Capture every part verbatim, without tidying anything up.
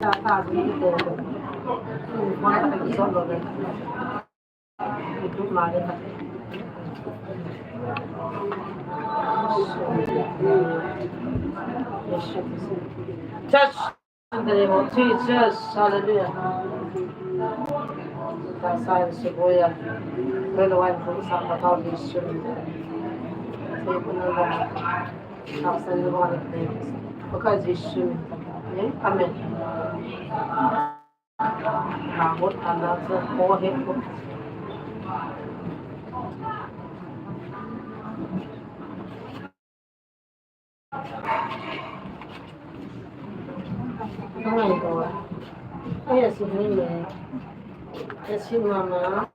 Church, in the name of Jesus, hallelujah. Tasan sibuya, pelo wan pu sa patao Jisu. Sibuya, tasan sibuya, Pakai Jisu. Amen. Oh my God. Yes, mama.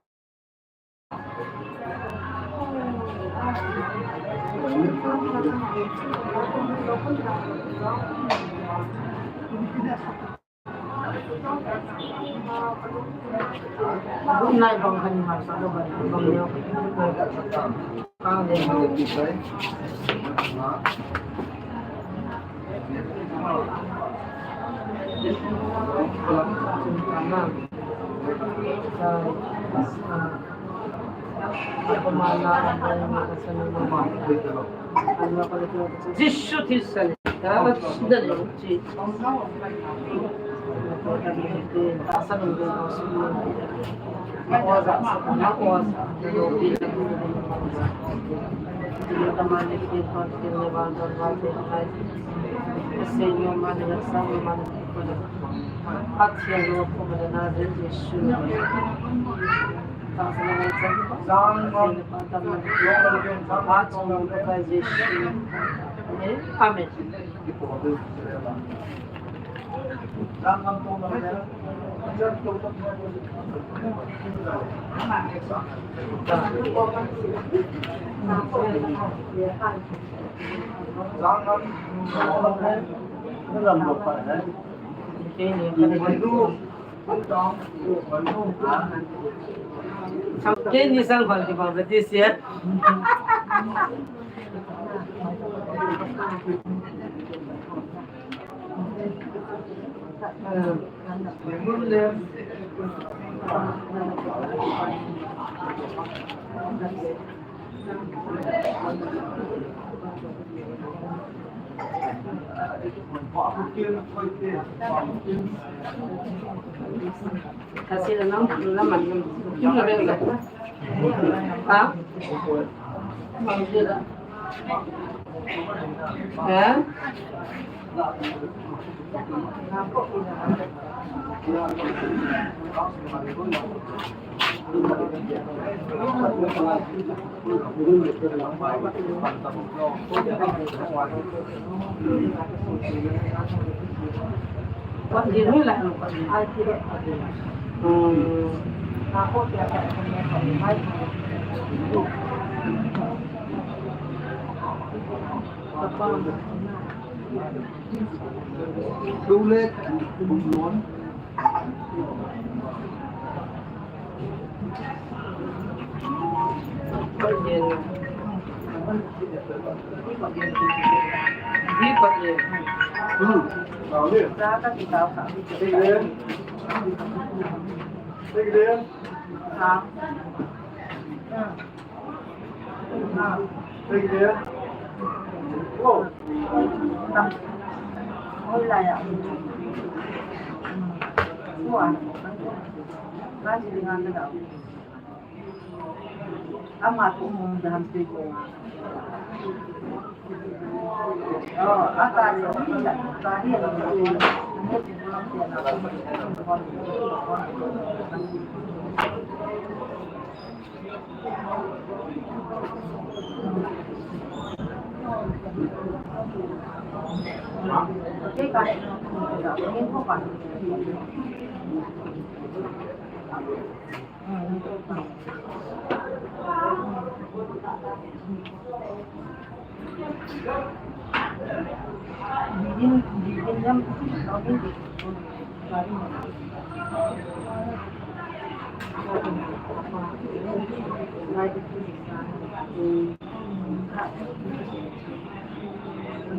Jisu Krista ni. Amen. Keini sang bang ti bang ti sia. Kasi na lang, naman, ha? Ha?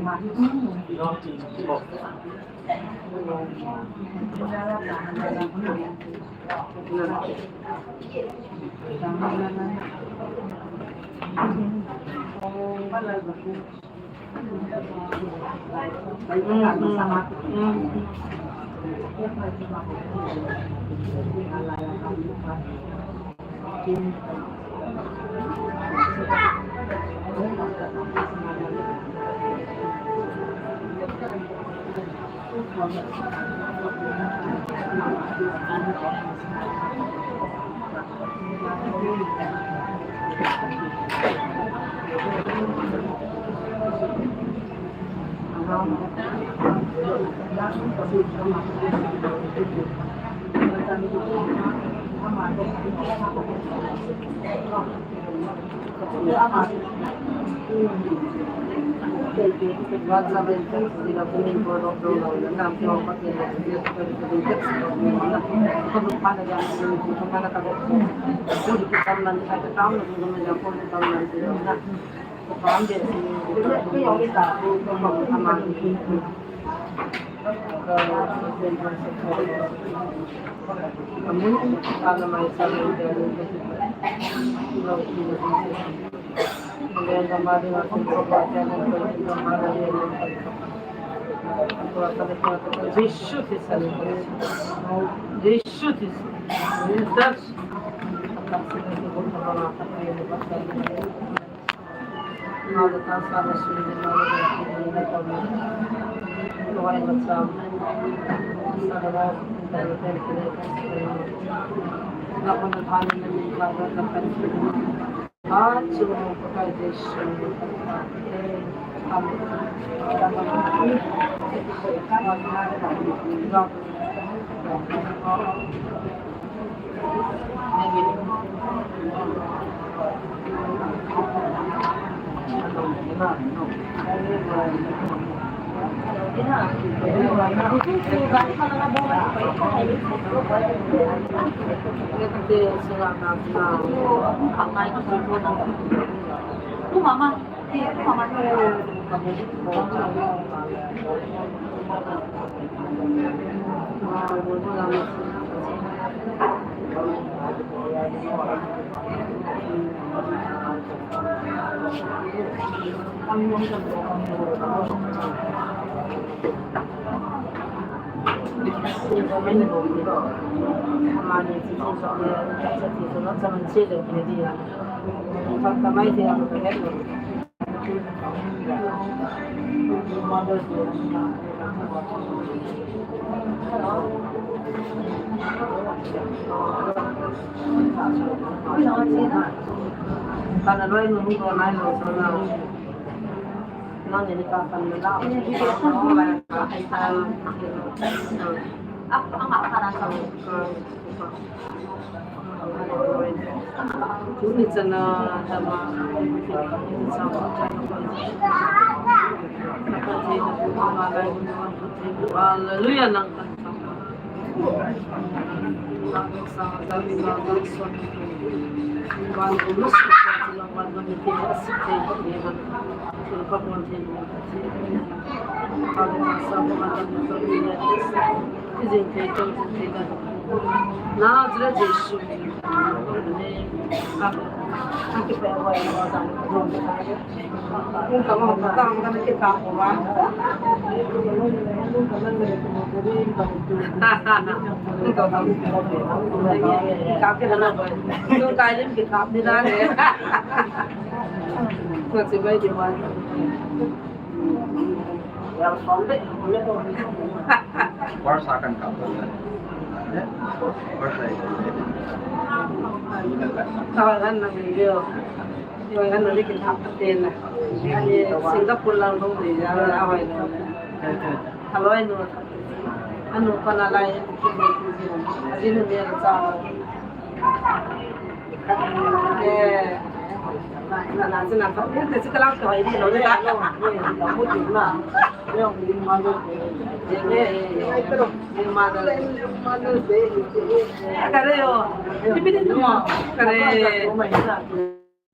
Mama. Hallelujah. Verse akan kap. Verse akan. Tawagan na video. Tawagan na dikit hapten na. Ani Singapore lang dong di ya awai na. Aloi no. Anu pana lai. Ajinu ni sa.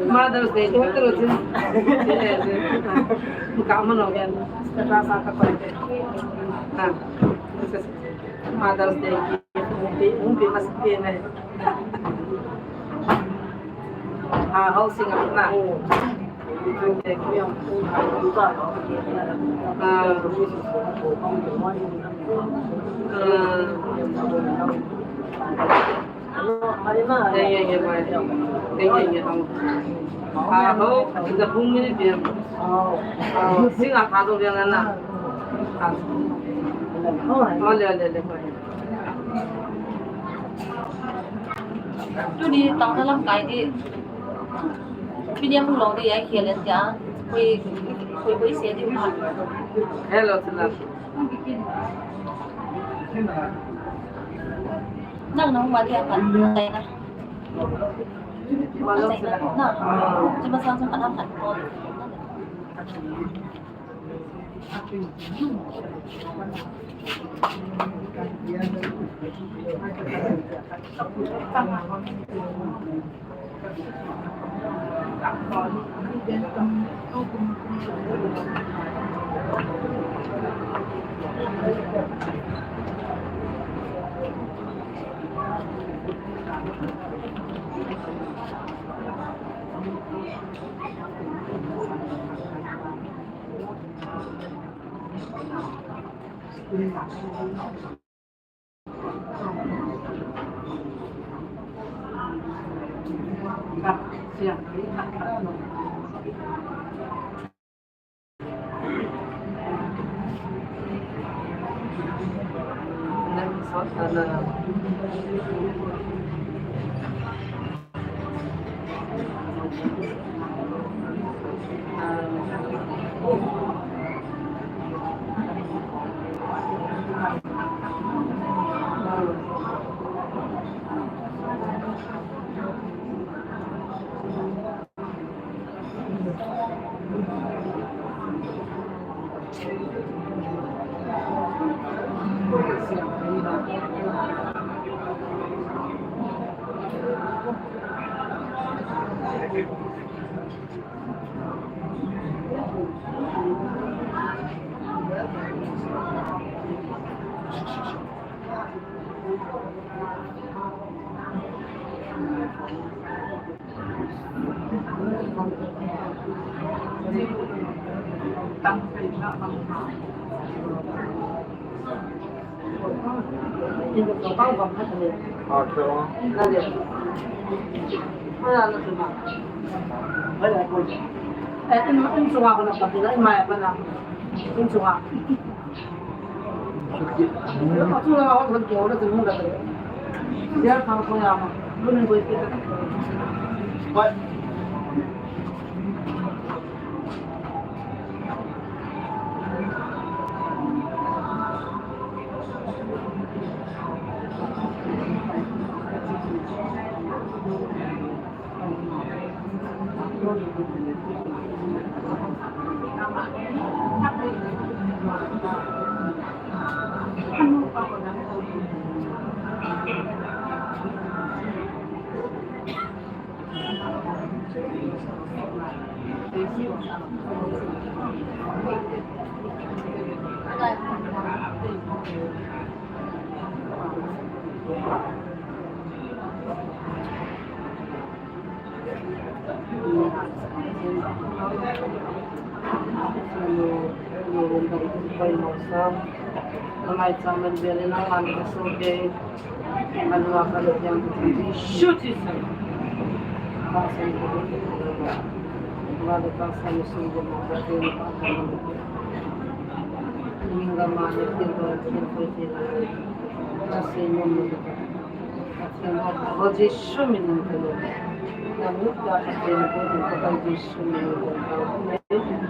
Mother's Day, tu tu tu. Ka mano yan. Ka sa ka pa. Ha. Mother's Day. Umpi, umpi mas pina. Ah, housing up na. Ah. Ah. Tuni tang na lamkai di. Piniam lo di ai hial en tia. Koi, koi, koi se di ma. Hello, Sila. Nang nang ma dia kan tai na. Na. Cuma sang sang kan kan.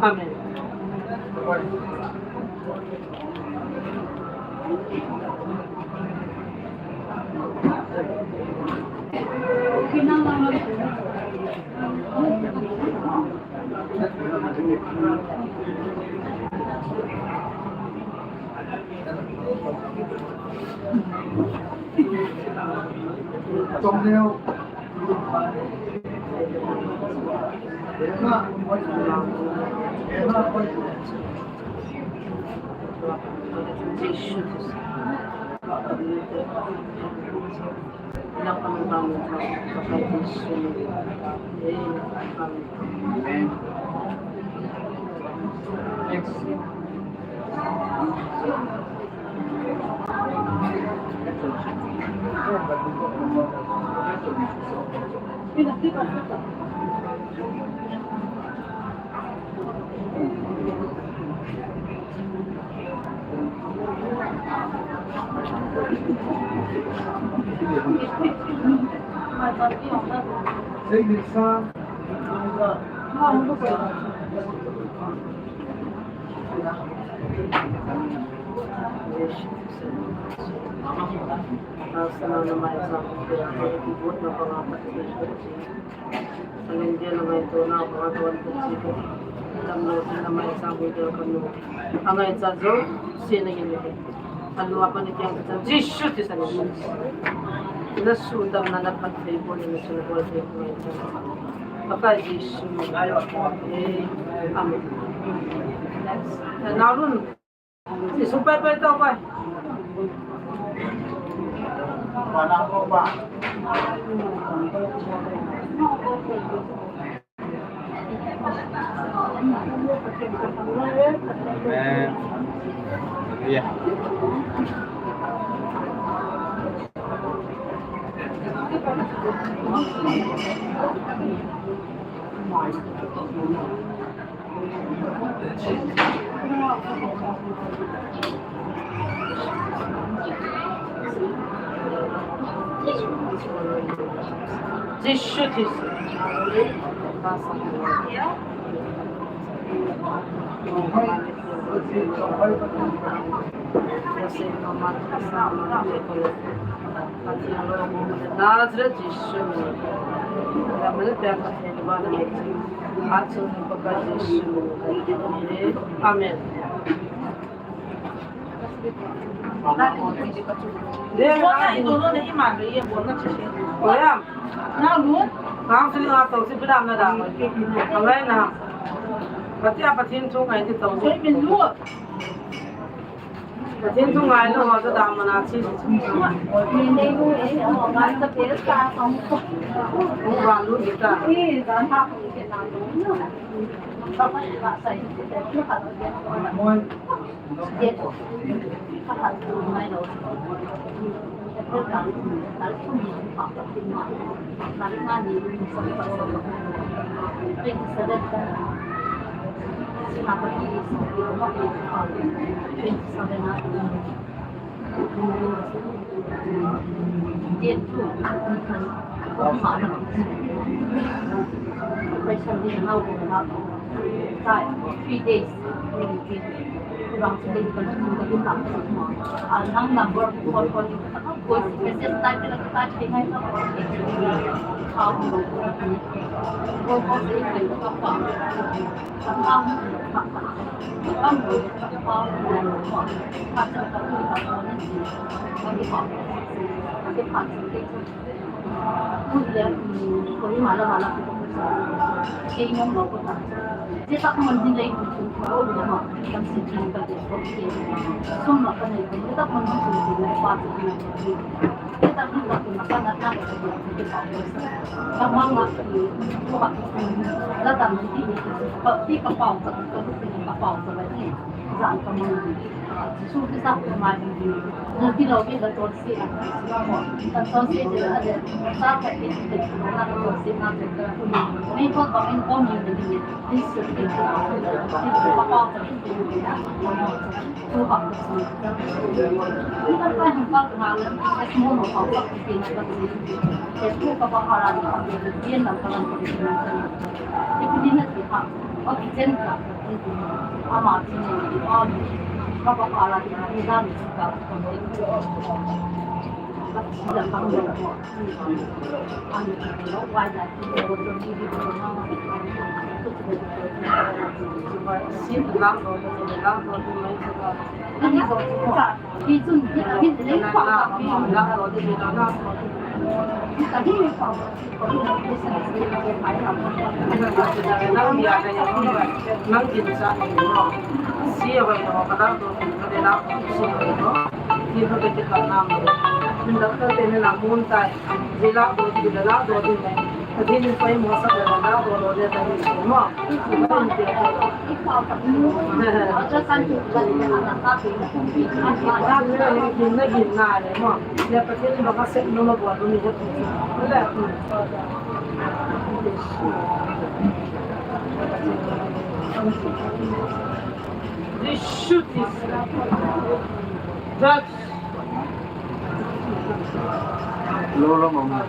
Amen. Thumbnail. Amen. Angaicha jouse nangin. Anu apa ni kiang kachan Jesu Christa min. Nasuhdamna naphatthei bol, nasun bol thei ngaicha. Pakai Jesu. Amen. Next. Naurun. Isu pai pai tau pai. Amen. Hallelujah. Jesu Christa. Nazareth Jesu. Amen. Pathen thu ngai lou ho, sa dam mana chi. Hung van lut ding ta. Three days. This shoot is drugs. Lo lo mama.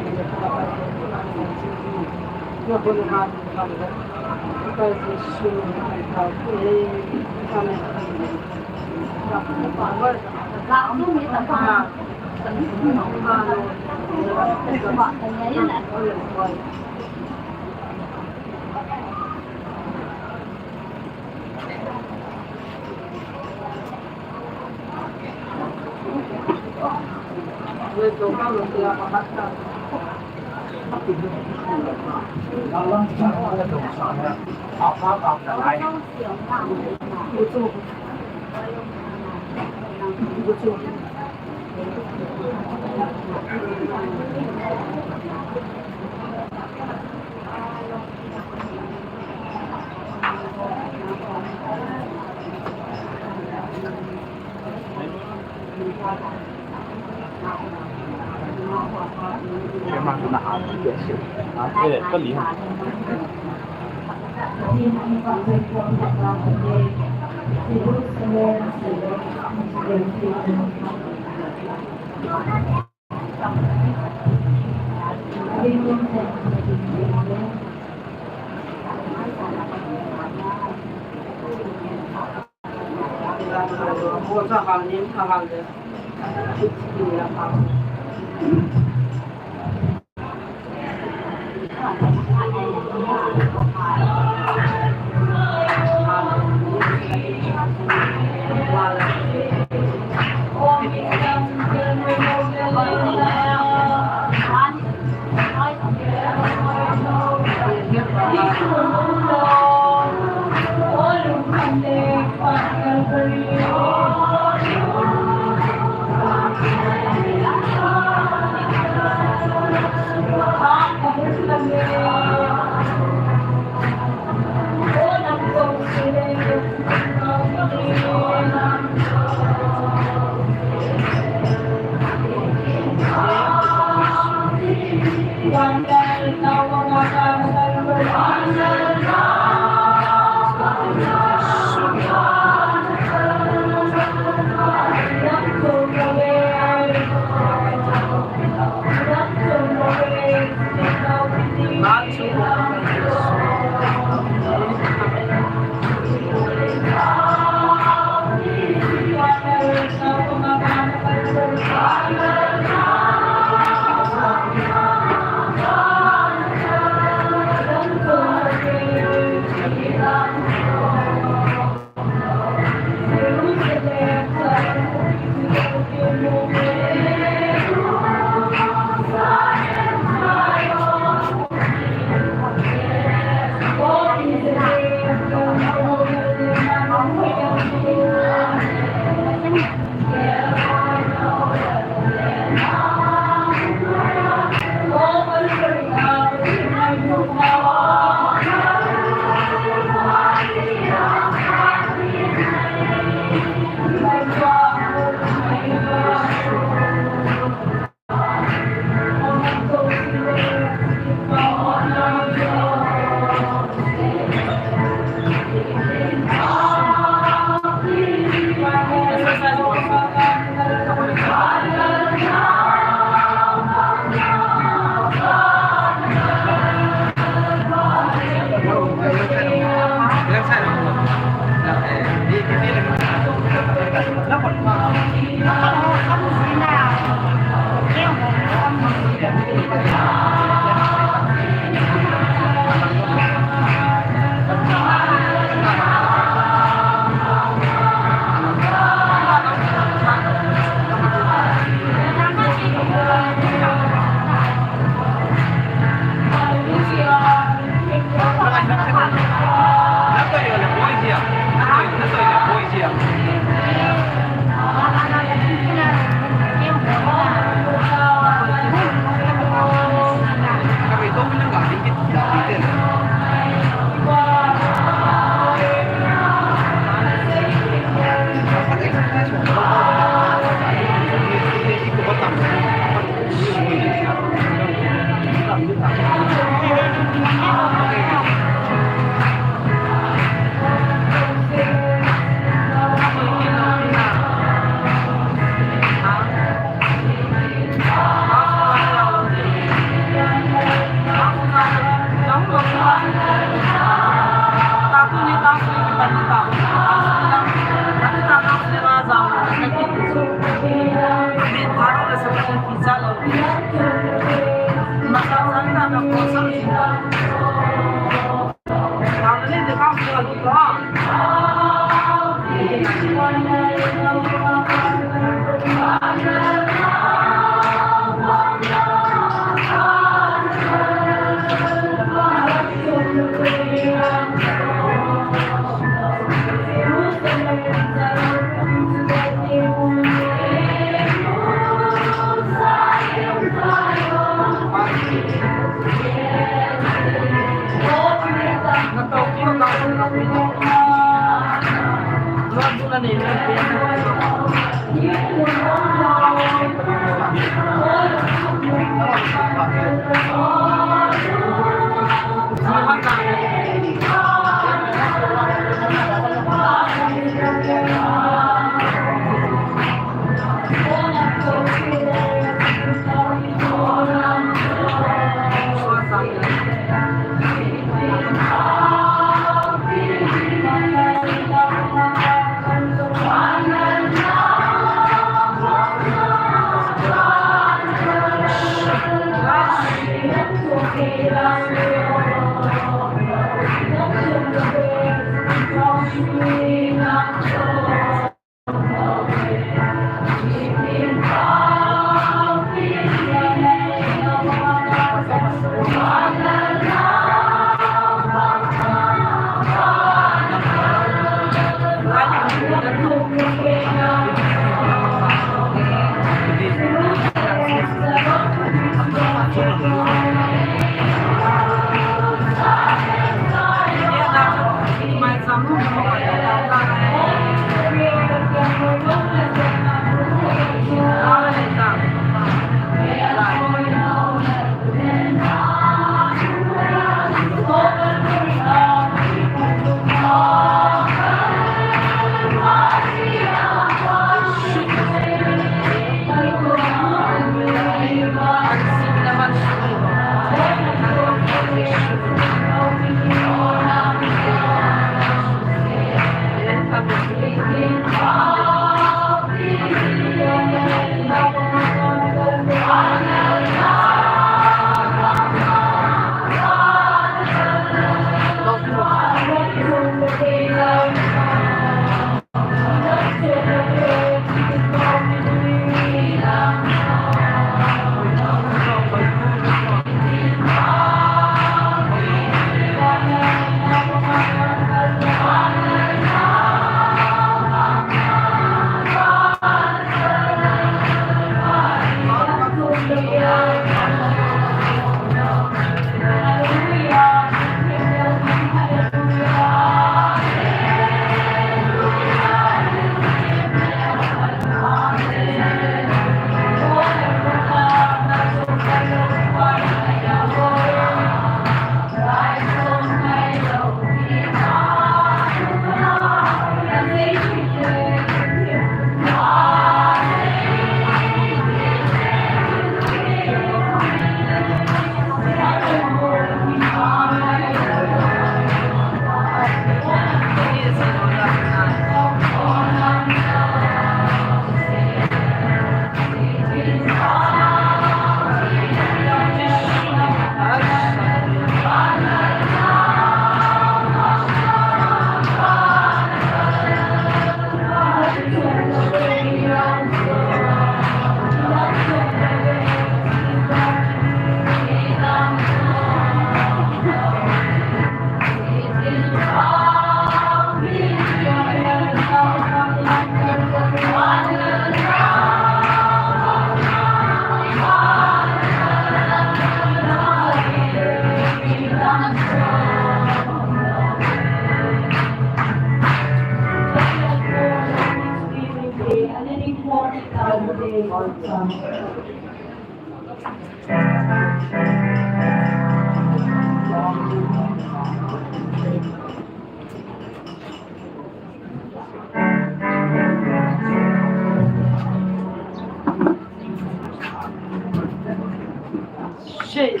Shit.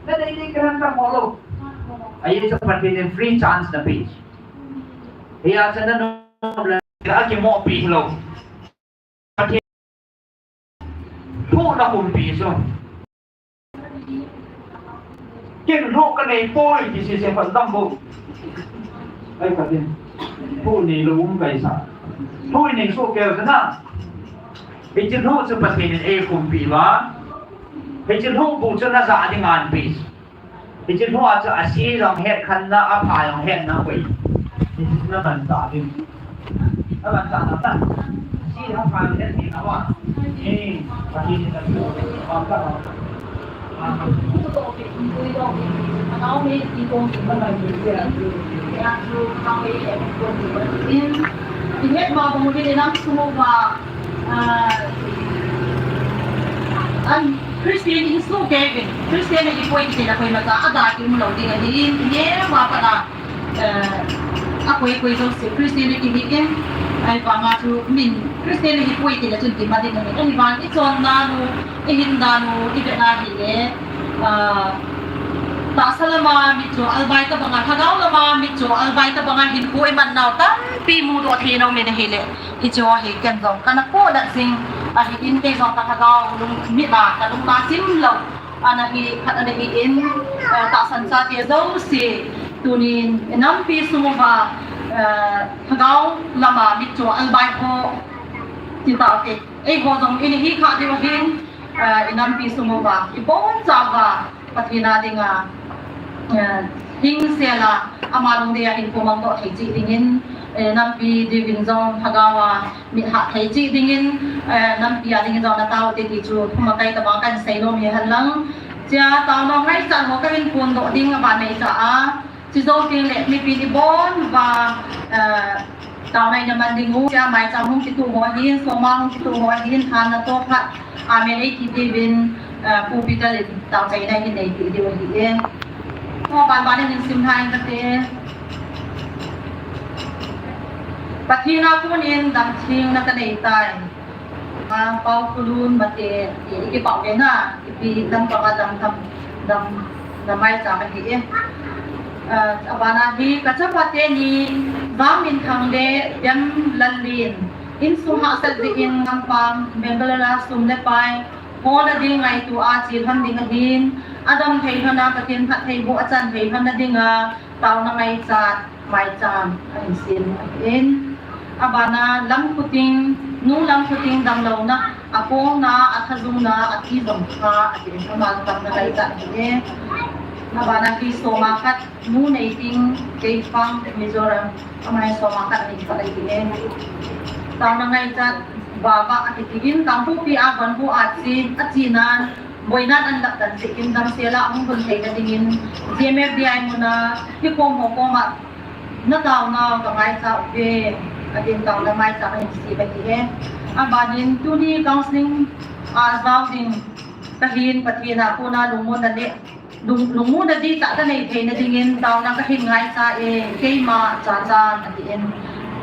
Nadei dei kahen ta mo lo. Ahi chu Pathen in free chance napeh. Hia chu nanom le akimopi hilou. Pathen lhuhna kumpi chu. Ken lhuh kanei poi ti sese phatdam bou. Ai Pathen. Lhuh neilou um kaisa. Lhuh inei soh kei jeh a. Hiche lhuh chu Pathen in eikumpi uva. Hiche lhuh bou chu najah ding anpeh. Hiche lhuh a chu ase jong het khenna, apha jong hetna koi. Hiche chu namanchah ding. Namanchah na tan. Ase apha jong het ding ahi. Eh, Pathen in na chu. Pamkhat. Ihet ma bang uvin inam sung uva, ah, an Christian in su kei uvin, Christian ahipoi kiti la koima cha ada kium lou ding ahin, ihet ma pat a, eh, akoi koi jouse Christian kihi in, ahivanga chu min Christian ahipoi kiti la chun kimat ding ahin, ahivang ichonna nu, ihin dan u, ivet na hile, ah, tahsa lama mitcho albai tabanga, lhagao lama mitcho albai tabanga hinkho iman nau tampi mudoh thei nom in ahile, hiche hi ken jong kana podoh jing ahin, kei jong ka lhagao lung mit a ka lung na sim lou ana hi, khat ana hi in, eh, tahsan chate jouse tunin inampi sung uva, eh, lhagao lama mitcho albai ho ti taute, eiho jong in hi kha diu ahin, eh, inampi sung uva ibonchauva Pathen a dinga, eh, hingsel a ama lungdei a hinkho mang doh thei cheh dingin, eh, nampi diuvin jong lhagao a mit hah thei cheh dingin, eh, nampi a dingin jong na taote ti chu thum a kai tama kan sei nom hi hen lang. Chia taona ngaichat ho kahin phondoh ding aban nei cha a, chujou teng le mipin ibon uva, eh, taona ina man ding u, chia maicham hung kituh ho ahin, soma hung kituh ho ahin, thanna toh khat, amen eiti diuvin, eh, Pu Peter in taochaina hin eiti diu ahi e. Ho ban ban in sim lhai kate. Pathen a kon in damtheina kanei tai. A, Pau Khulun Mate, i, i kipah ve na, ipi lampang a dam tham, dam, dam maicham ahi e. A, abana hi, ka chapa teni, Vangminthang le Bemlalin, insung hahsat jeh in lampang, Bangalore a sum le pai, holna ding ngaito a che lhon ding ahin, adam thei lhon a, Pathen phattheiboh achan thei lhon na dinga, taona ngaichat maicham ahin sem ahin. Abana Lamkhuting, Nu Lamkhuting damlouna, akongna, athajungna, atijong kha, atin, ama taona ngaichat ahi e. Abana hi soma khat, Nu Neiting, Keifang, Mizoram, ama hi soma khat ahin chat ahi e. Taona ngaichat, Baba, ati tin, Kangpokpi a, Gonbu a che, achenan, boinan an lah tan jeh in damsel a hung lhun theina dingin, G M F D I muna, hikom ho koma, na taonau ka ngaichat uve, atin taona maicham ahin sem ahi e. Abanin tuni counselling a jao ding kahin, Pathen a kona lungmonna le, lung, lungmonna dihtah kanei theina dingin taona kahin ngaicha e, keima Chachan atin,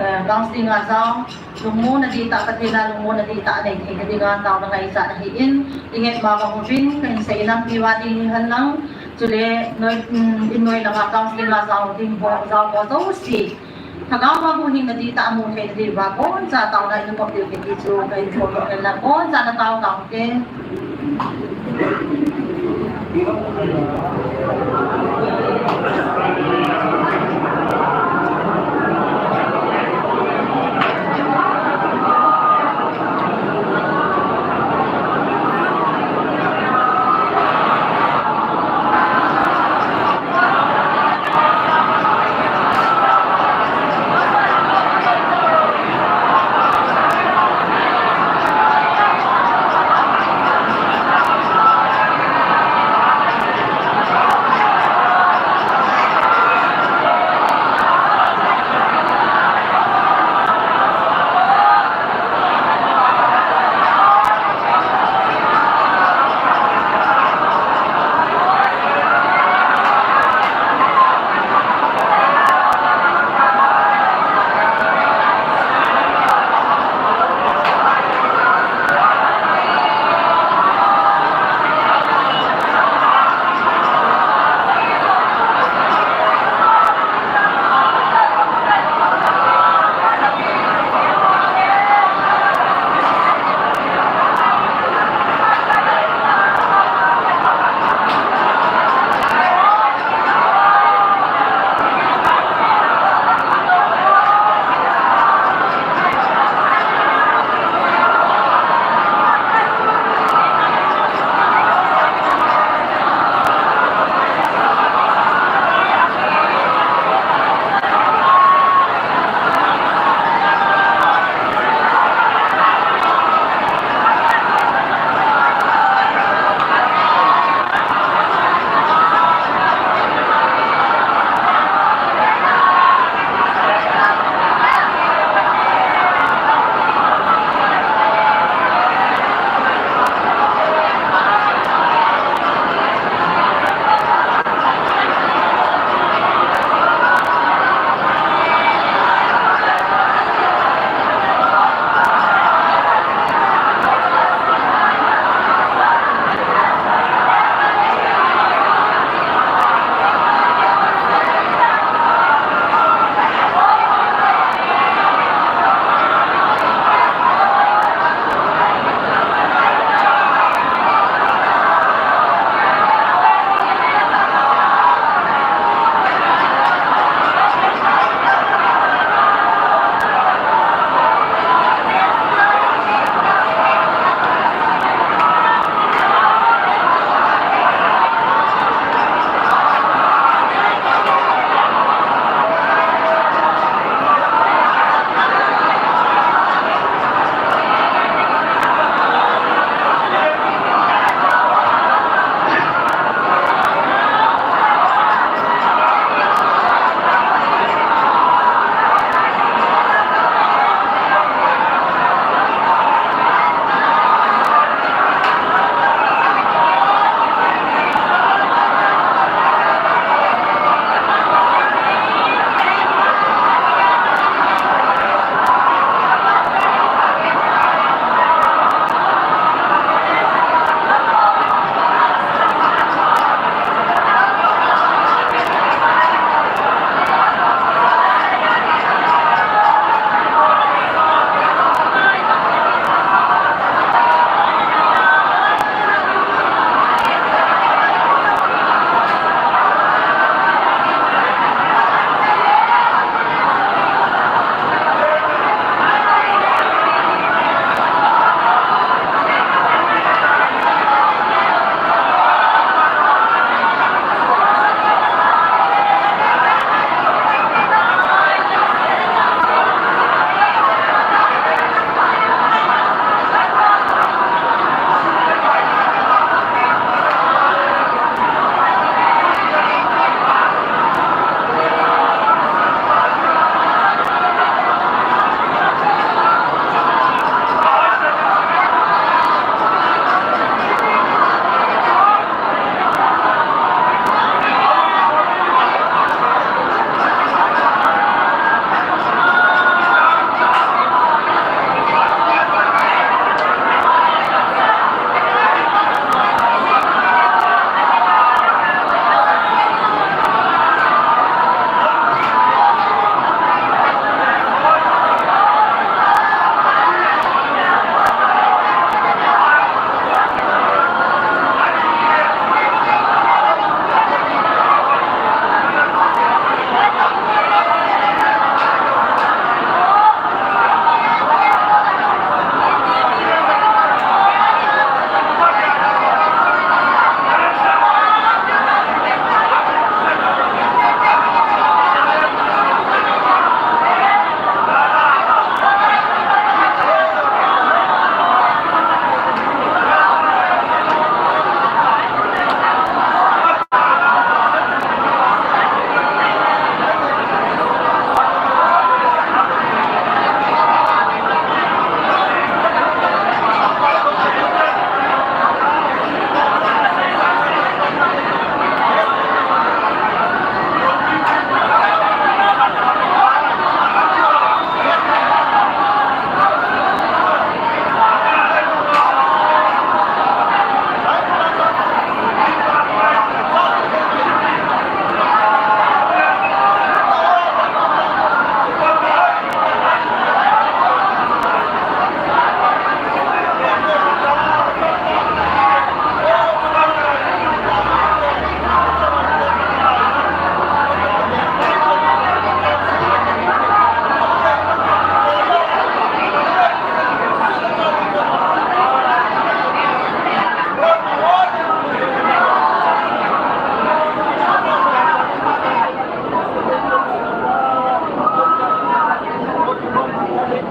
eh, counselling a jao, lungmonna dihtah, Pathen a lungmonna dihtah anei theina dinga taona ngaichat ahin, ihet ma bang uvin kahin sei nampi uva ding hen lang, chule noi, um, innoi langa counselling a jao ding ho, jao ho jouse, lhagao a huhhingna dihtah amu theina diuva, boncha taona ina kop diu kiti chu kahin phondoh hen lang, boncha na tao taute.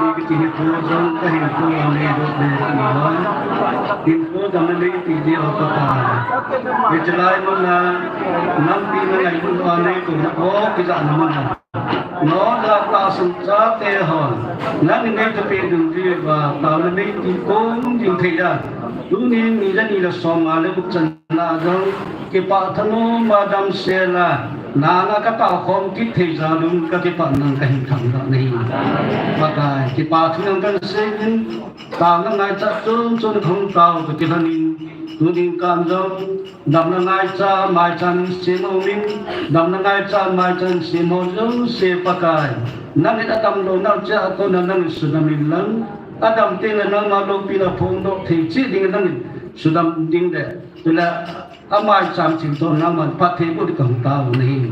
ni kiti hi thu jong ka hinkho a nei dot le ka ni loi. Hinkho dam a nei ti di a ka pa. Hiche lai mun a nampi na ngailutna nei tu na o kija na mun a. Nodang tahsan chate hon, nang in nei tapeh ding diuva, taona nei ti kong ding thei a. Tuni ni le ni le som nga le gup chan a jong, kipah thanom a damsel a, nang a ka tao khom kit thei jal un ka kipah nang ka hin thangvah nahi. Pakai, kipah thu jong kan sei in, taona ngaichat chom chom hung tao ka kilhon in, tuni kan jong, Damna ngaicha, maicham sem umin, damna ngaicha, maicham sem ho jouse Pakai. Nangin adam louna cheh a kona nangin sudam in lang. Adam teng le nangma loupina phongdoh thei cheh dingin nangin sudam ding le. Chule amaicham thil toh nangman phatthei boh ding kahung tao nahi.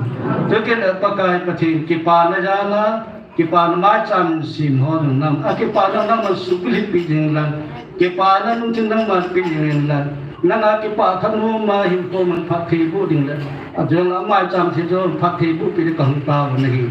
Chukit le Pakai Pathen kipana jal a, Kipana maicham sem ho jong nang, a kipana nangman sukilhit peh ding lang, kipana lungthim nangman peh ding lang, nang a kipah thanom a hinkho man phatthei boh ding le, a jong a maicham thei jong phatthei boh peh ding kahung tao nahi.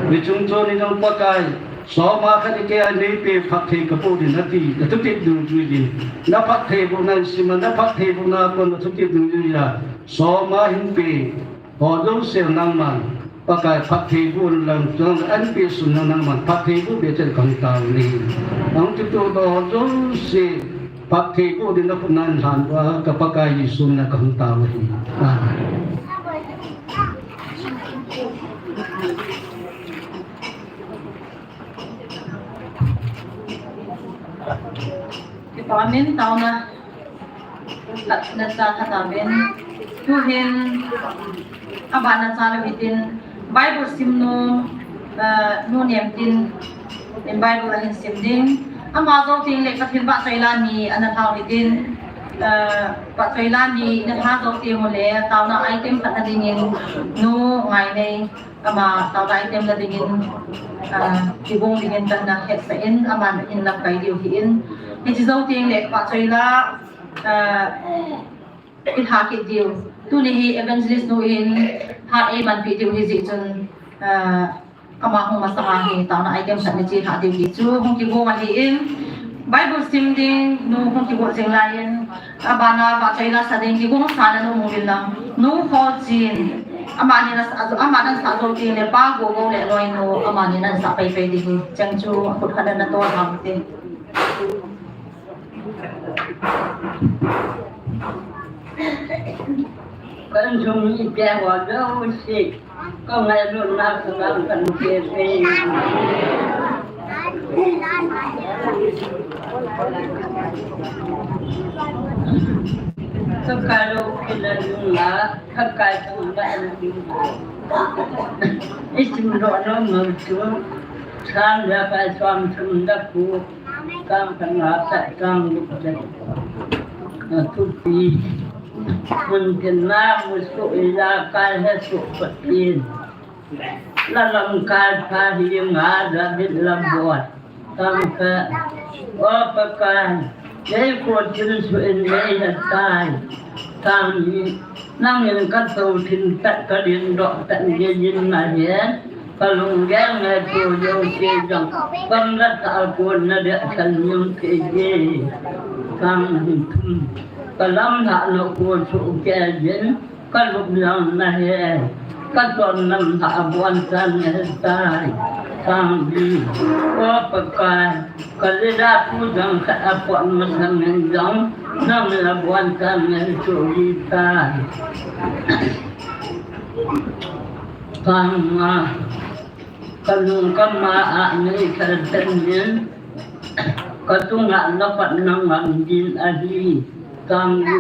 Hiche chung chon in jong Pakai, soma khat ikei a neipe phatthei kaboh ding nati, na thutep dungjuiyin, na phatthei bohna in sim a, na phatthei bohna kon na thutep dungjuiya, soma hin pe, Ho jouse nangman, Pakai phatthei boh in lang, chule anpi sung nangman phatthei boh peh cheh kahung tao nahi. Ahung kitoh doh ho jouse phatthei boh ding na khut nan lhan uva, ka Pakai Jesu min a kahung tao nahi. Amen. Kipa min taona. Natna cha khat aven. Tuhin, abana cha le hitin, Bible sim nu, eh, nu Nemtin, in Bible ahin sim ding. Ama jou teng le Pathen vahchoila ni ana lhau hitin, eh, vahchoila ni na lha jou teng ule, taona item khat na dingin, nu Ngainei. Ama taona item na dingin, ah, kigong dingin kana hetsah in, aman in lamkai diu ahin. Hiche jou teng le vahchoila, ah, ilha kit diu. Tuni hi evangelist nu in phat eimanpi diu ahi jeh chun, ah, ama hung masanga hi taona item khat na che lha diu hi chu hung kigong ahin. Bible sim ding nu hung kigong jing laiyin, abana vahchoila sa ding kigong sa na nu mu vil lang. Nu Khochin. Amani na sa, amani na sa jou teng le Pa Gogo le Loinu, amani na sa pai pai ding hi. Cheng chu khut khat na to ham te. Kan jong mi pe ho jouse. Ka ngailutna ka nang kan pe pe. Ka kai lou kila nunga, ka kai tu ba an tu. Isim lo no mo tu. Sang ya kai sang tum da ku. Kang kanga khat kang gup le, ah, thupi. Mun tin na musoh ila kai hesoh Pathen. La lamkai pha hi nga David la bot. Kang khat. O Pakai. Nei ko tin su in nei hetai. Kang ni. Nangin ka thou thin pet, ka ding doh pet, gei in ma he. Ka lunggel ngaito jouse jong, kam la ta kon na de kan nyum kei e. Kang thum. Ka lam lhah na ko su kei in, ka lup jong na he. Ka ton lam lhah a bon chan na he tai. Kang li. O Pakai. Ka lida pu jong khat a pot masang in jong, nang la bon chan na he chu li tai. Kang nga, ka lung ka ma a nei khat ten nin, ka chunga na pat na ngam din ahi, kang gu.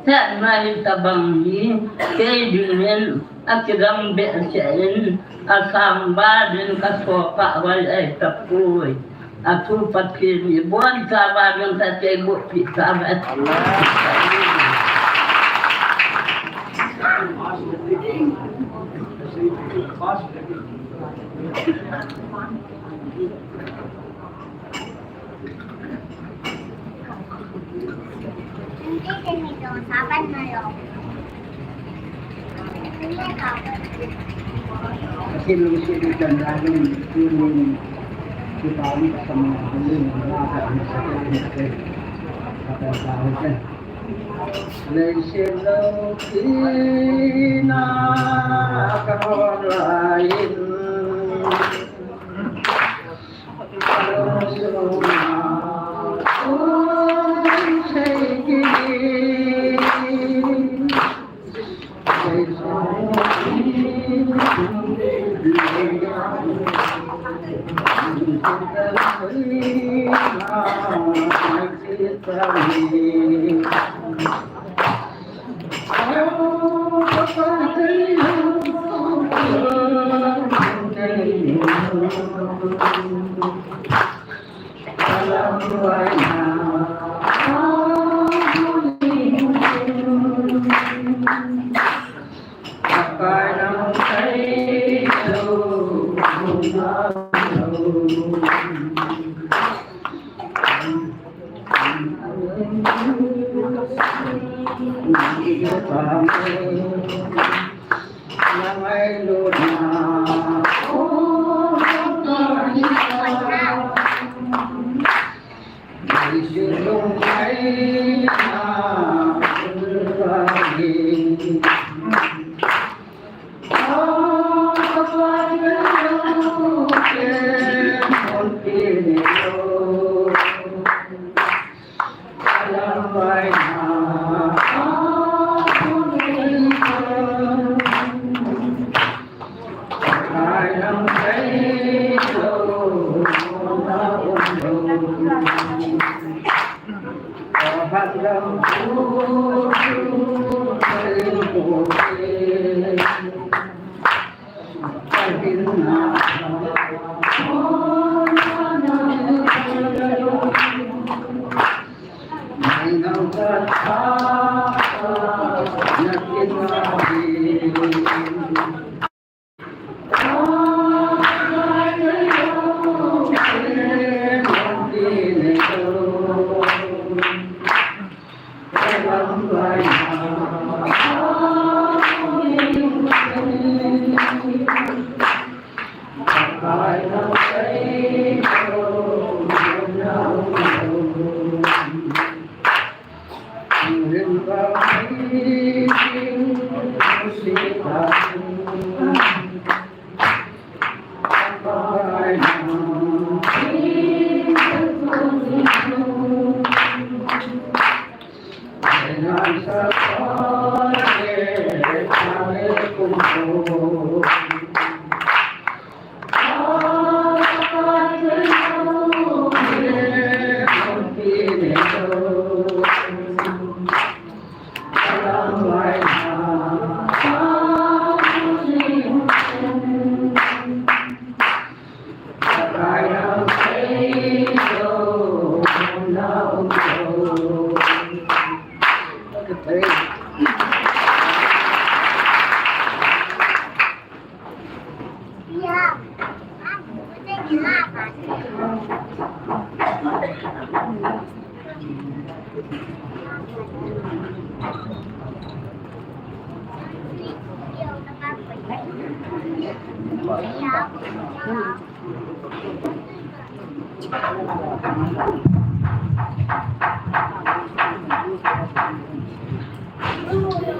Hetna hi tabang hi, kei dingin, a kidang behseh in, a sang ba din ka soh ka vai ai tapoi. A thu Pathen in bon cha ba jong ta chei boh pi cha ba. Leiset lou thina ka hon lai in.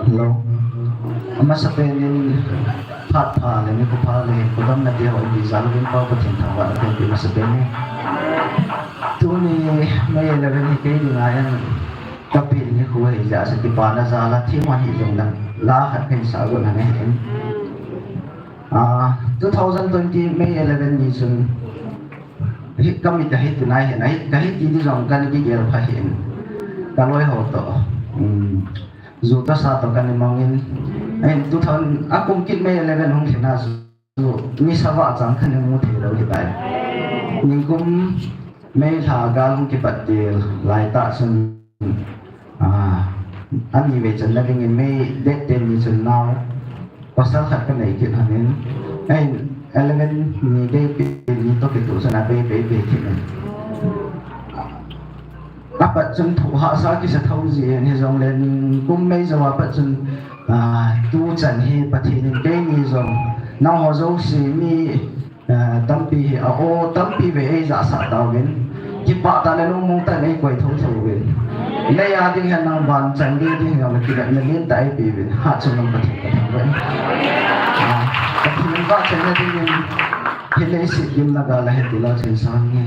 Hello. Amasapen in phat pha le nikho pha le kudamna dia ho ipi jal uvin Pathen thangvahna kahin pe amasapen in. Tuni May eleven hi kei dinga hin kapen nikho ahi jeh a kipana jal a themkhat hijong le la khat kahin sah got nange. Ah, two thousand twenty May eleven ni chun hi kamit a hiti nai hin, ahi, kahi ti di jong kana kigel pha hin. Kaloi ho toh. Um, ju toh sa toh kana mang in. Ahin two thousand, akum kit May eleven hung lhin a chu nisa vah chang kana mu thei lou hitai. Nikum May lha gal hung kipat til lai tah chun, ah, ani vei channa dingin May date ten ni chun nao pasal khat kanei kit hon in. Ahin, eleven ni dei pi ni toh kitoh chun abei bei bei kit in. Apat chun thohhahsa kisa thou jin, hijongle ningkum mei jou apat chun, ah, tuchan hi Pathen in keini jong, nangho jouse mi, ah, tampi hi, a aw tampi vei eijahsah tauvin. Kipah tah le lungmong tah in eikoi thou thou uvin. Leiya ding hen lang, van chan gei ding hen lang, kinepna lentah eipeuvin. Hatchungnung Pathen kathangvah e. Ah, Pathen vahchoina dingin, hi leiset gimna gal a hin tilou chun sang nge.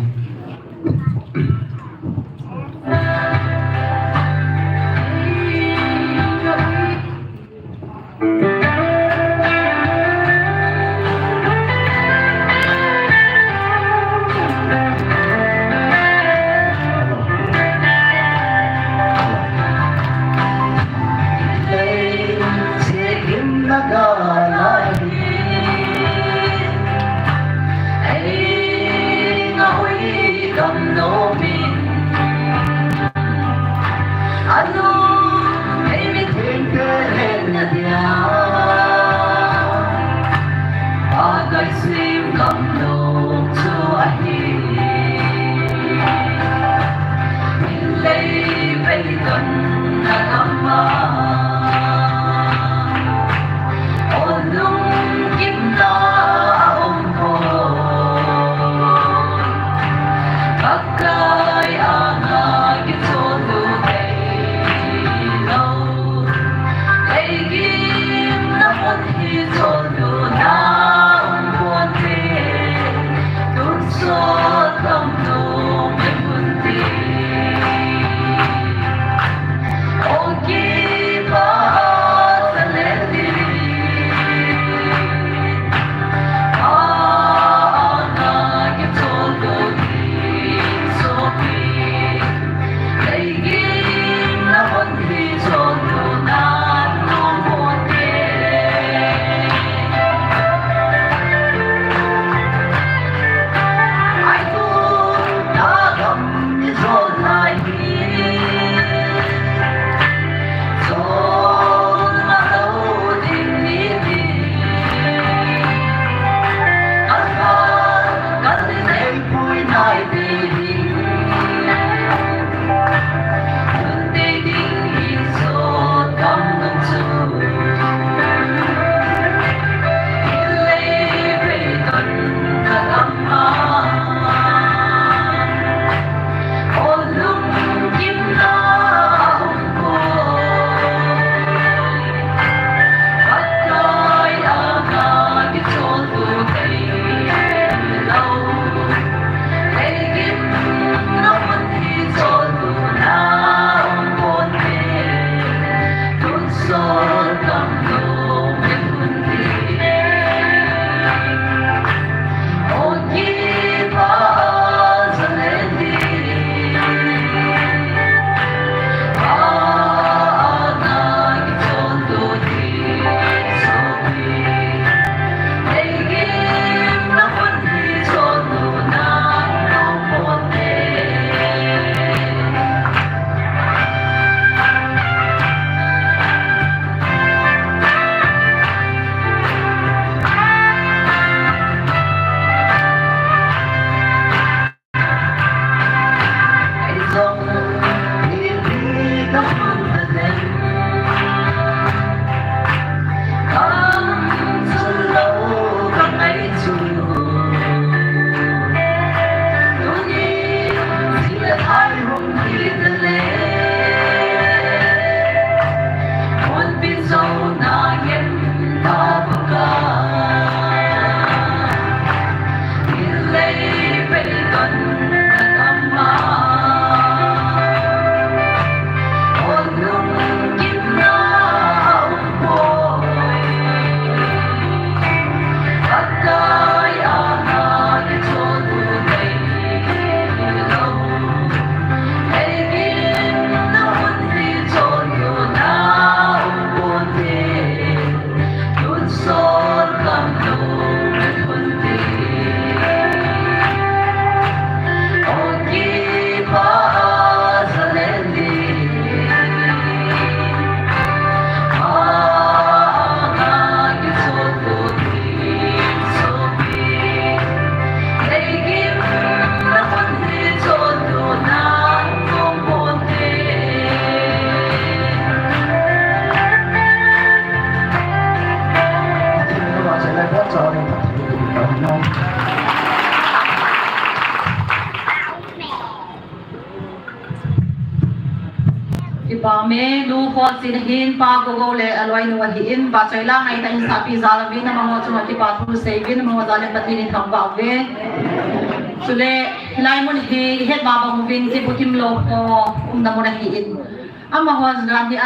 Kipa me, nu Khonsing ahin, Pa Gogo le aloinu ahin, Bah Choilang ngaitah in sahpi jal uvin, amaho chunga kipa thu seiyuvin, amaho jal in Pathen in thangvah uve. Chule, hilai mun hi, ihet ma bang uvin, Kibukim lou ho umna mun ahin. Amaho jal hi a,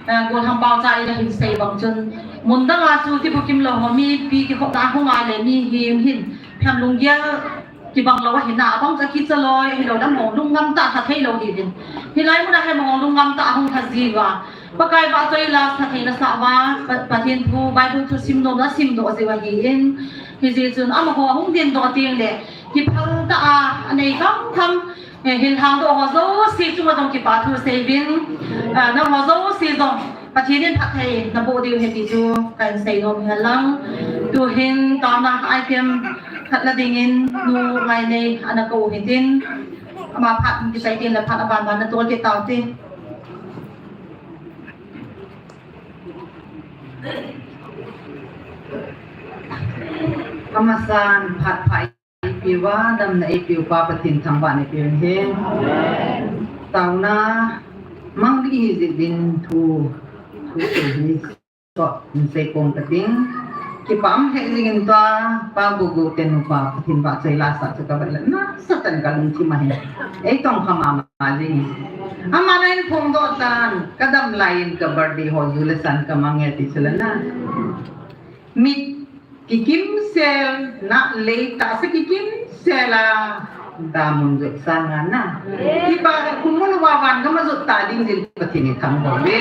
eh, gollhang paocha in ahin sei bang chun, mun danga chu Kibukim lou ho mipi kikhopna hung a le mi hi hin, phem lunggel kibang lou ahin a, abang chu akicha loi ahilou le, amaho lungngam tah a lha thei lou ahin. Hilai mun a hi amaho lungngam tah a hung lha jiuva, Pakai vahchoi la sa theina sa uva, Pa-, Pathen thu, Bible thu sim nomna sim doh jiu ahin. Hijeh chun amaho ahung ding doh teng le, kiphal tah a, anei kham kham, eh, hin lhang doh ho jouse chunga jong kipa thu seiyuvin, ah, nangho jouse jong Pathen in phattheina boh diu ahi ti chu kahin sei nom henlang. Tuhin taona item khat la dingin Nu Ngainei ana kou u hitin, ama phat kisei teng le phat aban ban natol kit taute. Amasan phat pha eipeuva, damna eipeuva Pathen thangvahna eipeuvin ahi. Taona mang ding hijeh in thu, thu sei hi, so, in sei kong kating. Kipa um lheh jingin tua, Pa Gogo te nupa, Pathen vahchoi la sa chu kavet le, nasatah in kalungthim ahi. Eitong kha mama jing. Ama nahin phongdoh tan, kadam laiyin ka birthday ho ju le san kamang e ti chu le na. Mit kikimsel, na lei tahsa kikimsel a, damun jot sanga na. Kipa ka khumul uva van gam a jot ta ding jin Pathen in thangvah uve.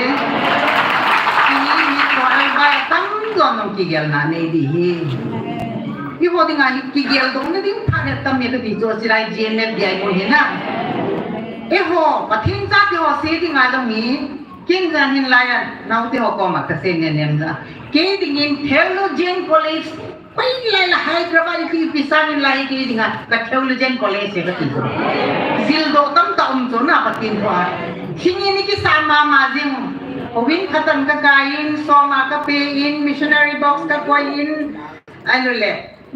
Kini mit ko albai tamjo nung kigelna nei ding ahi. Eiho dinga hi kigeldohna ding phat atam e kati chu, chulai GMFDI mun hi na. Eiho, Pathen chate ho sei dinga jong hi, ken jan hin laiya, naote ho koma kasei nem nem ja. Kei dingin Theologian College, hoilai la Hyderabad ipi ipi sangin lai kei dinga, ka Theologian College hi kati chu. Jildoh tamtah um chu na Pathen thua. Thingin ikisa mama jing. Houin khatan kakai in, soma kape in, missionary box kakoi in. Ahilou le,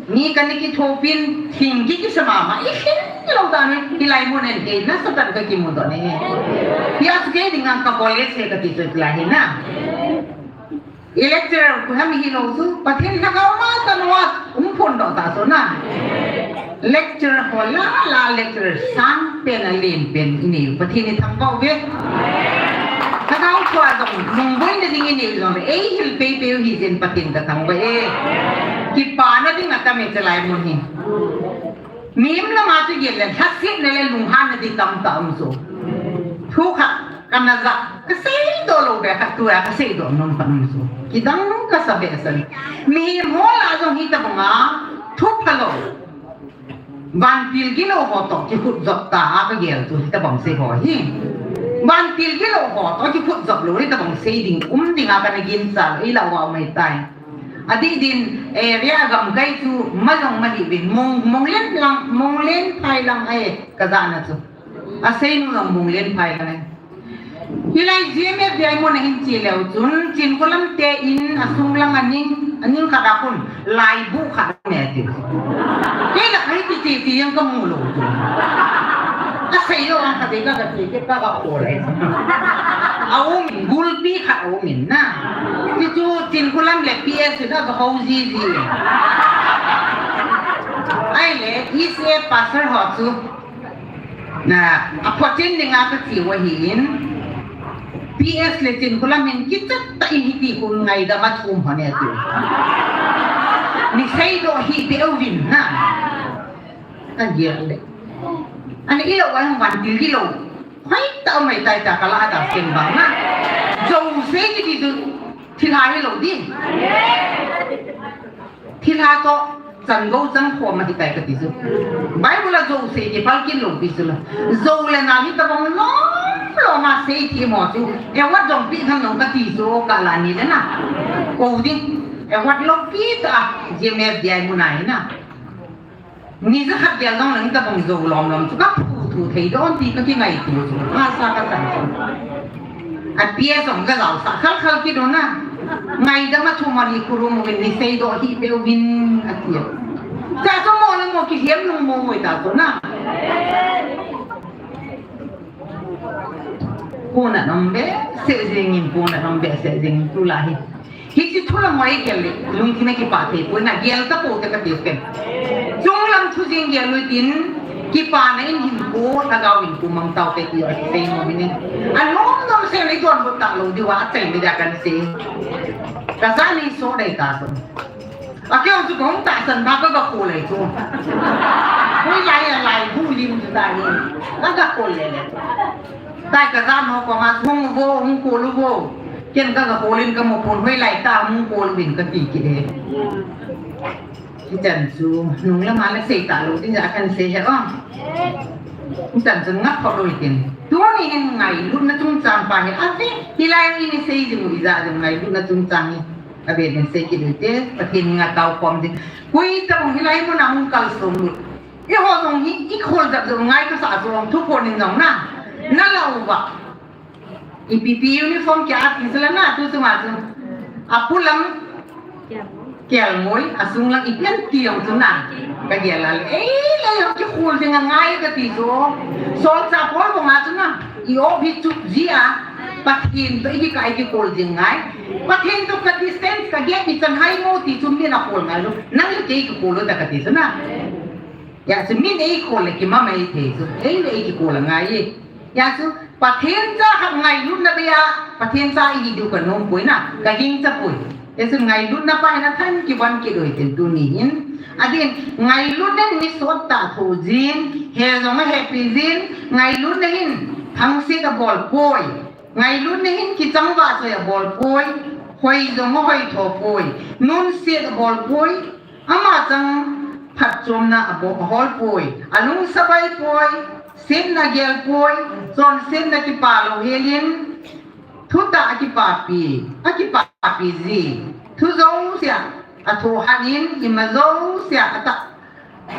mi kana kithopin, thing kikisa mama. Ilhing lou tah in, hilai mun in kei nasatah in kakimudoh e. Hia chu kei dinga ka college hi kati chu hilai hi na. I lecturer khu ham hilou chu, Pathen lhagao ma tah in um phondoh ta chu na. Lecturer ho la la lecturer sangpen alen pen inei u Pathen in thangvah uve. Lhagao thua jong nungboina ding inei u jong le, eihil peipei u hijeh in Pathen kathangvah e. Kipana ding atam e chulai mun hi. Mihem lama chu gel le, lhasetna le lunghanna ding tamtah um chu. Thu khat kana ja, kaseidoh lou be khat tua kaseidoh nom khat um chu. Kidang nom kasa behseh. Mihem ho lah jong hitabanga thu phalou, vantil gilou ho toh kikhut jop ta a kagel chu hitabang sei ho hi. Vantil gilou ho toh kikhut jop lou hitabang sei ding um dinga kana ginchat lou, ilah uva um ahitai. Adih din, eh, area gamkai chu ma jong ma hiuvin, Mong, Monglen lang, Monglenphai lang ahi kajana chu. Aseinu jong Monglenphai lang ahi. Hilai GMFDI mun ahin che leu chun, Chinkholam te in asung lang aning, aning khat a khun laibu khat um e tiu. Kei la kahi ti ti ti jong kamu lou chu. Asei lou ang kati ka kati ke ka ka ko le. Aum in, gulpi khat aum in na. Ti chu Chinkholam le PS na ka hou ji ji. Ahile, ECF pastor ho chu. Na, aphochen dinga kati u ahin. PS le Chinkholam in kichat tah in hiti khun ngaidam a thum hon e tiu. Nei seidoh hih peh uvin na. Kagel le. Ana ilou a hung vantil gilou. Hoitah um ahitai tia kala a ta seng bang na. Jouse kiti chu thilha hilou di. Thilha toh changou changkhom ahitai kati chu. Bible a jouse kiphal kit lou pi chu la. Jou le nal hitabang lom lom a seithem ho chu. Award jong peh tham nom kati chu kala ni le na. Kou ding. Award lou pi ta GMFDI mun a hi na. Ni jakhat gel jong leng tabang jou lom lom chu kaphu thu thei don ti kakingaito chu. Asa kachan chu. A PS jong kajaosah khal khal kit u na. Ngaidam a thum a ni khurum uvin, ni seidoh hih peh uvin, ati. Cha chu mo le mo kilhem lung mo mo ta chu na. Puna nom behseh jingin, puna nom behseh jingin, tulai hi. Hiche thu la mo igel le, lungthim a kipah thei poi na, gel ta pou te kati pen. Chunglam thu jing gel u tin, kipana in hin pu, lhagao in pu mang tau te ti asei mo minin. Anom nom se le donbut talou diu a, achai me dia kan sei. Ka ja ni so dai ta so. Akeng chu kong tahsan ba ka ga kol le chu. Hoilai a lai bu lim chu ta ni. Ka ga kol le le. Tai ka ja no ko ma hung vo, hung kol u vo. Ken ka ga kol in ka mo pon hoilai ta hung kol uvin kati kit e. Hichan chu nung lama la sei talou tin ja kan sei he o. Hichan chu ngap kho lou tin. Tuni hin ngailutna chungchang pa hi ave. Hilai ni ni sei jing u ija jing ngailutna chungchang hi. Abe din sei kit u te, Pathen nga tao kom din. Koi tabang hilai mun a hung kalsong lut. Eiho jong hi, i khol jat jong ngai kasah jong, thuphon in jong na. Na la uva. Ipi pi uniform kia ati sila na, tu chunga chu. Apulang, kelngoi, asunglang, ipi an ti jong chu na. Ka gel a le, ei, la jong kikhol jing angai kati chu. Solchah Paul banga chu na. I op hi chup ji a, Pathen toh i kikai kikhol jing ngai. Pathen toh ka distance ka gap i chan hai mo ti chu min akhol ngai lou. Nang le kei kikhol lou ta kati chu na. Hijeh chun min eikhol le kimamai thei chu. Ei le ei kikhol angai e. Hijeh chun Pathen cha khat ngailutna bei a, Pathen cha i hi diu ka nom poi na, ka gingcha poi. Hijeh chun ngailutna pa hin athan kivon kit u hite tuni hin. Adin, ngailutna hin mi sot tah tho jin, he jong ahepi jin, ngailutna hin thangset abol poi. Ngailutna hin kichang vahchoi abol poi. Hoi jong ahoi tho poi. Nunset abol poi. Ama chang phatchomna abo-, ahol poi. Alungsabai poi. Setna agel poi. Chonsetna kipa lou helin. Thutah akipapi. Akipapi ji. Thu jousea athohat in, ima jousea ata-,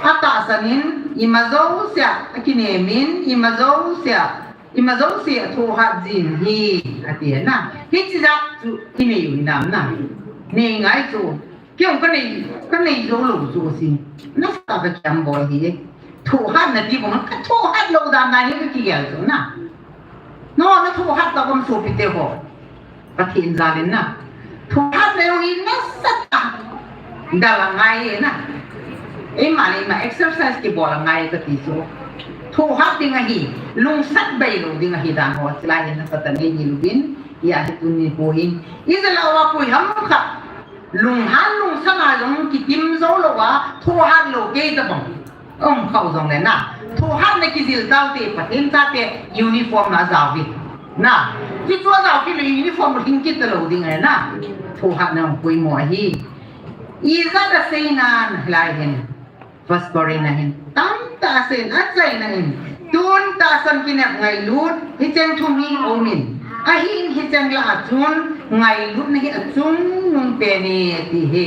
atahsan in, ima jousea akinem in, ima jousea, ima jouse athohat jin ahi, ati na. Hiche jat chu inei u hinam na. Nei ngai chu. Kei jong kanei, kanei jou lou chu si. Nasatah a ka kiam bol hi. Thohatna ti bang, ka thohat lou dan dan hi ka kigel chu na. No, na thohat ta bang sopi te ho. Pathen jal in na. Thohatna jong hi nasatah a dal angai e na. Eima le eima exercise kibol angai kati chu. Thohat ding ahi, lungsat bei lou ding ahi dan ho, chulai hin nasatah a nei hil uvin, hia hi tuni nikho hin. Ijat lou a koi ham khat. Lunghan lungsang a jong kitim jou lou a, thohat lou kei tabang. Um khau jong le na. Thohatna kijil tau te, Pathen chate uniform na jao vi. Na. Kichua jao kit le uniform hing kit talou ding e na. Thohatna um poimo ahi. Ijat a sei nan hilai hin. Pastor in ahin. Tamtah asei in, achaina in. Tun tahsan kinep ngailut, hicheng thum hi aumin. Ahin hicheng lah a chun, ngailutna hi achungnung pen e, ti hi.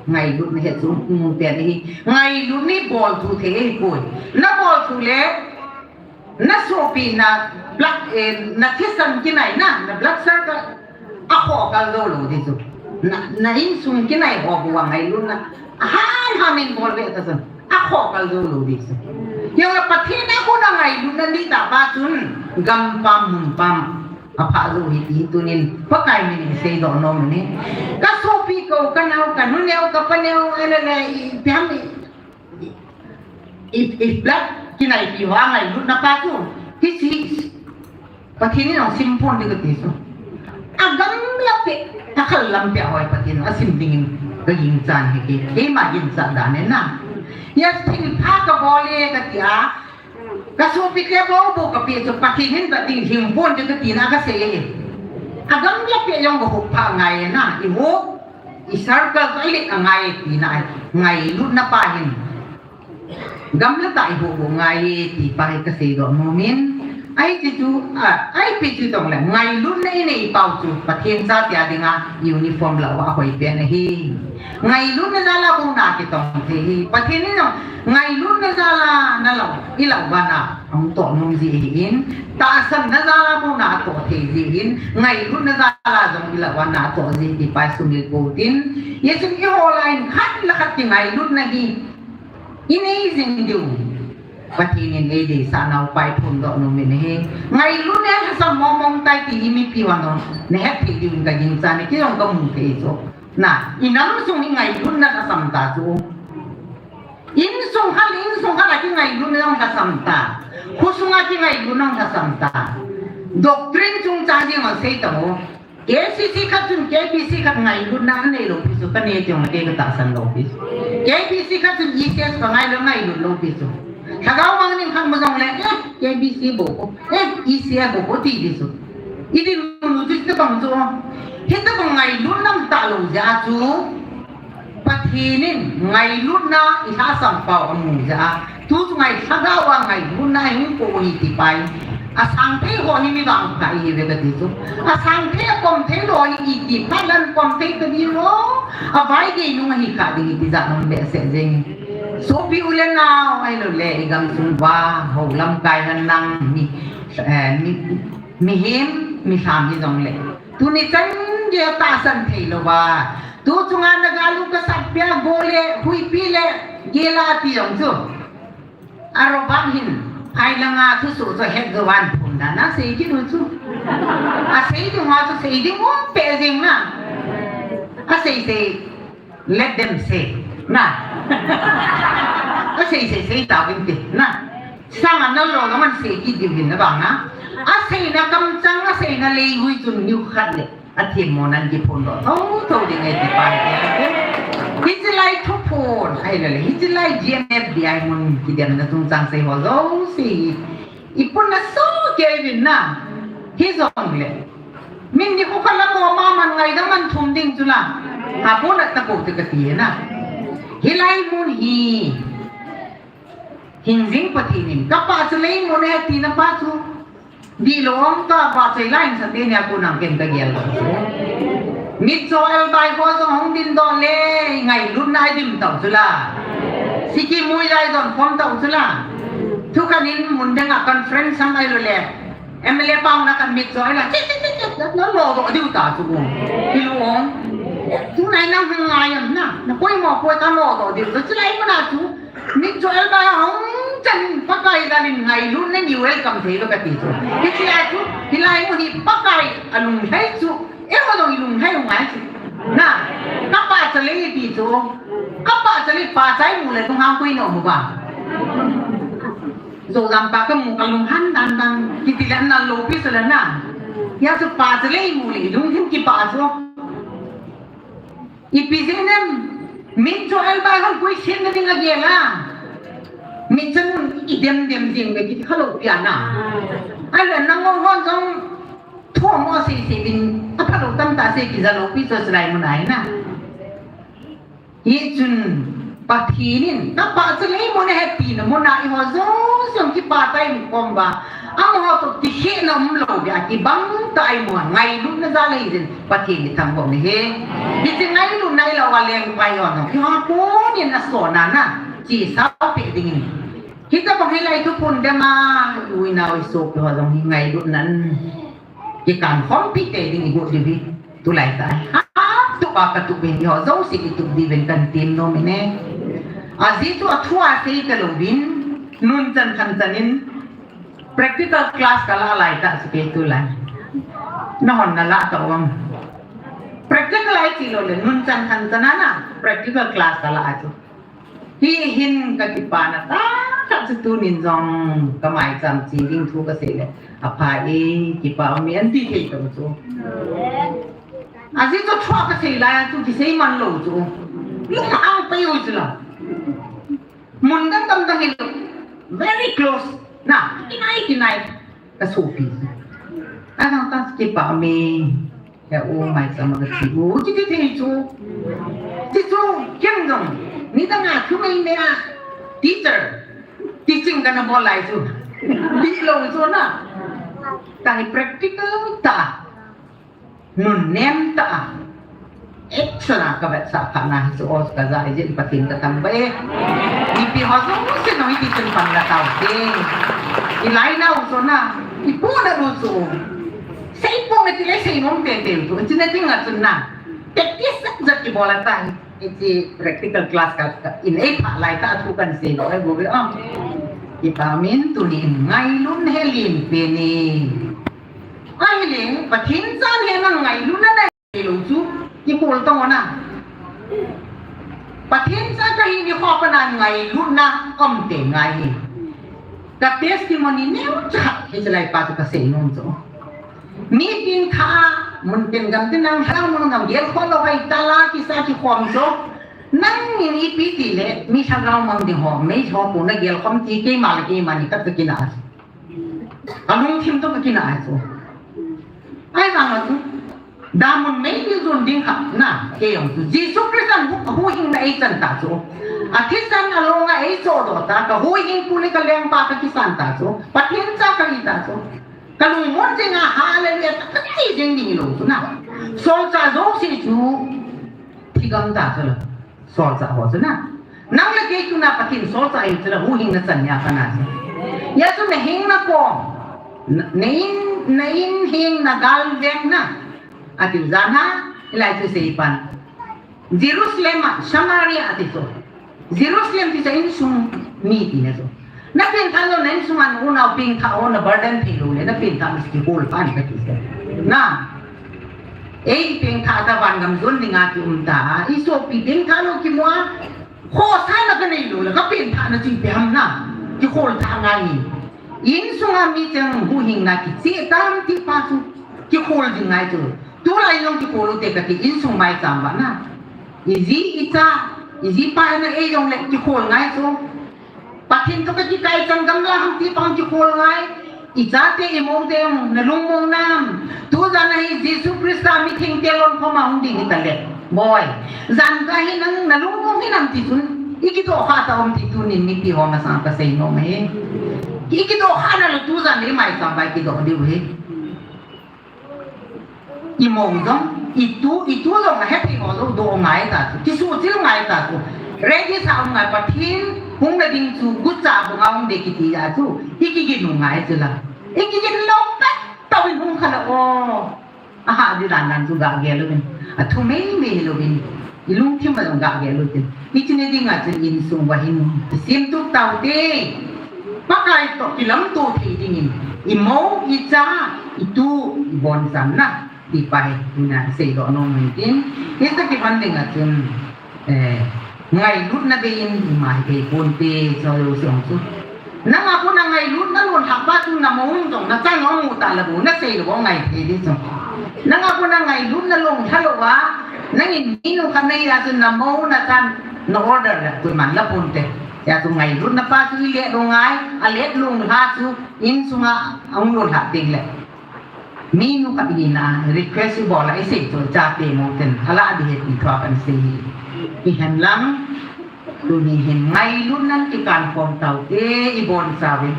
Ngailutna hi achungnung pen e. Ngailutna hi bolthu thei ahipoi. Na bolthu le, na sopi na blood, eh, na thisan kinai na, na blood circle, akhoh kal jou lou ding chu. Na, na insung kinai ho bou a ngailutna, aham ham in bol ve ta chun, akhoh kal jou lou ding chu. Hijeh a Pathen a kon a ngailutna nei tah pa chun, gampam, munpam, aphah jou ahi ti tunin, Pakai min in seidoh nom in. Ka sopi ko, ka nao, ka nu neo, ka pa neo, ele le, i, ipi ham i, I, i blood kinaipi ho a ngailutna pa chu. Hiche, Pathen in jong sim pon ding kati chu. Agamla peh, akhal lam peh a hoi Pathen in asim dingin ka ginchat ahi kei. Keima ginchat dan ahi na. Hijeh a thilpha kabol e kati a. Ka sopi te bou bou kapeh chu Pathen in vet ding hing pon ding kati na kasei e. Agamla peh jong kahup pha ngai e na. I hup, i circle chu alet angai e tina ahi. Ngailutna pa hin. Gamla tah a i huhbuh ngai e, ti pa hi ka seidoh nom in, Ahi chu, a, ahi pi chu tong le, ngailutna i nei pau chu, Pathen chate a dinga uniform lah uva hoi pen ahi. Ngailutna jal a bou na kitong thei hi. Pathen in jong, ngailutna jal a na lah, i lah uva na, ahung toh nom ji ahin. Tahsanna jal a bou na toh thei ji ahin. Ngailutna jal a jong i lah uva na toh ji ti pa sumil pou tin. Hijeh chun i ho lah in khat le khat kingailutna hi. I nei jing diu. Pathen in ei deisah nau pa i phondoh nom in ahi. Ngailutna lhasam mong mong tai ti hi mipi hon jong na het thei diu in ka gingchan e, kei jong ka mu thei chu. Na, i nam sung hi ngailutna lhasam ta chu. Insung khat, insung khat a kingailutna jong lhasam ta. Khosung a kingailutna jong lhasam ta. Doctrine chungchang jeng jong sei ta mo. K C C khat chun K B C khat ngailutna anei lou pi chu, ka nei teng le kei ka tahsan lou pi chu. K B C khat chun E C S ka ngai lou, ngailut lou pi chu. Lhagao mang ning khat mu jong le, eh, K B C bou ko, eh, E C S bou ko ti pi chu. I dinmun u chu hitabang chu. Hitabang ngailutna um talou jeh a chu. Pathen in ngailutna i lhasam pau amu jeh a, tu chu ngai lhagao a ngailutna i hung ko hi ti pa hi. Asang thei ho hi mi vangpha ihi uve kati chu. Asang thei, akom thei lou hi iti phat le akom thei ta ding lou. Avai gei nung ahi kha ding hi ti jat nom behseh jeng. Sopi u le nao ahilou le i gamsung uva, hou lamkai hen lang mi, eh, mi, mihem, milham hi jong le. Tuni chan gei tahsan thei lou va. Tu chunga na galu ka sat pia go le, huipi le, gel a ti jong chu. A Robert hin, phai langa thusoh chu het jou van phun dan a sei kit u chu. A sei ding uva chu sei ding um peh jeng na. A sei sei, let them say. Na. A sei sei sei tauvin te. Na. Sanga na lo lo man sei kit diu hin na bang na. A seina kamchang, a seina lei hui chun niu khat le. Athemmona in kiphondoh thotho ding ahi ti pa hi. Hiche lai thuphon, ahilou le, hiche lai G M F D I mun kidemna chungchang sei ho jouse hi. I pun na so kei vin na. Hijongle. Min ni khu khat la mo ma man ngaidam man thum ding chu la. Ha pon a ta pou te kati na. Hilai mun hi. Hingjing Pathen in, ka pah chu lei mun e ti na pa chu. Dihlou ong ta pa chai lai in sa te nia ko nang ken ka gel lou chu. Mitcho Elbai ho jong hung dingdoh le, ngailutna i dim tau chu la. Siki mui lai don khom tau chu la. Thukhan in mun dang a conference sam ahilou le. M L A pau na kan Mitcho Elbai. Chik, chik, chik, chik, na lo doh diu ta chu ko. Hilou ong. Tunai nang hung ngai am na. Na poimo poi ka lo doh diu. Chu lai mun a chu. Mitcho Elbai hung chan Pakai jal in ngailutna in welcome thei lou kati chu. Hiche a chu, hilai mun hi Pakai alunglhai chu. Eiho jong ilunglhai u ngai chu. Na, ka pah cha lei ti chu. Ka pah cha lei pah chai mu le lunghan koi nom u va. Jou jam pa ka mu ka lunghan dan dan. Kiti le na lou pi chu le na. Hia chu pah cha lei mu le lunghan kipah chu. Ipi jeh inem, Mitcho Elbai hon koi sem na ding a gel a. Mitcho nun i dem dem jing ve kiti kha lou pi a na. Ahile nangho hon jong thu mo sei sei vin, aphalou tamtah sei kija lou pi chu chulai mun a hi na. Hichun Pathen in, ka pah cha lei mun ahi tina mun a eiho jouse jong kipah tah in um uva. Amaho toh kikhehna umlou dia kibang tah in um a, ngailutna jal ahi jeh in Pathen hi thangvah u ahi. Hiche ngailutna ilou a lengpa ho jong, eiho konin asona na, chesa peh ding in. Hitabang hilai thuphon dem a, i u i nao i sopi ho jong hi ngailutna in kikan khompi tei ding i got diu hi. Tulai tah. Ha, tup a ka tup in eiho jouse i tup diu vin kan tem nom in e. Ajeh chu athu a sei talou vin, nunchan khanchan in, practical class ka la lai tah chu kei tulai. Nahon na la tau am. Practical ahi ti lou le, nunchan khanchan a na, practical class ka la chu. Hi hin ka kipana tah tah chu tunin jong ka maicham che ding thu ka sei le. Apha e, kipah um e, an ti thei tau chu. Ajeh chu thu a ka sei lai a chu kisei man lou chu. Lunghang pai u chu la. Mun dang dang dang hi lou. Very close. Na, kinai, kinai. Ka sopi. Adang ta kipah um e. He u maicham a ka che u. Chu ti thei chu. Ti chu, ken jong. Nidang a thu mei mei a. Teacher. Teaching kana bol lai chu. Dihlou chu na. Tah hi practical tah, nunnem tah, action a kavetsah kha na hi chu o kaja ijin Pathen katang ba e. Mipi ho jouse nong iti chun pan la tau te. Ilai nau chu na, ipu na lu chu. Sei pong na ti le sei nom tete chu. China ting a chun na. Practice jat kibol a tai. Hiche practical class ka, ka in ei pha lai tah thu kan sei lou, ai bu ve a. Kipah min tunin ngailun hel in pe ni. Ahile, Pathen cha hi nang ngailun na nei lou chu, kikhol tong na. Pathen cha kahi ni kho pa na ngailun na um te ngai hi. Ka testimony neocha, hiche lai pa chu ka sei nom chu. Mi pengthah, mun peng gam te nang lhang mun gam gel khol lou hai tala kisa kikhom chu. Nangin ipi ti le, mi lhagao mang ding ho, mei ho pu na gel khom ti keima le keima ni khat ka kinah. Ka lungthim toh ka kinah chu. Ahivang a chu. Damun mei ding jun ding kha na, kei jong chu. Jesu Christan hu, huhhingna ei chan ta chu. Athisan along a ei chohdoh ta, ka huhhingpu le ka lengpa ka kisan ta chu. Pathen cha kahi ta chu. Ka lungmon jing a, hallelujah, ka ti jing ding lou chu na. Solchah jouse chu thigam ta chu la. Solchah ho chu na. Nang le kei chu na Pathen solchah hi chu la huhhingna chan nia kana chu. Hia chu na hingna kom. Na, na in, na in hing na gal veng na. Ati u jan ha, hilai chu sei pan. Jerusalem a, Samaria ati chu. Jerusalem ti chu insung mi tina chu. Na pengthah lou na insung a na unau pengthah ho na burden thei lou le, na pengthah mi chu kihol pan kati chu. Na. Ei pengthah ta van gam jon dinga ki um ta. I sopi pengthah lou kimu a. Khohsahna ka nei lou le, ka pengthahna chu ipi ham na. Kihol tha ngai. Insung a mi cheng huhhingna kicheh tam ti pa chu. Kihol ding ngai chu. Tulai jong kikhol u te kati insung maicham va na. Iji icha, ijipa na ei jong le kikhol ngai chu. Pathen toh ka kikai chan gam la ham ti pa kikhol ngai. Ichate imou te jong na lungmong nam. Tujan a hi Jesu Christa mithengte lon khom a hung ding hita le. Boi. Jan ka hi nang na lungmong hi nam ti chun. I kidoh kha ta um ti tunin mipi ho masang ka sei nom e. I kidoh kha na lou tujan le maicham va i kidoh diu hi. I mong jong, i tu, i tu jong a hethei ho jong doh ngai ta chu, kisuhchil ngai ta chu. Ready sa um ngai Pathen, hung na ding chu, gucha bung a hung de kiti a chu, i kigin u ngai chu la. I kigin lou pet, tau in hung kha la o. Aha, di dan dan chu ga gel uvin. A thu mei mei louvin. I lungthim a jong ga gel u tin. Hiche ni dinga chun insung uva hin i simtup tau te. Pakai toh kilamto thei dingin. I mou, i cha, i tu, i bonchana. Ti pa hi, ina seidoh nom u hin tin. Hiche kibang dinga chun, eh, ngailutna bei in, ima hi bei pon te, so lo song chu. Nanga kona ngailutna lonlhah pa chu na mou in jong na chan jong mu ta la bu, na sei lou ngai thei di chu. Nanga kona ngailutna lonlha lou a, nangin minu khat nei a chu na mou na chan na order la, koiman la pon te. Hia chu ngailutna pa chu i let lou ngai, a let lonlha chu insunga ahung lonlha teng le. Minu khat hina, request i bol a i sei chu chate mou ten, a la di he ti thua kan sei hi. I hen lang, tuni hin ngailutna kikan khom tau te i boncha uvin.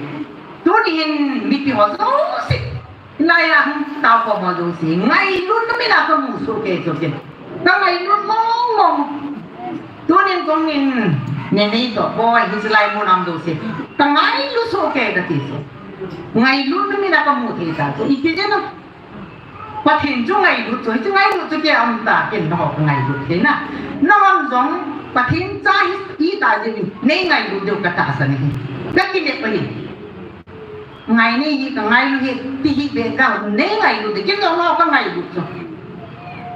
Tuni hin mipi ho jouse, hilai a hung tao khom ho jouse, ngailutna min a ka mu soh kei chu kin. Ka ngailut mong mong. Tunin kong in, ne nei toh, boi, hiche lai mun a um jouse. Ka ngailut soh kei kati chu. Ngailutna min a ka mu thei ta chu. Ipi jeh a Pathen chu ngailut chu, hichu ngailut chu kei a um ta, ken nangho ka ngailut thei na. Nangho jong Pathen cha hi, hi ta jeh in, nei ngailut diu ka tahsan ahi. Ka kinep ahi. Ngai nei hi, ka ngailut hi, ti hi be ka, nei ngailut di, ken jong nangho ka ngailut chu.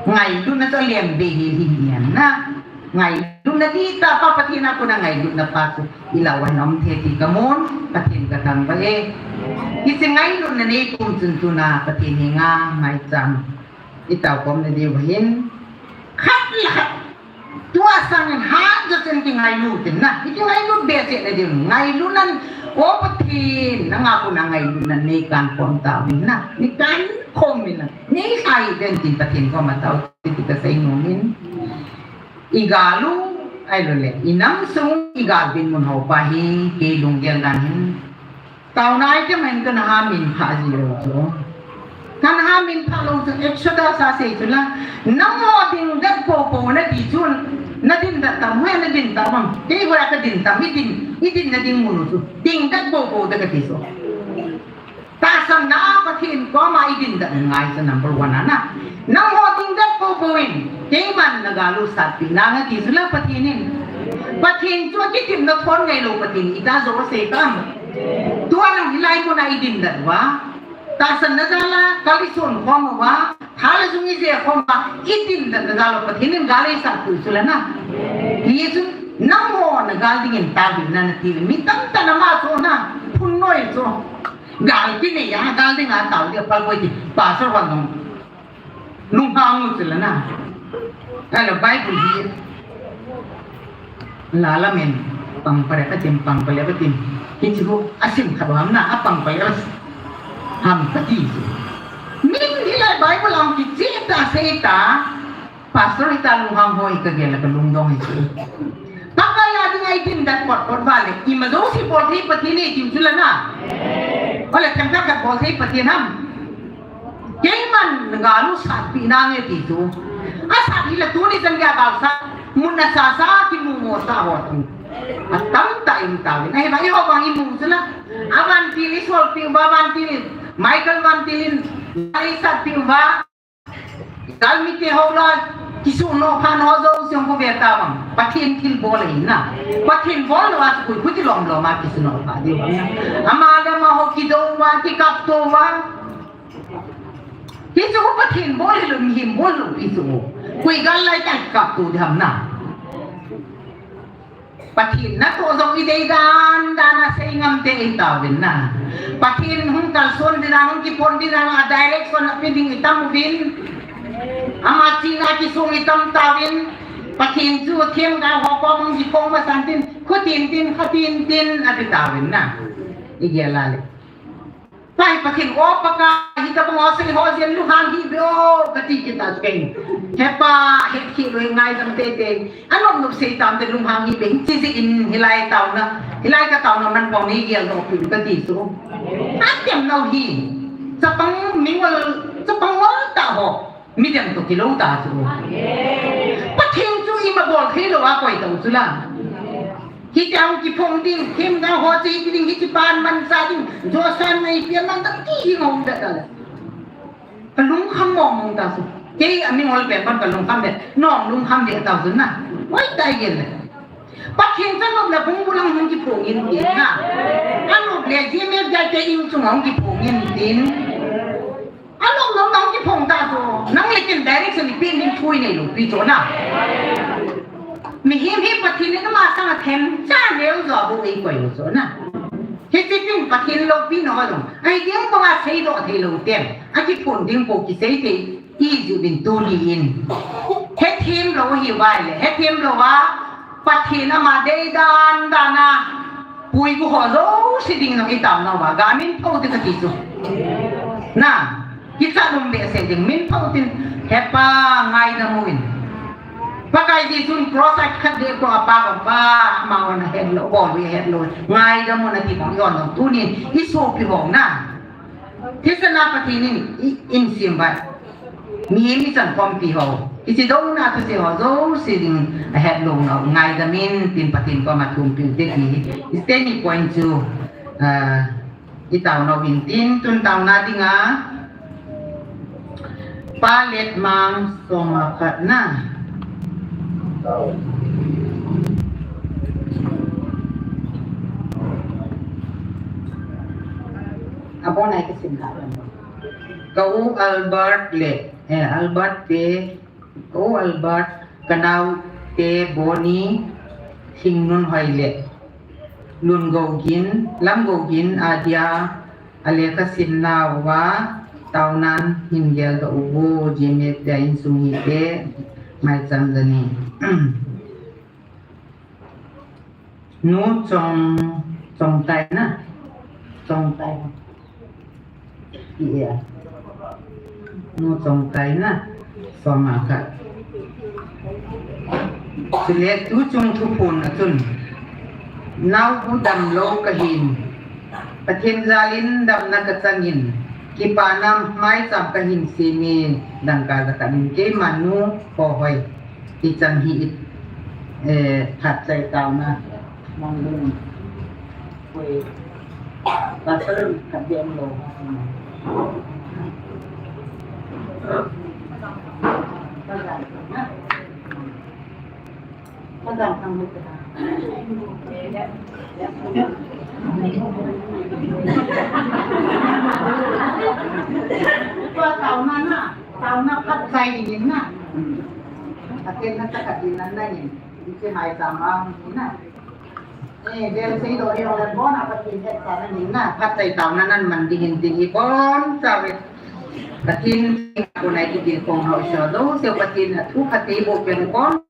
Ngailutna chu alem be hi, hi, hi, na. Ngailutna ti ta pa Pathen a kona ngailutna pa chu. I lau a hin um thei ti ka mun, Pathen ka thangvah e. Hiche ngailutna nei pum chun tuna Pathen henga maicham i tao khom na diu hin. Khat le khat. Tua sangin hat joh chun kingailut in na. I kingailut be cheh na diu. Ngailutna, o Pathen, nanga kona ngailutna nei kan khom tauvin na. Nei kan khom in na. Nei lhai den tin Pathen koma tao ti ka sei nom in. I gal u, ahilou le, i nam sung i gal dinmun ho pa hi, kei lunggel dan hin. Taona item hin kana ha min pha ji lou chu. Kanha min phalou chu Exodus a sei chu la. Nangho ding det popo nati chu. Nadin det tam, hoi nadin tam. Kei hoi kadin tam, idin, idin nading mun u chu. Ding det popo de kati chu. Tahsanna a Pathen koma idin det ngai chu number one a na. Nangho ding det popo in. Keiman nagal u satpi nange ti chu la Pathen in. Pathen chu akitepna thon ngailou Pathen ita jo sei tam. Tua lang hilai muna idin det uva. Tahsanna jal a, gal isun khom uva, thal jung ije khom uva, idin det na jal a, Pathen in gal eisat u chu la na. Hichun, nangho nagal dingin taovin nati le, mi tamtah in ama chu na, phun noi chu. Gal kinei a, gal dinga tao dia pal koi ti, pastor hon nung. Lunghang u chu la na. Ahile Bible hi. Lalamin, pang pare katim, pang pale katim. Hichu, asim khat ham na, apang pale ham kati chu. Min hilai Bible ang kicheh ta, sei ta. Pastor ita lunghang hoi kagel a kalungdong hi chu. Pakai a dinga idin det potpot vale. Ima jouse bol thei Pathen e ti chu la na. Ole themkhat khat bol thei Pathen ham. Keiman gal u satpi nange ti chu. Asat hile tuni chan geiya gal sat. Mun a sasa kimu mo sa ho tu. Atam ta in ta in. Ahi ba i ho bang imu chu la. Avantil isolpi uva vantil. Michael vantil in. Ai satpi uva. Galmi te ho la, kisu no phan ho jouse hung ko ve ta vang. Pathen thilbol ahi na. Pathen bol lou a chu koi, koi ti lom lom a kisu no pha diu vang na. Ama le ama ho kidou uva, kikaptou uva. Hichu Pathen bol hilou, mihem bol lou hichu. Koi gal lai ta kikaptou di ham na. Pathen natoh jong idei dan dan a sei ngam te itauvin na. Pathen hung kalson ding a, hung kiphon ding a, a direction ape ding itam uvin. Ama ching a kisung itam tauvin. Pathen chu themgao ho kom hung kiphong masan tin, kho tin tin, kha tin tin ati tauvin na. Igel a le. Pai Pathen o Pakai, hitabang o sei ho jeng lunghang hih beh o, kati kit a chu kei. He Pa, hetkhel lou ngaidam teitei. Anop nop sei tam te lunghang hih beh, hiche jeh in hilai taona, hilai ka taona man pau nei gel doh peh u kati chu. Atem lou hi. Chapang mingol, chapang ngol tah ho. Midang toh kilou ta chu. Pathen chu ima bol thei lou a koi tau chu la. Hitia hung kiphong ding, themgao ho che hiding, hiche pan manchah ding, josan nei pia man ta ti hi ngom da ta la. Ka lungkham mong mong ta chu. Kei a mingol pen pan ka lungkham le, nong lungkham le ta chu na. Oi tai gel le. Pathen cha nop le bung bulang hung kiphong in tin na. Anop le GMFDI te in chung hung kiphong in tin. Alom lom nang kiphong ta chu, nang le ken direction ipi ding thu inei lou pi chu na. Mihem hi Pathen in ama sanga themcha neo jo bou eikoi u chu na. Hiche pen Pathen loupina ho jong, ahi ding banga seidoh thei lou ten, akiphon ding bou kisei thei, ijeh uvin tuni in. Hethem lou hi vai le, hethem lou a, Pathen ama deidan dan a, puibu ho jouse ding nang itaona uva, ga min pho te kati chu. Na, kicha lum behseh ding, min pho tin, He Pa ngaidam un. Pakai Jesun cross a khat ding ko apa ko pa, ama hon ahet lou, bol u ahet lou, ngaidam un ati bang, ion lou, tunin, isopi ho na. Thisan a Pathen in, i, in sim vai. Mihem ichan khompi ho. Hiche douna thusei ho jouse ding ahet lou nau ngaidam in tin Pathen koma thumpi u te ti hi. Hiche ni point chu, ah, itaona uvin tin tun taona dinga. Pa Letmang som a khat na. Abon ai ka sim ka. Ka u Albert le, eh, Albert te, ka u Albert, ka nao te Boni, Thingnunhoi le, Lungougin, Lamgougin, adia, alekha simna uva, taonan hin geldoh uvo, GMFDI insung hite, maicham jani. Nu Chong, Chongtai na. Chongtai. Iya. Nu Chongtai na. Som a khat. Chule tuchung thuphon a chun. Naobu damlou kahin. Pathen jalin damna kachangin. Kipana maicham kahin sem e, dangka jakhat in keima nu Khohoi. Ichan hi i, eh, phatchai taona. Mong lung. Koi. Pastor khat beh umlou. Tua taona na, taona phatchai ding na. Atin na, takhat in na na in. Hiche maicham a hung na. Eh, bel sei doh hi hung le bon a Pathen hetsa na in na. Phatchai taona nan man ding in tin hi bon chauve. Pathen kona i kitilkhou hausa jouse Pathen a thu phatthei boh pen kon.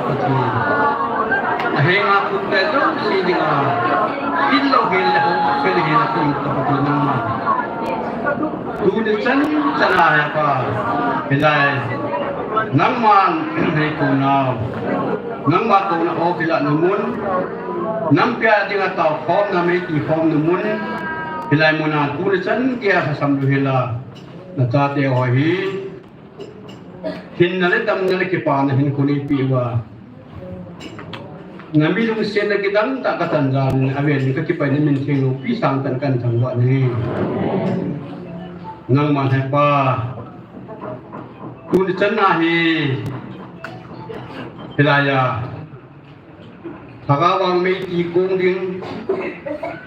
Pathen, ahenga thum te jouse dinga, in lou hel le hou, fel hel a peng ka Pathen nangma. Tuni chan chan a hepa, hilai, nangman nei kounau, nangma kouna o kilahna mun, nampi a dinga taokhomna, meiti khomna mun, hilai muna tuni chan geiya lhasam lou hel a, nachate ho hi, hinna le damna le kipana hinkho neipeh uva, nami lungsetna kidang tah katan jal in, avel in kakipah in namin theng loupi sangtah in kathangvah nahi. Nangman hepa, tuni chan a hi, hilai a, lhagao vang meiti kong ding,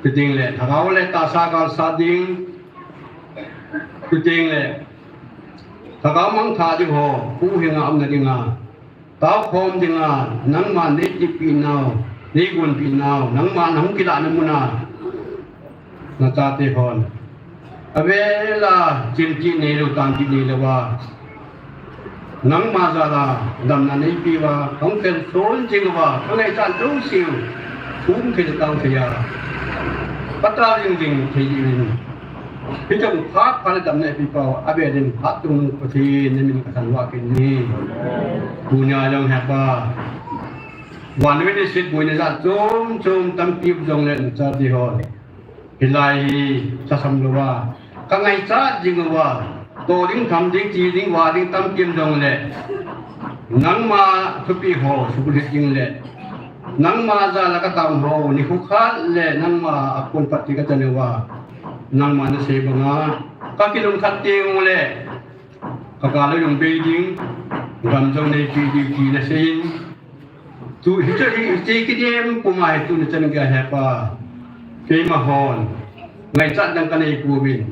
chuteng le lhagao le tahsa galsat ding, chuteng le lhagao mangthah ding ho, pu henga umna dinga, taokhom dinga, nangman neitipeh nau, neigonpeh nau, nangman nahung kilahna muna, nachate hon, avel a chimtih neilou, tangtih neilou a, nangma jal a damna neipeh uva, kahung kalson jing uva, kangaichat jouseu, um thei le tao thei a, patao jing jing thei uvin, hicheng phat phat le damna eipeh pau, avel in phat chung Pathen namin kathangvah kit e. Tunia jong hepa, vannoi leiset boina jat chom chom tampi um jongle nachate hon, hilai hi lhasam louva, kangaichat jing uva, toh ding, tham ding, che ding, vah ding tampi um jongle, nangma thupeh ho suklit ding le, nangma jal a kataona ho nikho khat le nangma a kon phat ti kachan uva, nangma nasei banga kakilungkhat teng ule, kagal a jong bei ding, gam jong neipeh ding ti nasei in, tu hiche hi, hiche kidem puma hi tuni chan geiya hepa, keima hon ngaichat dang kanei pouvin,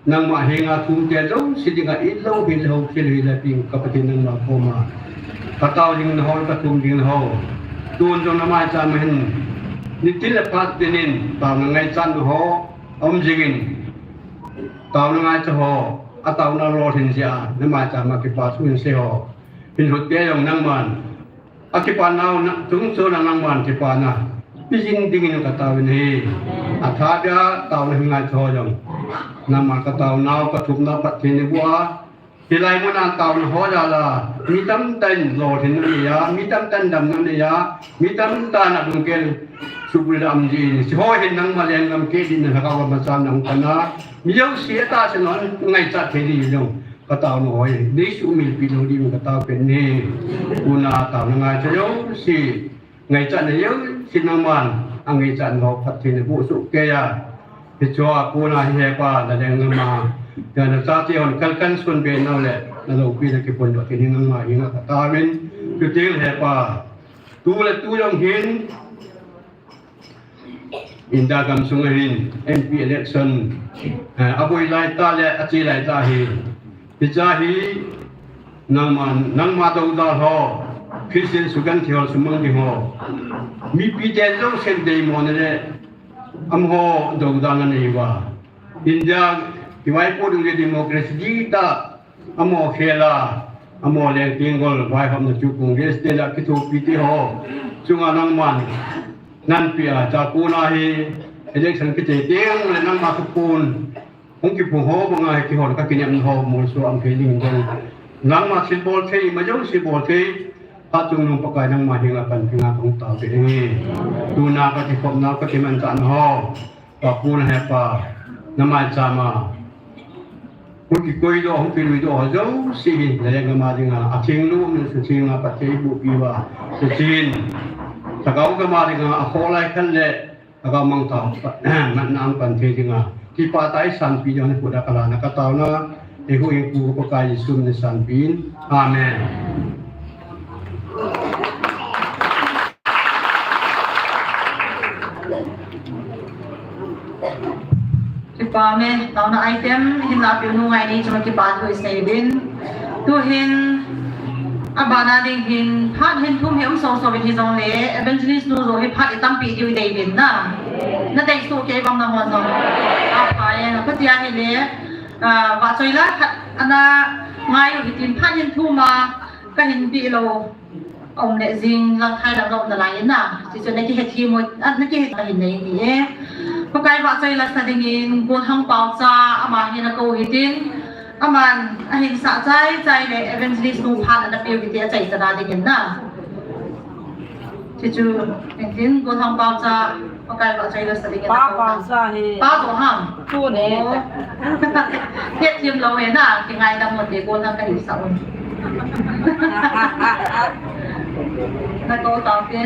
nangma henga thum te jouse dinga, in lou hel le hou, fel hel a peng ka Pathen nangma koma, katao ding na ho, kathum ding na ho, tun jong namaicham a hin nitin le phat tin in taona ngaichatna ho aum jing in, taona ngaicha ho, ataona lolhin jeh a namaicham a kipa thu hinsei ho, hinlhut te jong nangman akipa nau na, chungchon a nangman kipana pejing dingin kataovin ahi. Athahbeh a taona hin ngaicha ho jong, nangman kataonau, kathumnau Pathen in neiboh a, hilai muna taona ho jal a mi tamtah in lolhinna anei a, mi tamtah in damna anei a, mi tamtah in alunggel sukbulhit a um jin, hiche ho hin nangma lenggam keh ding, na lhagao gam a cham nahung pan a, mi jouse atahsan a ngaichat thei ding jong kataona ho hi neisuhmilpi lou ding katao pen ahi. Tuna taona ngaicha jouse, ngaichatna jouse nangman angaichatna ho phatthei naboh soh kei a, hichea kona hi hepa, nalenggam a, nachate hon kalkan sunbe nau le naloupina kiphondoh kit ding nangma henga kataovin, chuteng le hepa, tu le tu jong hin India gamsunga hin M P election, eh, aboi laitah le ache laitah hi, hichea hi nangma, nangma doudal ho, Christian sugenthei ho, sumang ding ho, mipi te jousen deimona le amaho doudal anei uva, India kivaipoh ding le democracy dihtah amaho khel a, amaho leng tenggol vaihomna chu Congress te le akithopi te ho chunga nangman nanpeh a, chua kona hi election kiche teng le nangma thuphon hung kiphong ho banga hi kihon, kakinepna ho molso a um thei ding jong, nangma thilbol thei, ima jouse bol thei, phat chungnung Pakai nangma henga panpina kahung taote ahi. Tuna kakikhopnau, kakimanchahna ho, Pa Pu na hepa, namaicham a hung kikoidoh, hung kiluidoh ho jouse hi nalenggam a dinga athenglo umna sutheng'a Pathen eibohpi uva, sutheng, lhagao gam a dinga akhoh lai khat le lhagao mangthah, matna a hung pan thei dinga kipah tah a eisanpi diu hinkho a kalhahna kataona, eihuhhingpu ka Pakai Jesu min in eisanpi in. Amen. Kipah e, taona item hin lahpeh u nu Ngaini chunga kipah thu isei uvin. Tuhin abana ding hin phat hin thum hi um soso uvin hijongle, evangelist nu jong hi phat itampi diu idei uvin na. Nadei soh kei bang nahon jong. Aphai e, katia hile, ah, vahchoi la khat ana ngai u hitin phat hin thum a kahin peh lou. Aum le jing lang thai lam lo na lai na. Chuchu na kihethem u, ah, na kihet hin nei ni e. Pakai vahchoi la sa dingin, Golhang Paocha, ama hi na kou hitin. Aman, ahin sah chai chai le evangelist nu phat ana peu hiti achai chana dingin na. Chuchu, engtin, Golhang Paocha, Pakai vahchoi la sa dingin. Pa Paocha hi. Pa Golhang. Tu ne. Oh. Hethem lou e na, kingaidam u te, Golhang kahin sa un. Na kou tau te.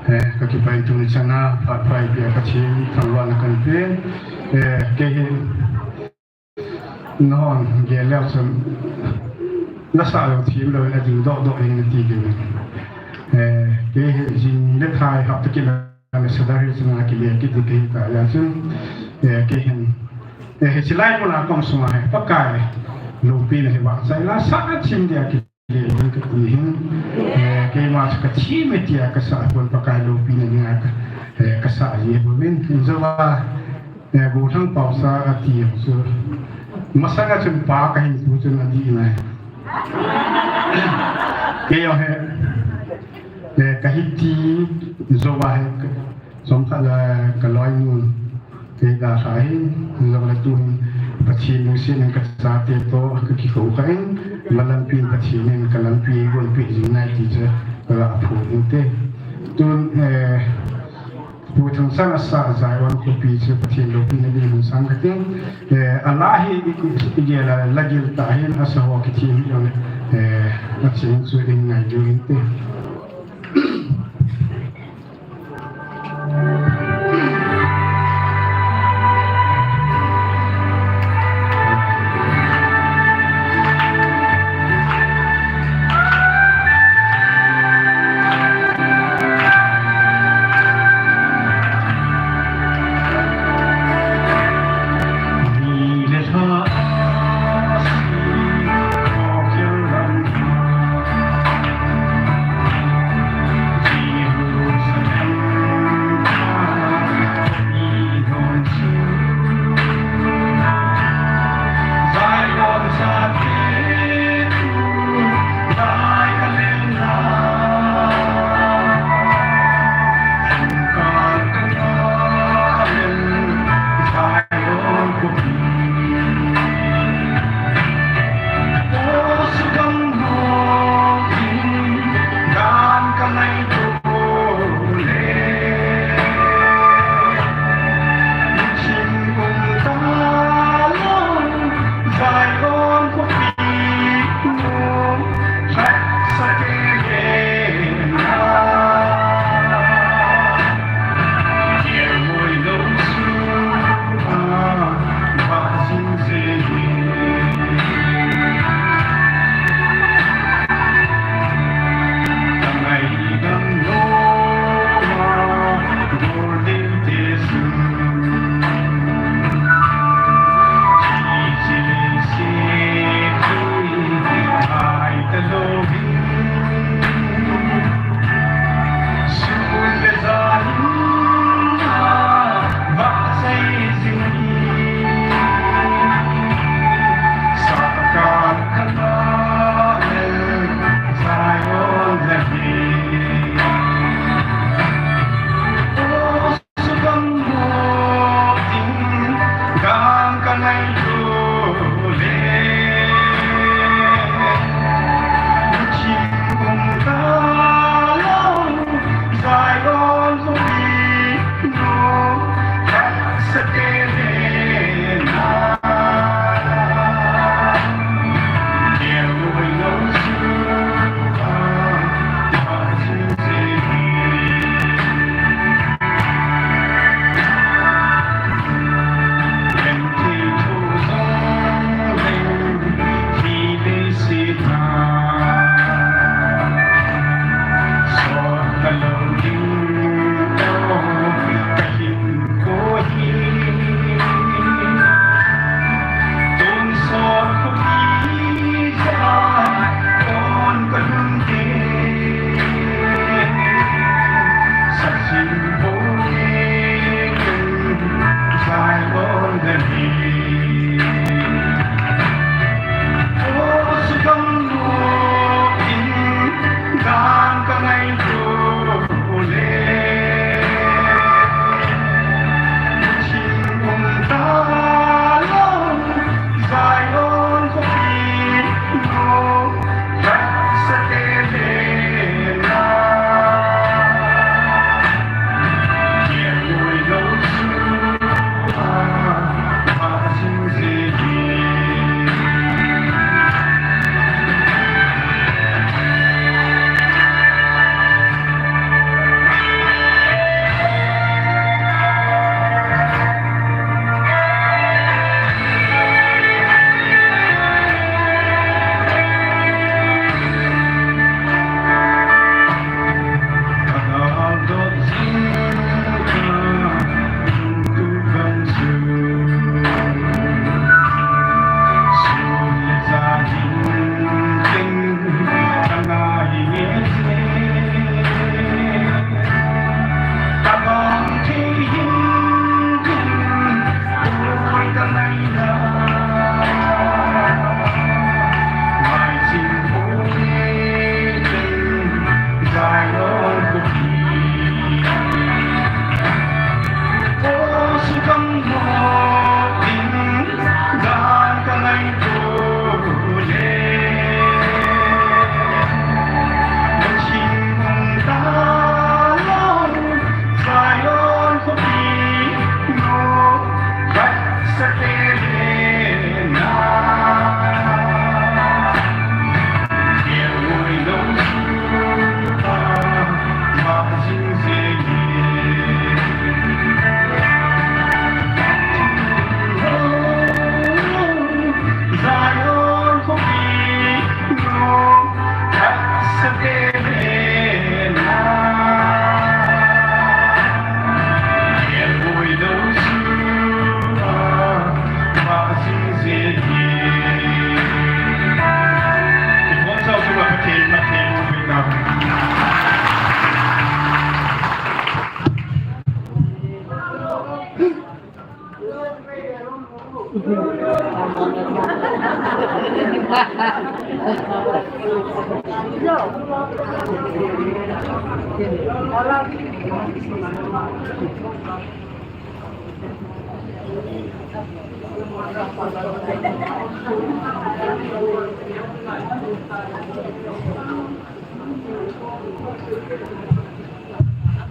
Eh, ka kipah in tuni chana, phat pha eipeh a ka thim, thangvahna kahin pe. Eh, kei hin, nahon gel leu chun, na sah lou thim lou, na ding doh doh in na ti ding. Eh, kei hin, jing le thai, hapta kit le, na sa da hi chun, na kile kit ding kahi ta, hijeh chun, eh, kei hin, eh, hiche lai mun a ka um sunga hi, Pakai loupina hi vahchoi la sa a thim dia ki le ding kati hin, eh, keima chu ka thim e tia ka sa pon, Pakai loupina dinga ka, eh, ka sa ji bouvin, hin jouva, eh, Golhang Paocha ati jong chu. Masanga chun pa kahin pu chun adih nai. Kei jong hi, eh, kahin ti jouva hi, Chomkhat le ka loinu, kei dalha hi, jong le tu hin, Pathen lungset in ka chate toh, ka kikou kha in, malampi in Pathen in ka lampi eigonpeh jing nai ti chu, ka ga phon inte. Tun, eh, Pu Thangsan asa Zion khopi chu Pathen loupina ding hin sang kate, eh, ala hi i, i, i gel a, la gil tah hin asa ho kithem hi jong le, eh, achen chu ding ngai diu inte.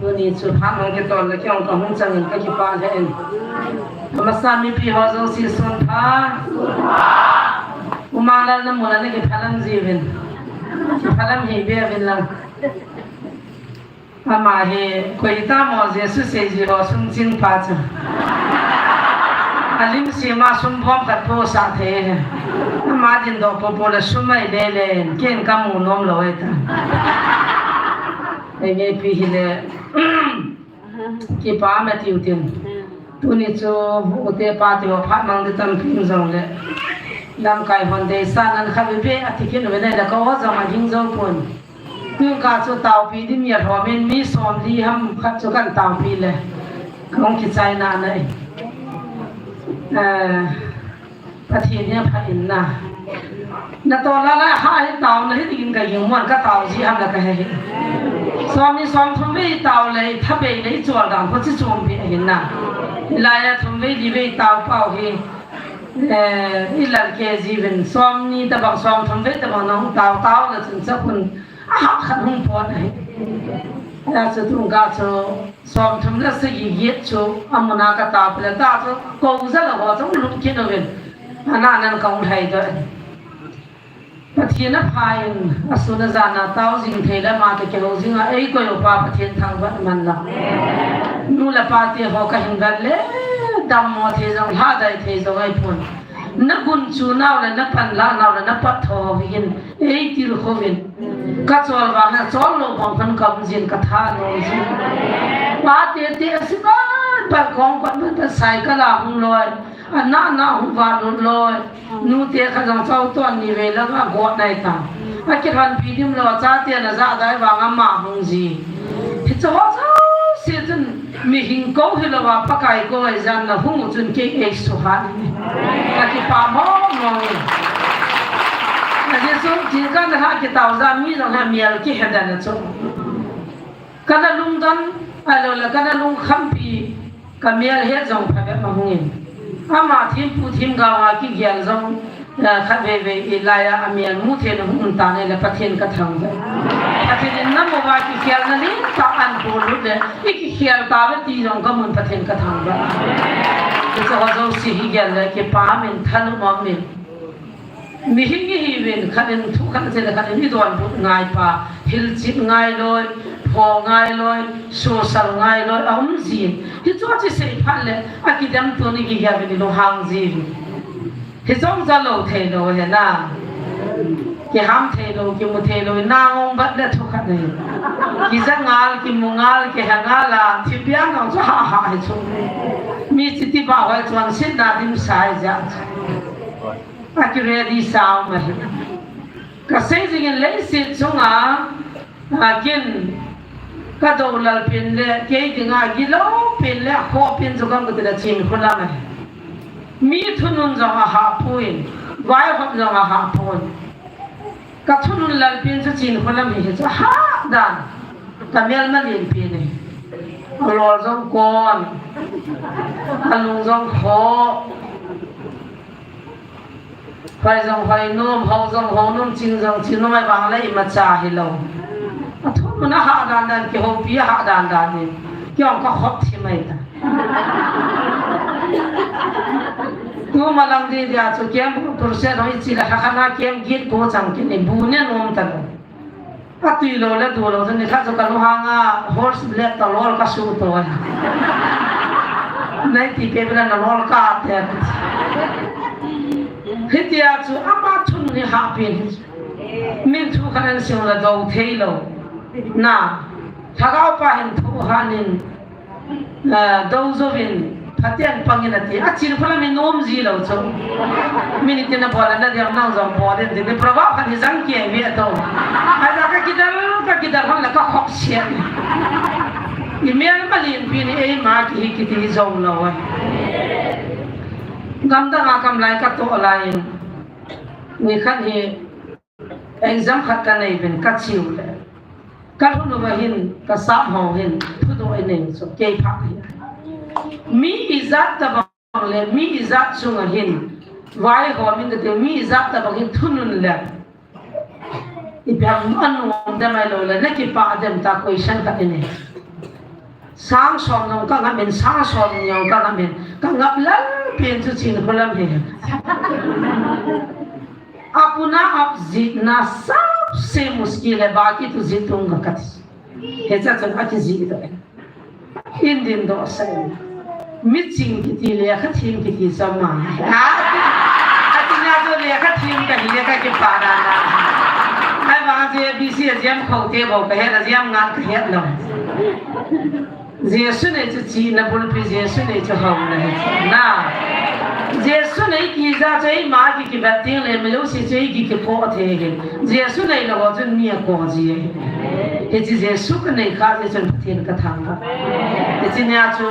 Tuni chu phat hung kitol le kei jong kahung chang in kakipah lheh in. Amasa mipi ho jouse sun pha. U Manglal namu le nakiphalam jiuvin. Kiphalam hih beh uvin lang. Ama hi koi tamo Jesu seiji ho sung ching pa chu. Alim sima sum bom khat po sah thei. Ama dindoh popo le sum ai le le, ken kamu nom lou ahi ta. Ei ngeipi hile, kipah me tiu tin. Tuni chu ute pate ho phat mang di tampi um jongle, lamkai hon deisah nan khat bebe ati kit uve, nei le ka o jong ahing jou pon. Tun ka chu taopi ding mi alhom in mi somli ham khat chu kan taopi le, kahung kichai nana e. Eh, Pathen hi apha in na. Natoh lala ha hi taona hi dingin ka jing mon, ka tao ji ham la ka he hi. Somni somthum vei tao le, thabei le i chol dan kho chi chom pi ahin na. Hilai a thum vei li vei tao pau hi, eh, i lal ke jiuvin, somni tabang somthum vei tabang nahung tao tao le chun chapun a ha khat hung pon ahi. Hijeh chun tun ka chu somthum le sagi giet chu amun a ka tao pi le ta chu kou jal a ho chu lut kit uvin. Ana nan kahung lhai doh. Pathen apha in, asun ajan a tao jing thei le ama toh kihou jing a, ei koi upa Pathen thangvah man lang. Nu le pa te ho kahin vet le, dammo thei jong, lhadai thei jong ahipon. Na gunchu nau le, na panla nau le, na pattho ho hin, ei tilkhou vin. Ka chol vang a chol lou bang khan ka um jin, ka thanom jin. Pa tete asi ban ban, kong kon ban ban, cycle a hung loi. Ana na hung valut loi. Nute khat jong chau ton ni vei lang a got nai ta. Akilhonpi dim lou, chate na jahda vang ama hung ji. Hiche ho jouse chun mihing kou hilou a Pakai kou a ijat na hung u chun kei ei suhat in. Kakipah mong mong in. Ajeh chu, jingkah na lha kitao jeh a mi jong hi mial kihe den a chu. Kana lungdon, ahilou le kana lungkhampi, ka mial het jong phabep ahung in. Ama thempu themgao a kigel jong, eh, khatvei vei hilai a, amial mu theina hung um tan ahile Pathen ka thangvah. Pathen in namu va kikhelna lentah ahin bol lut le, i kikhel tauve ti jong ka mun, Pathen ka thangvah. Hiche ho jouse hi gel le kipah in, thanom in. Mihing ihiuvin, khat in thu khat asei le khat in idonbut ngai pa, hilchet ngai loi, pho ngai loi, sosal ngai loi, aum jin. Hichu chu sei phat le, akidem tuni kigel uvin ilunghang jiuvin. Hiche jong ja lou thei lou ahi na. Kiham thei lou, kimu thei lou, na ngong bat le thu khat nei. Kija ngal, kimu ngal, kihe ngal a, thipbeh a nong chu ha ha hi chu. Mi chiti ba hoi chuan sit na dim sai ja. Aki ready sao ma hi. Ka sei jing in leiset chunga, a kin, ka do lal pen le, kei dinga gilou pen le, akhoh pen chu ka mu ti le Chinkholam ahi. Mi thunun jong aha poi, vaihop jong aha poi. Ka thunun lal pen chu Chinkholam hi, hi chu aha dan. Ka melma len pen ahi. Alol jong kon. Alung jong khoh. Hoi jong hoi nom, hou jong hou nom, ching jong ching nom, ahivang le imacha hilou. Athum mun a hah dan dan, kihoupi a hah dan dan in. Kei jong ka khop thim ahi ta. Tuma lang di dia chu camp crusade hoi chi le, ha khat na camp git ko chang kin in bu ne nom ta lou. Atui lou le du lou chu nikhat chu ka lunghang a horse black ka lol ka su to. Nei ti pe pe na lol ka te. Hitia chu ama thun ni ha pin. Min thu khan an siu la do thei lou. Na, Lhagao pa hin thu han in. Ah, do jouvin, phaten pangin ati, a Chinkholam mi nom ji lou chu. Minute na bol na diam nang jong bol in, ti, proverb khat hi jang kei ve to. Aja ka kidal, ka kidal hon la ka khop sian. I melma len pen hi eima kihi kiti jong lou e. Gamdang a kam lai ka toh lai in. Nikhat hi exam khat kanei uvin kache u le, kalhun uva hin kasap ho hin thudoh inei chu kei pha hi. Mi ijat tabang le mi ijat chunga hin vaihom in kati, mi ijat tabang hin thunun le ipi ham anom dem ahilou le nakipah dem tia question khat inei. Sang som jong kangap in, sang som ni jong kangap in, kangap lal pen chu Chinkholam hi. अपना आप जीतना सबसे मुश्किल है, बाकी तो जीतूंगा kati. Hiche chun akijih doh in, in dindoh sah in. Miching kiti lekha them kiti chu ama. Ati, ati na chu lekha them kahi le kakipah dan a. Ahivang chu A B C a jam khou te bou kahet, a jam ngat kahet lou. Jesu nei chu chihna bulpi, Jesu nei chu houna hi chu. Na. Jesu nei kija chu eima ki kivet ding le, mi jouse chu ei ki kiko thei hi. Jesu neilou ho chun mi ako ji hi. Hiche Jesu kanei kha jeh chun Pathen kathangvah. Hiche nia chu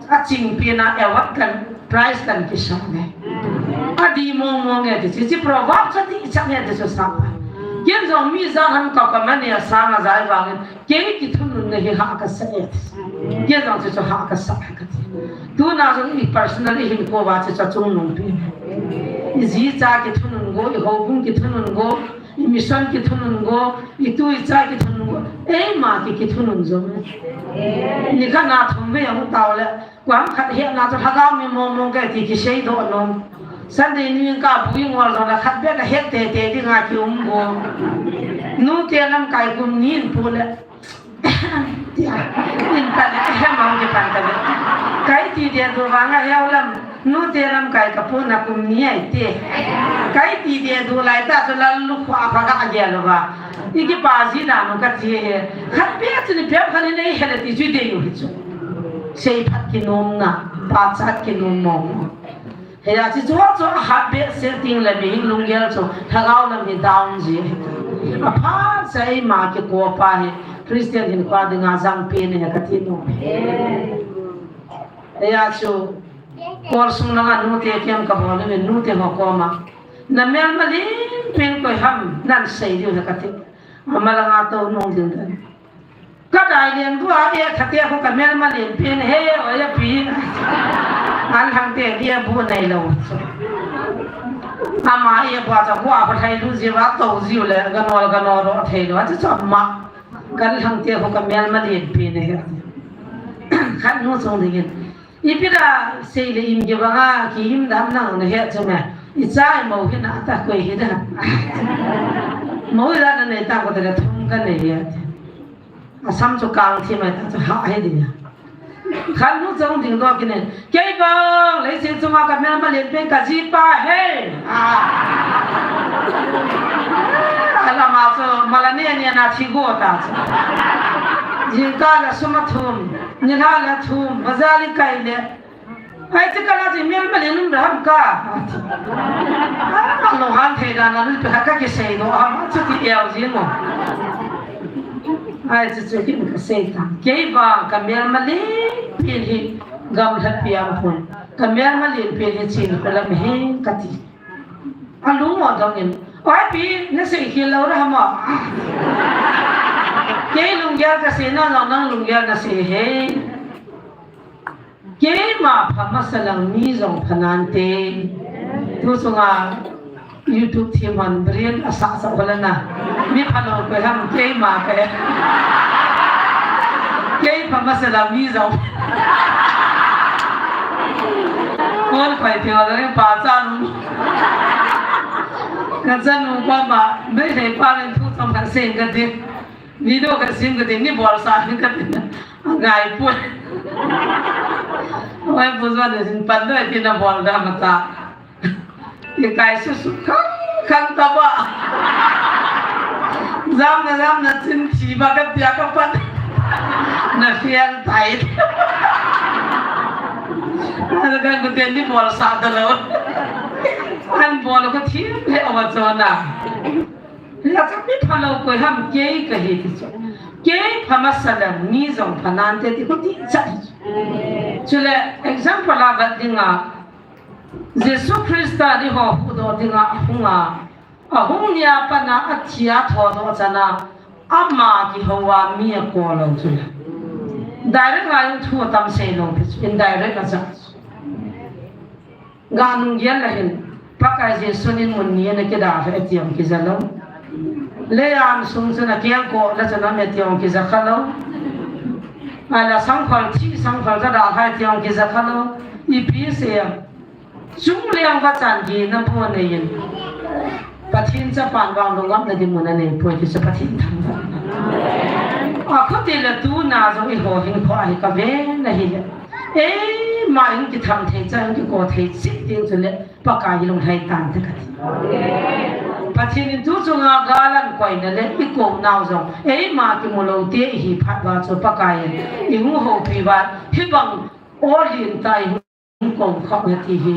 achingpen a award kan, prize kan kisah ne. Adih mong mong e ti chu, hiche proverb chu adih chang e ti chu sap a. Ken jong mi ijat ham ka, ka mani asang a jai vangin, kei kithununna hi hah kasa e. Kei jong chu chu hah kasa e kati. Tuna jong i personal i hinkho uva chu chu achungnung pi. I ji cha kithunun go, i houbung kithunun go, i mission kithunun go, i tu i cha kithunun go. Eima ki kithunun jong. Nikhat na thum vei ahung tao le, kuam khat hetna chu lhagao mi mong mong kati kisei doh nom. Sunday ni in kabu ingol jong le khat beh kahet tei tei dinga kium go. Nute lamkai kum ni in pu le. Tia, in pan le, ahem, ahung kipan ta le. Ka iti dia du vang a heu lam, nute lamkai kapu na kum ni ahi te. Ka iti dia du lai ta chu lallukhuh a pha kagel uva. I kipah ji dan u kati e. Khat beh chu ni bep khat in eihil e ti chu idei u hi chu. Seiphat kinomna, pachat kinom mong. Hia chu chu chu ahat behseh ding le mihem lunggel chu lhagao lam hi down ji. Aphat cha eima kiko pa hi Christian hinkho dinga jangpen ahi kati nom. Hia chu kol sung langa nute camp kabol uvin, nute ho koma, na melma lenpen koi ham nan sei diu ahi kati. Ama langa tou nung ding dan. Ka dai len bua e, thate khu ka melma lenpen he, o ya pi. An hang te dia bu nei lou. Ama e bua cha bua pha thai lu ji va to ji le, ga nol ga nol ro thei lo, cha cha ma. Ka hang te khu ka melma lenpen he. Khat nu sung dingin. Ipi da sei le im kibang a, ki im dam nang na he chu me. I cha i mo hi na ta koi hi da. Mo da na nei ta ko da thum ka nei ya. Asam chu kang thi mai ta chu ha he ding ya. Khat nu chong ding doh kit in. Kei bang, leiset chunga ka melma lenpen ka ji pa he. Ah. Alama chu mala ne ne na thi go ta chu. Jingkah le sum athum, nilhah le thum, bazar i kai le. Ai, ti ka la ti melma len um ra ham ka. Ah, lo han thei dan a lu pe kha ka kisei doh ham, chu ti eu jing mo. Ai, chu chu kin ka sei ta. Kei vang ka melma lenpen hi gamla piang pon. Ka melma lenpen hi Chinkholam hi kati. A lung mo dong in. Oi pi, na sei khel lou ra ham mo. Kei lunggel ka sei, nang jong nang lunggel na sei he. Keima pha masa lang mi jong pha nante. Tu sunga YouTube thim hon brain asah sah hola na. Mi phalou koi ham keima kei. Kei pha masa lang mi jong. Kon koi thim hola pa chanu. Ka chanu koma, Meitei pa len thu chom khat sei kati. Video ka sem kati, ni bol sa hin kati. Angai poi. Oi, pu Juan, sin pan doi pi na bol da mata. Ikai su su khang khang ta ba. Jam na jam na chin thi ba ka pia ka pat. Na fiel tai. Ana kan kati ni bol sa da lou. An bol ka thi le awa chona. Lacha mi phalou koi ham kei kahi ti chu. Kei pha masa le mi jong pha nante ti khuti cha hi chu. Chule example a vat dinga Jesu Christa ni ho huhdoh dinga ahunga, ahung nia pana athia thodoh chana, ama kihouva mi akou lou chule. Direct a jong thu atam seilou pi chu, indirect a cha. Ganung gel la hin, Pakai Jesu in mun ni ana kida le ati jong kija lou. Leiya sung chun akeng ko la chun ame ati jong kija kha lou. Ala sangkhol thi, sangkhol kada hai ati jong kija kha lou. Ipi sei em. Chungleng vachan gihna bou anei in. Pathen chapan vang lungngapna dinmun anei poi ti chu Pathen thangvah. Akhuti le tuna jong eiho hinkho a hi kave na hile. Eima in kitham thei chan, kiko thei cheh ding chule Pakai hi lunglhai tante kati. Pathen in tu chunga gal ahin koina le ikou nau jong eima kimu lou te ihi phat uva chu Pakai in eihung houpi uva hibang olin tah in kou kha uve ti hi,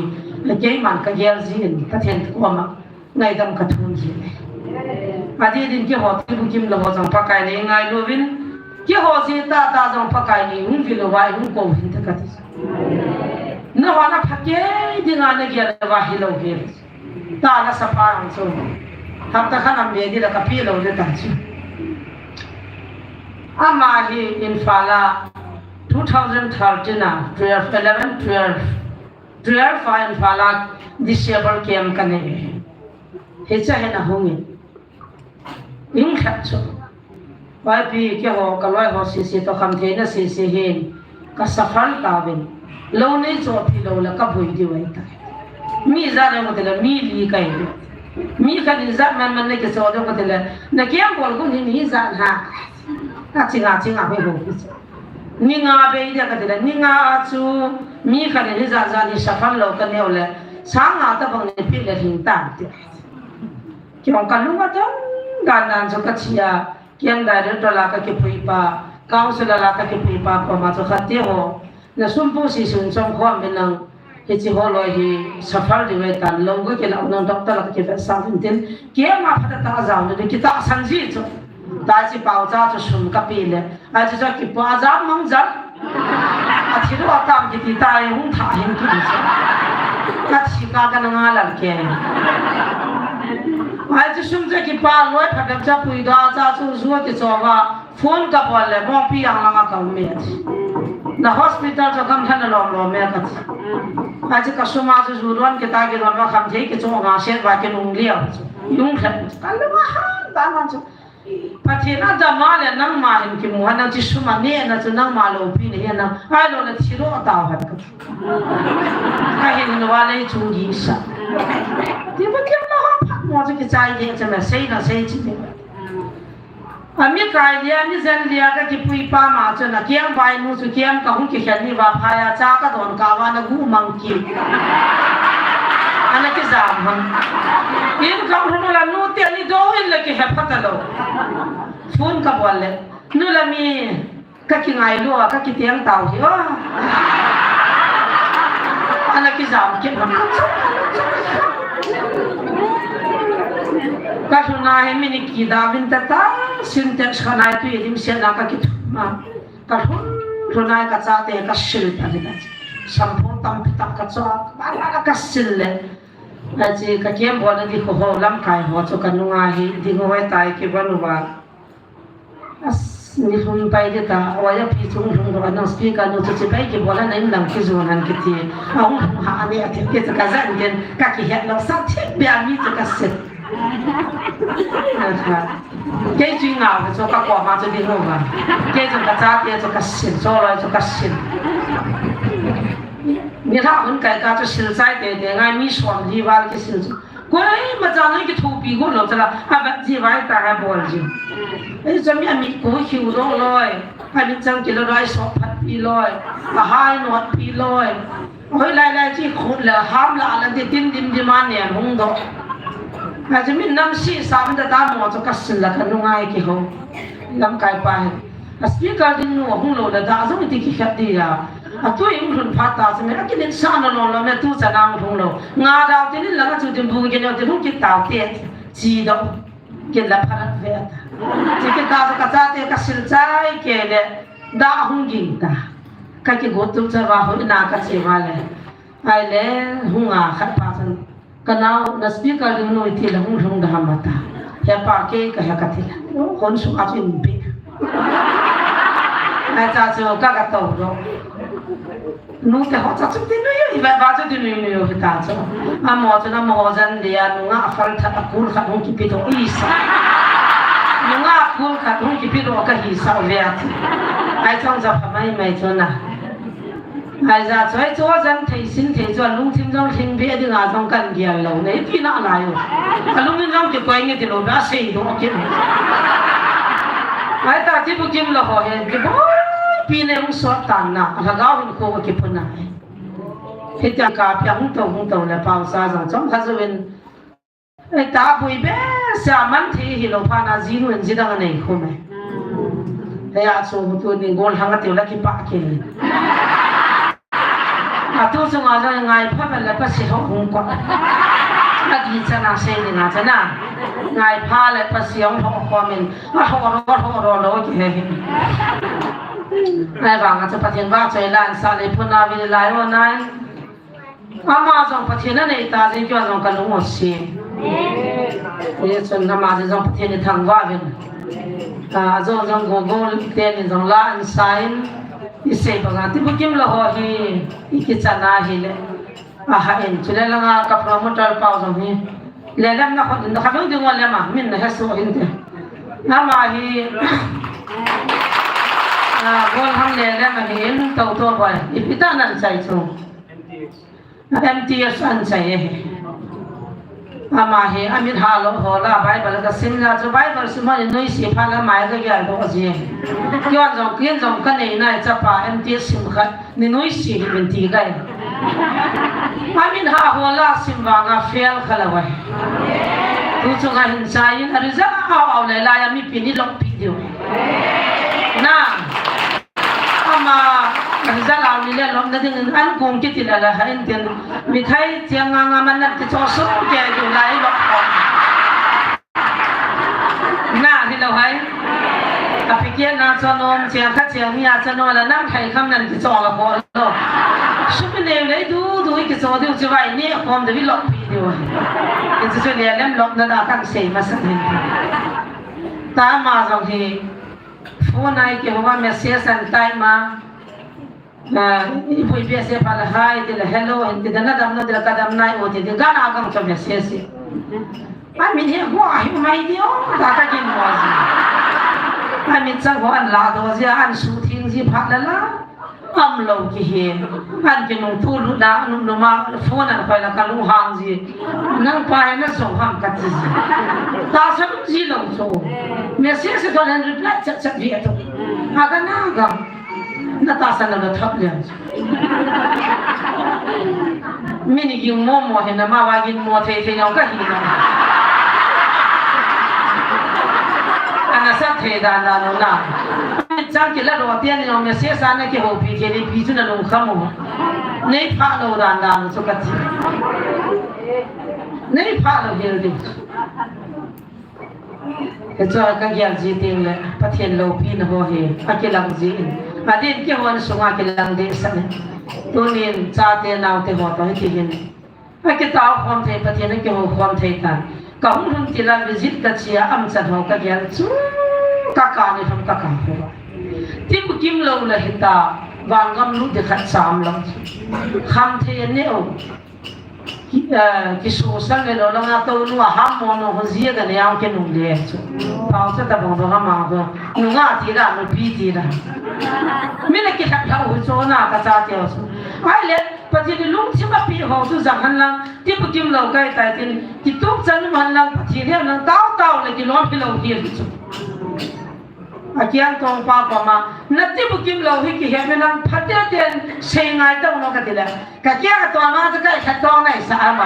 keiman kagel jin, Pathen koma ngaidam kathum jin. Adeh din keiho ti bukim lou ho jong Pakai in eingailu uvin, keiho jeh tah tah jong Pakai in eihung vil uva, eihung kou hinte kati. Nahon apha kei dinga nagel uva hilou hi. Tah nasa pa jong chu. Hapta khat nam ve ding la kapeh lou ding tah chu. Ama hi Imphal a two thousand thirteen a, twelve, eleven, twelve. Twelve a Imphal a disable camp kanei. Hiche hin ahung in. Eihung lhep chu. Vaipi keiho, kaloi ho sese toh khamtheina sese hin. Ka suffer tauvin. Lou nei chohpi lou le kaboi diu ahitai. Mi ijat ding ham tile, mi li kahi. Mi khat in ijat man man nakichoh ding ham tile, nakeng bol gon hi mi ijat ham. Achinga chinga hoi ho kichu. Ni nga bei dia katile, ni nga a chu mi khat in ijat jat hi suffer lou kaneo le, sang nga tabang neipeh le lhing tante. Kei jong kalung adong dan dan chu kathi a, camp director la kakipui pa, counselor la kakipui pa koma chu khat te ho, na sum pu si sun chom khom be nang, hiche ho loi hi suffer diu ahitan, lou kakilah u nang doctor la kakivetsah uvin tin, camp a phatah tah a jaona ding kitahsan ji chu. Tachi pao cha chu sum kapeh le, achu chu kipa jam mang jam. Athi lou atam kiti tai hung tha hin kiti chu. Kathi ka kana nga lal ke. Achu sum chu kipa loi phatah cha pui da cha chu ju kichoh uva. Phone kabol le, Mongpi jang langa kaum e ati. Na hospital chu gamlha na lom lom e kati. Achu kasum a chu ju don kita kidon uva khamthei kichoh nga set uva kinung liau chu. Lunglhep chu. Kalung ahan dan dan chu. Pathen adama le nangma hin kimu hen, nang chi sum aneh na chu nangma loupi nahi hen, ahilou le thi lou tau hen kati. Kahin hin uva lei chung gihsah. Ti Pathen na ho phat mo chu kichai ding chu me sei na sei chi ding. Ami kai dia, ami jen dia kakipui pa ma chun akeng vai nu chu camp kahung kikhen ni uva phai a cha kadon kah uva naguh mang kit. Ana kijam ham. In kahung lhun u la nu te ni dou in le kihe pha talou. Phone kabol le, nu la mi kakingailu a, kakiteng tau hi o. Ana kijam kit ham. Kalhun a hi mi ni kida uvin tata, Sintex khat nai tui dimset na kakithum a. Kalhun, lhun a kachate kasil pan ta. Shampoo tampi tah kachoh, bala kasil le. Achi ka camp bolna ding ho, lamkai ho chu kanunga hi, ding ho tai kivon uva. As, ni lhun pai ding ta, oya pi chung lhun ro, anong speaker nu chu chibai kibol a na in lang kijon han kiti. Ahung lhung ha ani ati kiti chu kajan ken, kakihet lou sa thip bia mi chu kasit. Kei chu ngau chu kakoma chu ding uva. Kei chu kachate chu kasil, choloi chu kasil. Nilhah hun kai ka chu sil chai tete ngai, mi som li val kisil chu. Koima chan kithopi got lou chala, avet ji vai ta ha bol ji. Ei chu mi amit ko hiu lou loi. Amit chang kilo loi, sop phat pi loi. Ahai not pi loi. Hoilai lai chi khut le ham la la ti tin dim dim a nen hung doh. Achu min nam si sam da ta mo chu kasil la kanunga hi kiho. Lamkai pa hi. A speaker ding nu ahung lou la da jong ti kikhat ding a. Atui hung lhun phat ta chu me akilet sa na lou lou me tu chan a hung lou. Nga dau tin in la chu dim bu kineo tin hung kit tau te. Chi doh. Kin la pharat ve ata. Chi kit ta chu kachate kasil chai kei le da hung ging ta. Kakigot tum cha va hoi na kache va le. Ahile, hung a khat pa chun, "Ka nao, na speaker ding nu iti le hung lhung da ham," ata. He pa kei ka he kati le. Hon sung a chun bi. Ai cha chu ka ka to do. Nu te ho cha chu ti nu yo, i va va chu ti nu nu yo hi ta chu. Amo chu na mo ho jan dia nu nga fal tha a kul khat hung kipi do i sa. Nu nga kul khat hung kipi do ka hi sa ve a chu. Ai chang ja pha mai mai chu na. Ai ja chu, ai chu jan thei sin thei chu lungthim jong hing be ding a jong kan gial lo. Nei pi na lai u. A lungin jong kikoi nge ti lo ba sei do ki. Ai ta ti bu kim lo ho he. Ki bo pi ne hung sot tan na. A lhagao hin ko ki pun na. Hitia ka pia hung to hung to le pau sa jong chom kha juin. Ei ta bui be sa man thi hi lo pha na ji nu en ji dang nei khu me. Hei a chu tu ni gol hang a tiu la ki pa kin. A tu chu nga jong ngai pha me le pa si ho hung ko. A di cha na sei ni nga cha na. Ngai pha le pa si hung ho ko min. A ho ro ho ro lo ki he. Ai vang a cha Pathen va choi lan sa le phu na vi lai o nai. Ama jong Pathen a nei ta jeh in keiho jong ka lung o si. Ye chun ama jong Pathen ni thangvah uvin. A jong jong Google te ni jong la an sign. I sei banga ti bu kim lo ho hi i kichan a hi le. A ha in chule langa ka promoter pau jong hi. Le lam na khot in da kha ding ding wa le ma min na he so hin te. Ama hi. A gol hang le lam hi in to to boy. I pi ta nan chai chu. M T S an chai e. Ama hi, amit ha lo ho la, Bible ka sim la, chu Bible sim ni nuisi pha la mai ka gel bo ji. Kion jong, kion jong ka nei nai chapa M T S sim khat, ni nuisi hi min ti kai. Amit ha ho la sim vanga fail kha la wai. Tu chu nga hin chai in, a result a au au le la ya mi pi ni lok pi diu. Na. Ama, jalau ni le lom na ding in an kung kiti la la ha in tin. Mi thai chiang nga nga man na ti cho su ke tu lai lo. Na hi lo hai. A pi kia na cho nom chiang kha chiang mi a cho nom la nang thai kham nan ti cho la ko lo. Su mi ne le du du ki cho diu chi vai ni khom de vi lo pi diu. Ki chu le lem lo na da kan sei ma sa hin. Ta ma jong hi. Phone a i kihou a message an tai ma. Ah, i pui pi ase pha la hi ti la hello hin ti da na dam na ti la ka dam nai o ti ti ga na gang cho message. Ai min hi go a hi mai ti o ta ka kin mo ji. Ai min chang ho an la do ji an su thing ji pha la la. Am lo ki hi. An ki nung tu lu na nung nung ma phone an khoi la ka lung hang ji. Nang pa hi na so ham ka ti ji. Ta sa ji lo so. Message to len reply chat chat vi to. Aga na ga. Na ta sa na la thap lian. Mi ni ging mo mo he na ma wa ging mo thei thei yong ka hi na. Ana sa thei dan dan na. Chang ki la ro tian yong message sa na ki ho pi ke ni pi chu na lung kham mo. Nei pha lo dan dan chu ka ti. Nei pha lo hel di. Hichu ka gel ji teng le, Pathen loupina ho hi, akilang ji in. Adin kihon sunga kilang deh sah in. Tunin, chate naote ho toh hiti hin. Akitao khom thei, Pathen akihou khom thei ta. Ka hung lhun tila visit ka chia, amchan ho ka gel chu. Ka ka ni lhum ka ka ho. Ti bukim lou la hita, vangam lut ding khat cham lou. Kham thei ne o. Ki, eh, kisosang le lo langa tou nu a ham mo nu ho zia ka ne ang ke nung le chu. Pau sa ta bang bang ama ho. Nunga ti la, nupi ti la. Mi le ki khat thau hu cho na ka cha teo chu. Ai le, Pathen ni lungthim a pi ho chu jang han lang, ti bukim lou kai tai tin, ki tuk chan um han lang, Pathen ni lang tau tau le ki lom hi lou hi chu. A kiang tong pa pa ma, na ti bukim lou hi kihe me nang phate ten sei ngai tau no ka ti le. Ka kiang a tong ma chu kai khat tong nai sa a ma.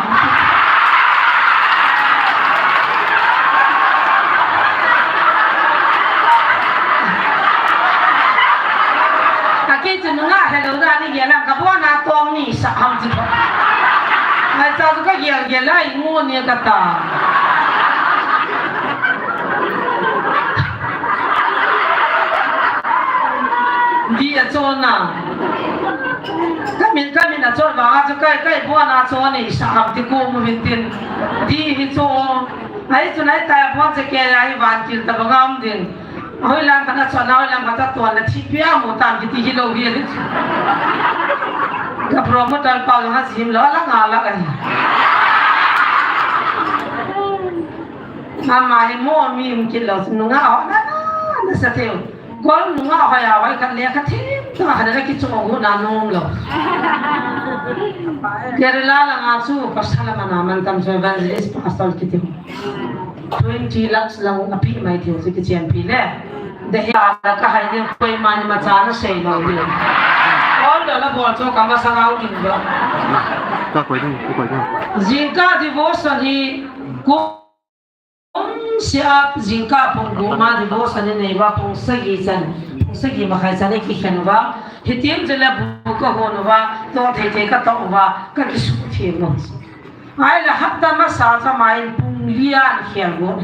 Ka ki chu nunga hello da ni ge na ka bo na tong ni sa ham chu. Ai ta chu ka ge ge lai ngu ni ka ta. Di a chon na. Kamin, kamin a chon vanga chu kai, kai bon a chon ni sa ham ti ko mu vin tin. Di hi chon. Ai chu nai tai bon che ke ai van kil ta bangam din. Hoi lang kana chon na, hoi lang kata tuan na thi pia mu tam ki ti hi lo hi. Ka promoter pa la ha jim lo la nga la ai. Ama hi mo mi um kit lo nunga ho na na sa theu. Kol nunga hoi a hoi khat le khat thim ta khat le kichu gu na nom lo. Kerala langa chu pasal a man a man tam chu evangelist pastor kiti ho. Twenty lakhs lang a pi mai thei chu kichen pi le. De he a la ka hai ni koi man ma cha na sei lo ni. Ol lo la bol chu ka ma sa ngau ding ba. Ka koi ding, ka koi ding. Jingkah devotion hi ko Pung siap jingkah pung gup ma devotion nei uva pung sagi chan, pung sagi makhai chan kikhen uva. Hitin jele bu kahon uva, to thei thei katoh uva, kakisuh thim u. Ahile hapta masa cha ma in pung li a khel u.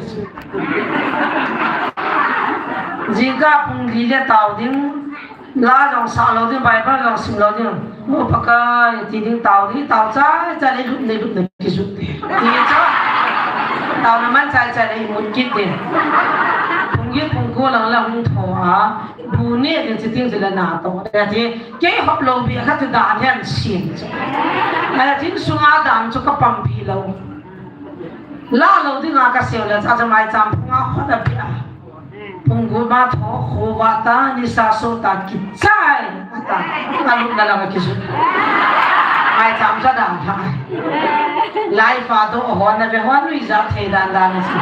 Jingkah pung li le tao ding, La jong sa lo ding, Bible jong sim lo ding. O Pakai, ti ding tao ding, tao chai chai le lut le lut le kijut ding. Ti cha. Tao na man chai chai le imut kit ding. Pung ye pung ko lang la hung tho a. Bu ne ding chi ting chi le na to. Ti kei hop lo bi kha tu da hen sin. Ala tin sunga dam chu ka pam pi lo. La lo ding a ka seo le cha cha mai cham phung a khot a pi a. Pung gup ma tho kho va ta nisa so ta kichai. Ata. Alu na la ma kisu. Mai cham cha dang tha. Lai fa do ho na ve ho nui ja thei dan dan na si.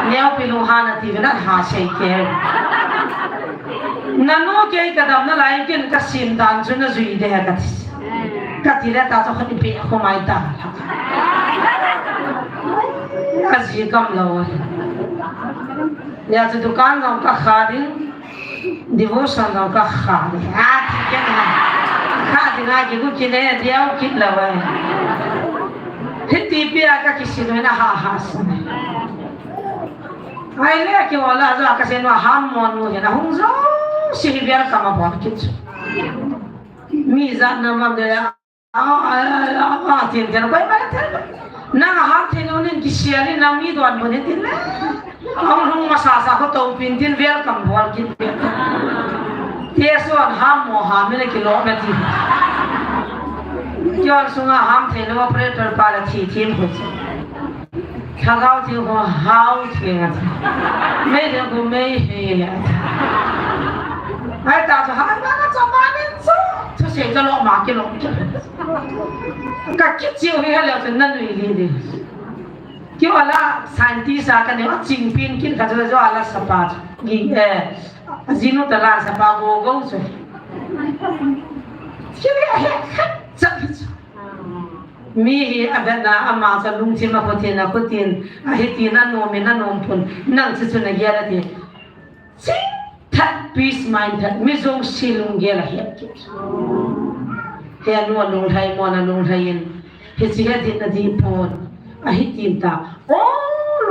Neo pi lu ha na ti ve na ha sei ke. Na nu ke ka dam na lai kin ka sim dan chu na jui de ha ka ti. Ka ti le ta chu khani pe khu mai ta. A ji kam lo. Ya chu dukan jong ka kha ding. Devotion jong ka kha ding. A ti ke na. Kha ding a ki ku ki le diau kit lo ai. Hiti pia ka kisin na ha ha sa. Ai le ki wala ja ka sen wa ham mon nu na hung jo si hi bia ka ma bor kit. Mi jat na mam de a, a, a, a, tin tin koi ma tin. Nang a ham thei lou nin kisial in nang mi don bu ni tin le. Hung hung masa sa ko to pin tin welcome bol kit. Te suan ham mo ham mi le kilo me tin. Kion sunga ham thei lou operator pa la thi thim ko. Lhagao theng ho hao theng a. Mei theng ho mei he a. Ai ta chu ha na na cha ma nin chu. Thusei cha lo ma kilo. Ka kit chiu hi ha le chu na nui li di. Kiu ala scientist a ka ne a ching pin kin ka chu jo ala sapa chu. Gi, eh, jinu ta la sapa go go chu. Kiu he he cha. Mi hi a vetna ama cha lungthim a khutin a khutin a hitin a nom in a nom pun nang chu chu na gel a ti. Ching that peace mind that mi jong si lunggel a het kit. He a nu a lunglhai mo na lunglhai in hichi he dit na di pon a hitin ta. O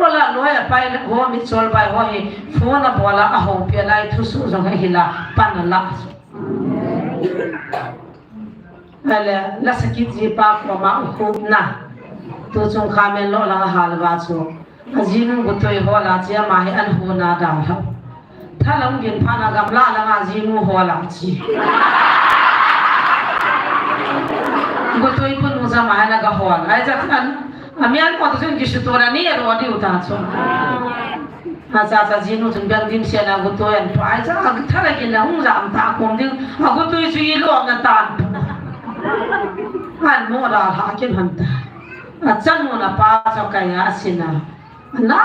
lo la lo a pai ho mi chol pai ho hi phone a bola a ho pia lai thu su jong he hila pan a la. Ale, la sakit ji pa ko ma u khup na. Tu chung kha men lo la ha la ba chu. A ji nu bu toi ho la chi ama hi an ho na da ha. Tha lam gin pha na gam la la nga ji nu ho la chi. Bu toi pu nu ja ma na ga ho. Ai ja an, a mi an ko tu jun ji su to na ni ro di u ta chu. A cha cha jinu chun biang dim sia na gutoi an pai cha a thara kin na hung jam ta kom ding a gutoi chu i lom na tan. An mo ra ha kin han ta. A chan mo na pa cha ka ya sina. Na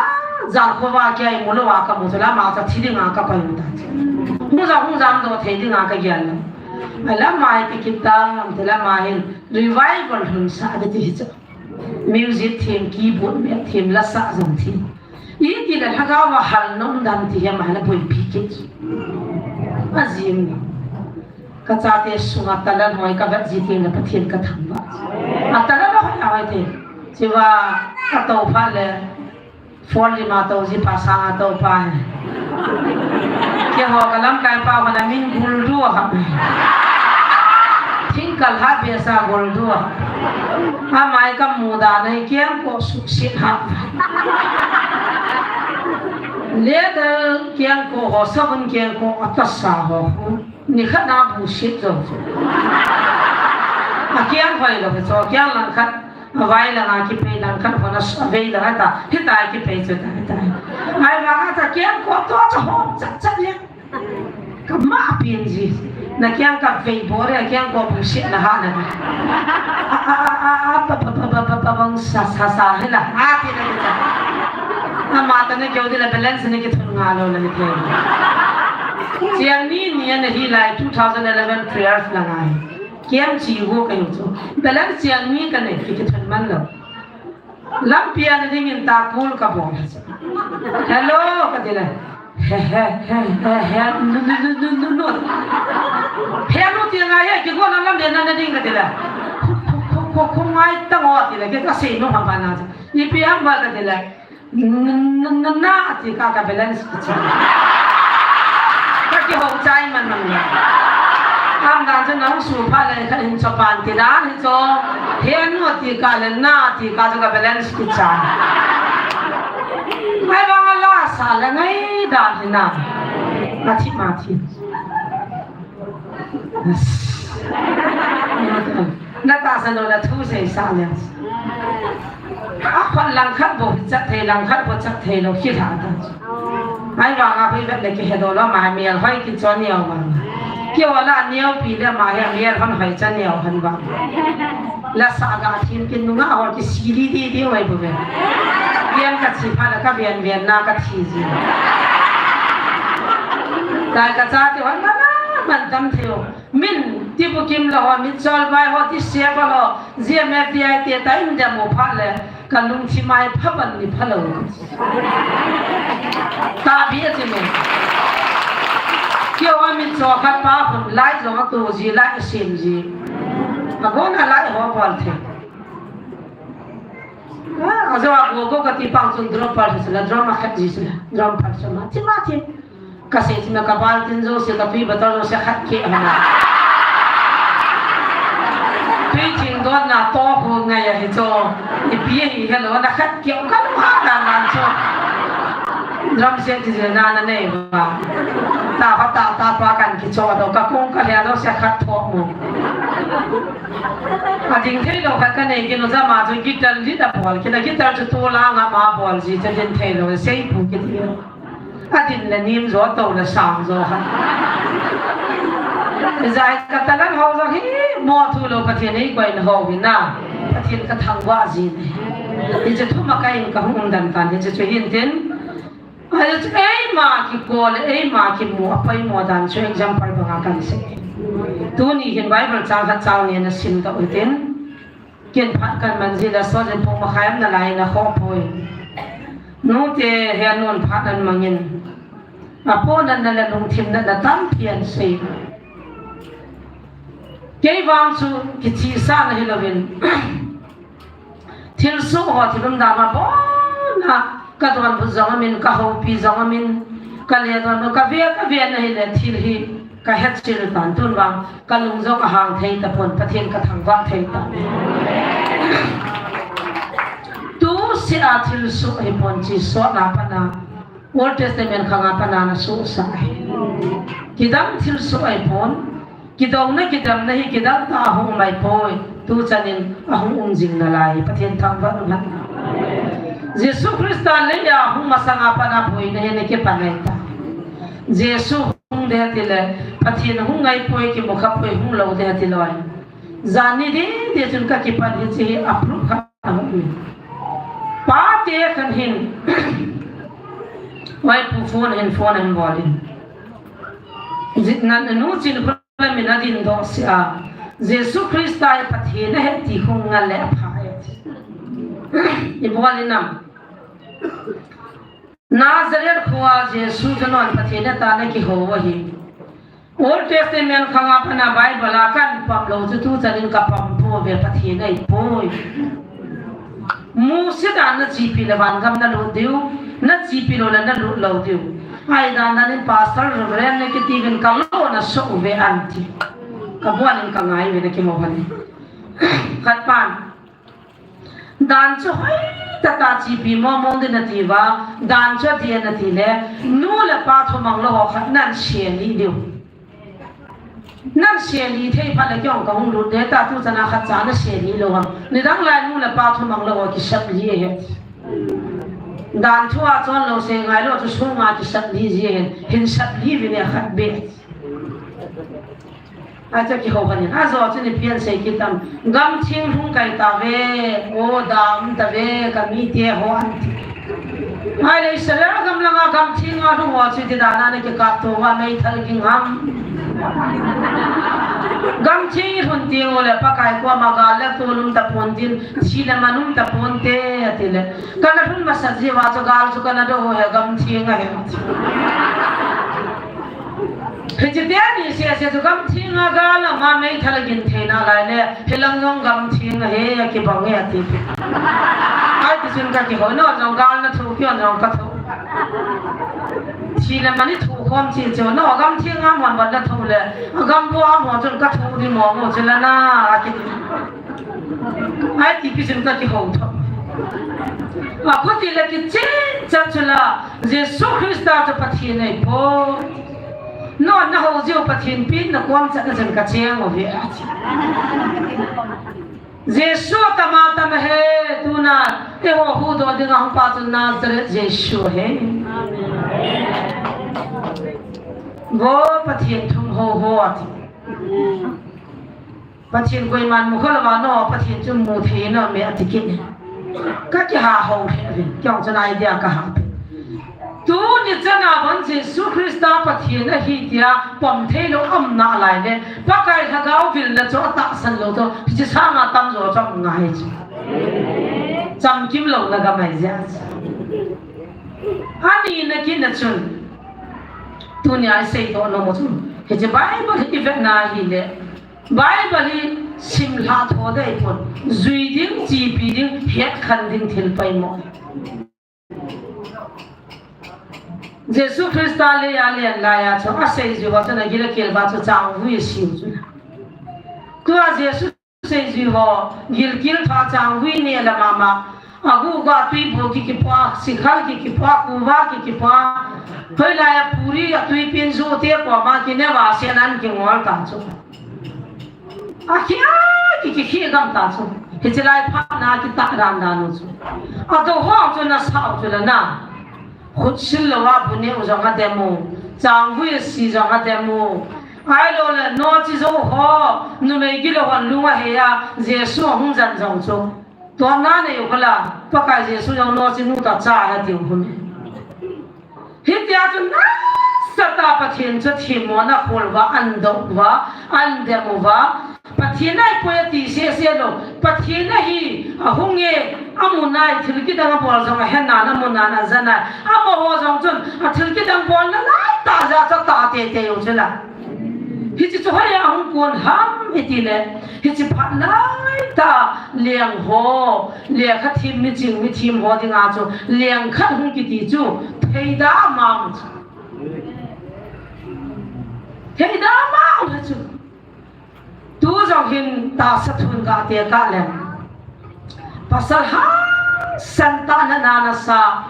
ja kho wa kya i mo lo wa ka mo la ma cha thi ding a ka pai mo ta. Mu ja hung jam do thei ding a ka gyan. A la mai ti kita am te la mai revival hun sa de ti cha. Music thim, keyboard me thim, la sa jong thim. I ti le lhagao va hal nom dan ti hi ama la boipi kit. A jim. Ka chate sunga talent hoi ka vet ji ti le Pathen ka thangvah. A talent hoi a hoi te. Chiva ka to pha le. Phone lima to ji pa sanga to pa he. Keiho ka lamkai pa hon amin Guldu ham. Thingkal ha besa Guldu ham. Amai ka muda nei kiang ko suksit ha. Leda kiang ko ho sabun kiang ko atasa ho. Nikhat na busit jo. Akiang hoi lo cho kiang langkhat. Avai langa kipei langkhat hon a s-, avei langa ta, hita kipei chu ta, hita. Ai vanga ta kiang ko to cha hom chat chat le. Kama pin ji. Na kiang ka vei bore, kiang ko busit na ha na. A, a, a, a, a, pa, pa, pa, pa, pa, pa, bang sa, sa, sa, hila. A, ti na, ti na. Ama ta na kyo di la balance ni kithun nga lo la ni the. Chiang ni ni ana hi lai two thousand eleven twelve langa hi. Kiam chi vo ka yu chu. Balance chiang ni ka nei ki kithun man lo. Lampi a na dingin ta kul ka bol. Hello, ka ti le. He, he, he, he, he, nu, nu, nu, nu, nu, nu. He, nu ti ngai he, ki ko na lam de na na ding ka ti le. Khu, khu, khu, khu, khu ngai ta ngo ti le, ki ka sei nu ham ba na. Ipi ham ba ka ti le. N-, n-, n-, na ti ka ka balance ki cha. Ka kihou chai man man le. Am dan chu nang su pha le khat hin chopan ti dan hi chu. He nu ti ka le na ti ka chu ka balance ki cha. Mai bang la sa le ngai dan hi na. Ma thi ma thi. Na tahsan lou na thu sei sa le. A khut langkhat bou hi chat thei, langkhat bou chat thei lou hi lha ta. Ai vanga hui vet le kihe doh lou ma mial hoi kichon niau vang. Kio la niau pi le ma he mial hon hoi chan niau hon vang. La sa ga thin kin nunga hol ki si di di di hoi bou ve. Vian ka chi pha la ka vian vian na ka thi ji. Dai ka cha ti hon ma na man tam thei o. Min, ti bukim la ho, min chol bai ho, ti sia ba ho, G M F D I te ta in demo pha le, ka lungthim ai pha ban ni pha lo. Ta bi a ti me. Kio a min cho khat pa hun, lai zong a tu ji, lai a sim ji. A bon a lai ho bon the. A, a zo a go go ka ti pang chun drum pal sila, drum a khat ji sila, drum pal sila, ti ma ti. Ka sei chima ka bal tin jouse, ka tui bottle jouse khat keh hon a. Tui thing don na to ho ngai a hi cho. Ipi hi hello na khat keh ka lu ha dan dan cho. Drum set ti na na nei ba. Ta pa ta ta pa kan ki cho do ka kong ka le jouse khat tho mo. A ding thei lou khat ka nei ki no jama chu guitar li da bol ki na guitar chu to la nga ma bol ji chu din thei lou sei pu ki ti. A din le nim zo, to le sang zo ha. Zai ka talan ho zo hi, mo thu lo Pathian ei koi na ho hi na. Pathian ka thangvah ji ne. Hiche thu ma ka in ka hung um dan tan hiche chu hin tin. Ahi chu eima kiko le eima kimu a poimo dan chu example banga kan sei. Tuni hin Bible chang khat chang ni na sim ta u tin. Kin phat kan man ji la so jin pung ma khai am na lai na kho poi. Nu te he nun phat nan mangin. A po nan na la lungthim na na tam pian sei. Kei vang chu kichi sa na hi lovin. Thil su ho thil um da ma bon na ka don bu jong amin ka ho pi jong amin ka le don ka ve ka ve na hi le thil hi. Ka het chil tan tun vang, ka lung jong a hang thei ta pon, Pathian ka thangvah thei ta. Tu sia thil su hi pon chi so na pana, Old Testament khanga pana na su sa hi. Kidam thil su hi pon, kidong na kidam na hi kidam ta hung mai poi, tu chanin a hung um jing na lai, Pathian thangvah na. Jesu Christa le ya hung masanga pana poi na hi na kipanai ta. Jesu hung de ti le, Pathian hung ngai poi kimu kha poi hung lo de ti loi. Jani de de chun ka kipan hi chi a proof kha hung mi. Pa te kan hin. Wai pu phone hin phone hin bolin. Jit nan nu chin khula min a din do si a. Jesu Christa i Pathian a he ti hung ngal le a pha e. I bolin am. Nazareth khua Jesu chu non Pathian a ta na kiho ahi. Old Testament khanga pana Bible a kan pam lo chu tu chanin ka pam poi ve Pathian ahi poi. Mose dan na chipi le van gam na lut diu, na chipi lo le na lut lo diu. Ai dan dan in pastor reverend ne kiti vin ka lo na so ve anti. Ka buan in ka ngai ve na ki mo han. Khat pan. Dan chu hoi tata chipi mo mong din ati va. Dan chu ati na ti le. Nu le pa thumang lo ho khat nan se ni diu. Nan se ni thei phat le kiong ka hung lut de ta tu chana khat cha na se ni lo ham. Ni dang lai nu le pa thumang lo ho ki sap li he. Dan thua chon lo se ngai lo chu sunga kisat li ji hin, hin sat li vi ne khat be. Acha ki ho hanin, ajo chu ni pian sei kitam. Gam thing hung kai ta ve, o dam ta ve, ka mi te ho an ti. Ai le Israel gam langa gam thing a hung ho chu ti dana ne ki kap to va mei thal ging ham. Gam thing hun ti o le Pakai ko ma gal le to lum ta pon tin, si le manum ta pon te, ati le. Kana hun masa ji wa chu gal chu kana do he gam thing a he. He chi te ni se se chu gam thing a gal a ma mei thal gin thei na lai le he lang jong gam thing a he a ki bang he ati. Ai ti chun ka ki ho no jong gal na thu ki on jong ka thu. Chi le mani thu khom chi chu no gam thing a mon ban na thu le gam bo a mo chun ka thu ni mo mo chu la na a ki. Ai ti pi sin ka ki ho tho. Ma ko ti le ki chin cha chu la Jesu Krista chu Pathen nei po. No na ho jiu Pathen pin na kom cha na chen ka cheng o ve a chi. Jesu tama tama he tuna e ho hu do ding a hung pa chu Nazareth Jesu he. Vo Pathen thum ho ho a ti. Pathen koiman mu kha lova no, Pathen chu mu thei no me ati kit ni. Ka ki ha ho he vin, kyong chan idea ka ha. Tu ni chana ban Jesu Krista Pathen ahi tia pom thei lo am na lai le, Pakai Lhagao vil na chu atahsan lo to, chi sanga tam jo chom ngai chu. Cham kim lo na ga mai ja. Ani na ki na chun. Tu ni ai sei to no mo chu. He chi Bible hi ve na hi le. Bible hi sim lha tho dei pon, zui ding, chipi ding, het khan ding thil pai mo. Jesu Krista le ya le lai a chu a sei ju ho chu na gil a kil va chu chang vui siu chu. Tua Jesu sei ju ho gil kil pha chang vui ne la mama. Agu ga tui bu ki ki pa, sikhal ki ki pa, kuva ki ki pa. Hoi lai a puri a tui pin ju te ko ma ki ne va se nan ki ngol ta chu. A khi a, ki, ki, khi gam ta chu. Hi chi lai pha na ki ta dan dan chu. A do ho chu na sa chu la na. Khut sil lo a bu ne u jong a demu. Chang vui si jong a demu. Ai lo le no chi jo ho. Nu mei gi lo han lu a he a. Jesu hung jan jong chu. Tua na nei u kala. Pakai Jesu jong no chi nu ta cha ha ti u hun. Hitia chu nasatah Pathen chu themmona khol uva, an doh uva, an dem uva. Pathen ahipoi ati sese lou. Pathen ahi, ahung e, amu nai, thil kidang abol jong ahe nan, amu nan, aja nan. Amaho jong chun, athil kidang bolna laitah jeh a chu atah teitei u chu la. Hiche chu hoiya hung kon ham iti le, hiche phat laitah leng ho, lekha them miching mithem ho dinga chu leng khat hung kiti chu theida mama chu. Theida mama chu. Tu jong hin tahsa thun gah te kah leng. Pasal hangsan tah na na nasa.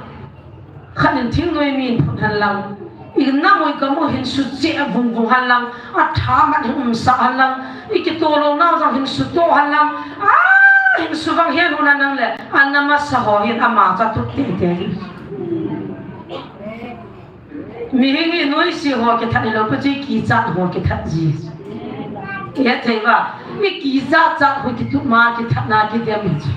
Khat in thingnoi min phut hen lang. I namoi kamoi hin su che vung vung hen lang. Atha mat hin umsah hen lang. I kitoh lou nau jong hin su toh hen lang. A hin su vang hen hun hen lang le. Ana masa ho hin ama cha tut teitei. Mihing i noise ho kithat lou pi chu i kichat ho kithat ji. I het thei uva, i kichat chat ho kitup ma kithat na kidem ji.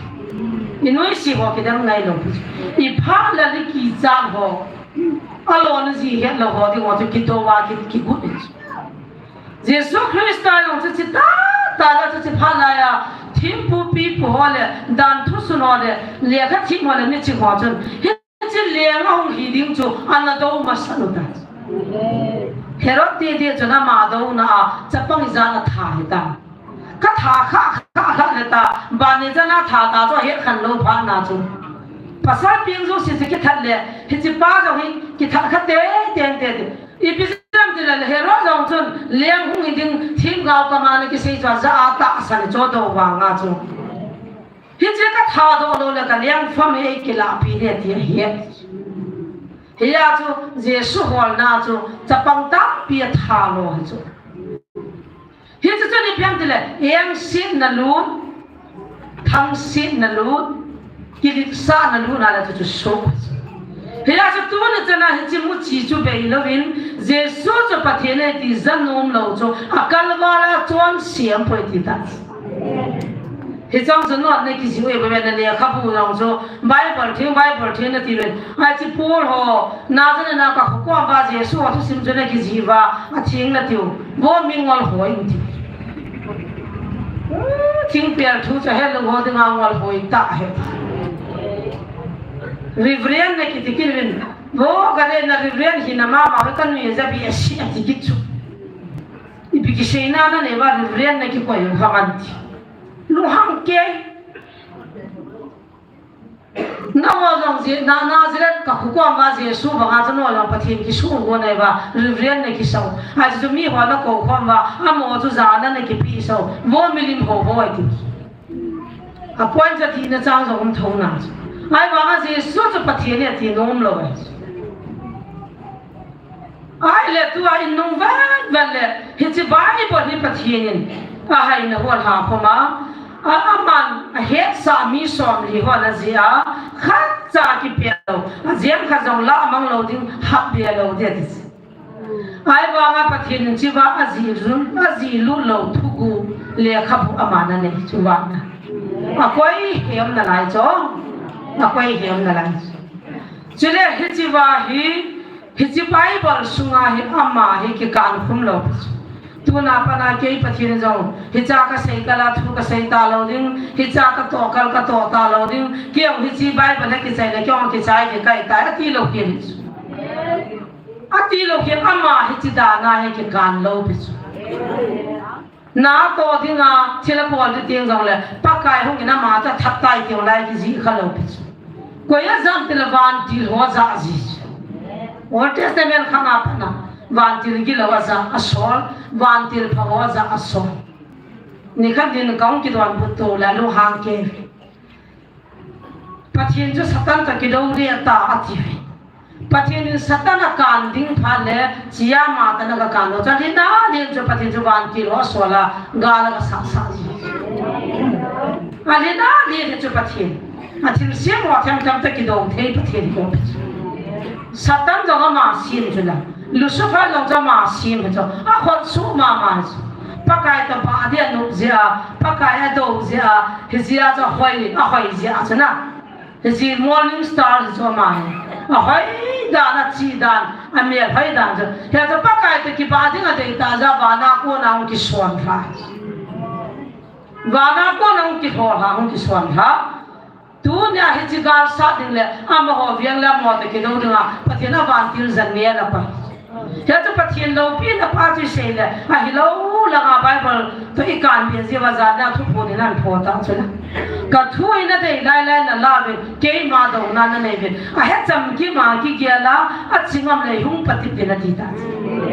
I noise ho kidem ngai lou pi chu. I phat le i kichat ho. Alona ji het lou ho ding ho chu kido uva ki, kigut ji. Jesu Christa jong chu hiche tah tah a chu hiche phat laiya, thempu pipu ho le, dan thusun ho le, lekha them ho le, miching ho chun. Hiche leng ahung hi ding chu ana do masa u ta. Herod titi chun ama douna a chapang ijat atha hita. Ka tha kha, kha, kha le ta, bani jana tha ta chu ahet khan lou phat na chu. Pasal peng jouse chu kithat le, hiche pa jong hi kithat kha teitei te. Ipi jeh ham itile Herod jong chun leng hung hi ding themgao kama ana kisei chu ajah a tahsan chu adou vanga chu. Hiche kathadoh lou le kaleng pham hi eikilahpi ding ati ahi. Hia chu Jesu holna chu chapang tampi athat lou hi chu. Hichu chun ipi ham itile, engsetna lut, thangsetna lut, kiletsahna lut na le chu chu soh. Hia chu tuni chana hiche muchi chu beilouvin, Jesu chu Pathen ahi ti janom lou chu, akalval a chonse aumpoi ti ta. Hicheng chu notna kijih u ahi, Bible na lekhabu jong chu, Bible theng, Bible theng nati uvin. Hiche Paul ho, Nazareth a kakhukhom uva Jesu ho thusim chu nakijih uva, atheng natiu. Vo mi ngol hoi in ti. Thingpel thu chu helou ho dinga ngol hoi tah ahi. Reverend nakiti kit uvin. Vo kale na Reverend hina mama ka nui jabi asi ati kit chu. Ipi kiseina nanei uva Reverend nakikoi u ham anti. Lunghang kei. Nangho jong Je-, Na-, Nazareth kakhukhom uva Jesu banga chu nangho jong Pathen kisuhgon nai uva, Reverend nakisah u. Hichu miho nakoukhom uva, amaho chu jana nakipeh sah u. Vo milim ho ho ahi ti. Appoint chu dihna chang jong um thou na chu. Ahivanga Jesu chu Pathen ahi ti nom lou ahi. Ahile tua inung vet vet le, hiche Bible hi Pathen in ahaina hon hakhom a, a, aman ahetsah mi somli hon ajih a, khatcha kipel lou, ajem khat jong lah mang lou ding, hap be lou ding ati. Ahivanga Pathen in hichea ajih lut, ajih lut lou thuguh lekhabu aman anei chu vang a. Akoi hem nalai chu, akoi hem nalai chu. Chule hichea hi, hiche Bible sunga hi ama hi kikan khum lou pi chu. Tuna pat a kei Pathen jong, hicha kasei kal a thu kasei talou ding, hicha katoh kal katoh talou ding, kei jong hiche Bible hi kichai le, kei jong kichai ding kahi tai, ati lou pi chu. Ati lou pi, ama hiche dan a hi kikan lou pi chu. Natoh dinga thil abol ding teng jongle, Pakai hungin ama chu athat tai tiulai kijih kha lou pi chu. Koi ajah em itile vantil ho ajah ji chu. Old Testament khat a pat a, vantil gilou ajah asol, vantil pha ho ajah asol. Nikhat din kahung kidonbut to le lunghang kei. Pathen chu Satan toh kidou ding ahi ati uve. Pathen in Satan akan ding phat le, chia ama toh ana kan lou. Chu alhin alhin chu Pathen chu vantil ho asol a, gal a asah sah ji. Alhin alhin chu Pathen. Athilsem ho themthem toh kidou thei Pathen ko. Satan jong ama sem chu la. Lucifer jong chu ama sem hi chu. Akhut suh mama hi chu. Pakai toh pha ding anop jeh a, Pakai adou jeh a, hijeh a chu ahoi, ahoi jeh a chu na. Hiche morning star hi chu ama hi. Ahoi dan, achi dan, amel hoi dan chu. Hia chu Pakai toh kibah ding adei tah jeh a vana kona hung kison lha. Vana kona hung kilhon lha, hung kison lha. Tunia hiche gal sat ding le, amaho veng le amaho toh kidou dinga, Pathen a vantil jan ngen apai. Hichu Pathen loupina pa chu isei le, ahilou langa Bible toh ikan be jeh uva jana thuphon in ahin pho ta chu la. Ka thu hi nadei lai lai nala uvin, keima douna nanei uvin. Ahe chamkim a kigel a, achingam le hung patep uvin ati ta.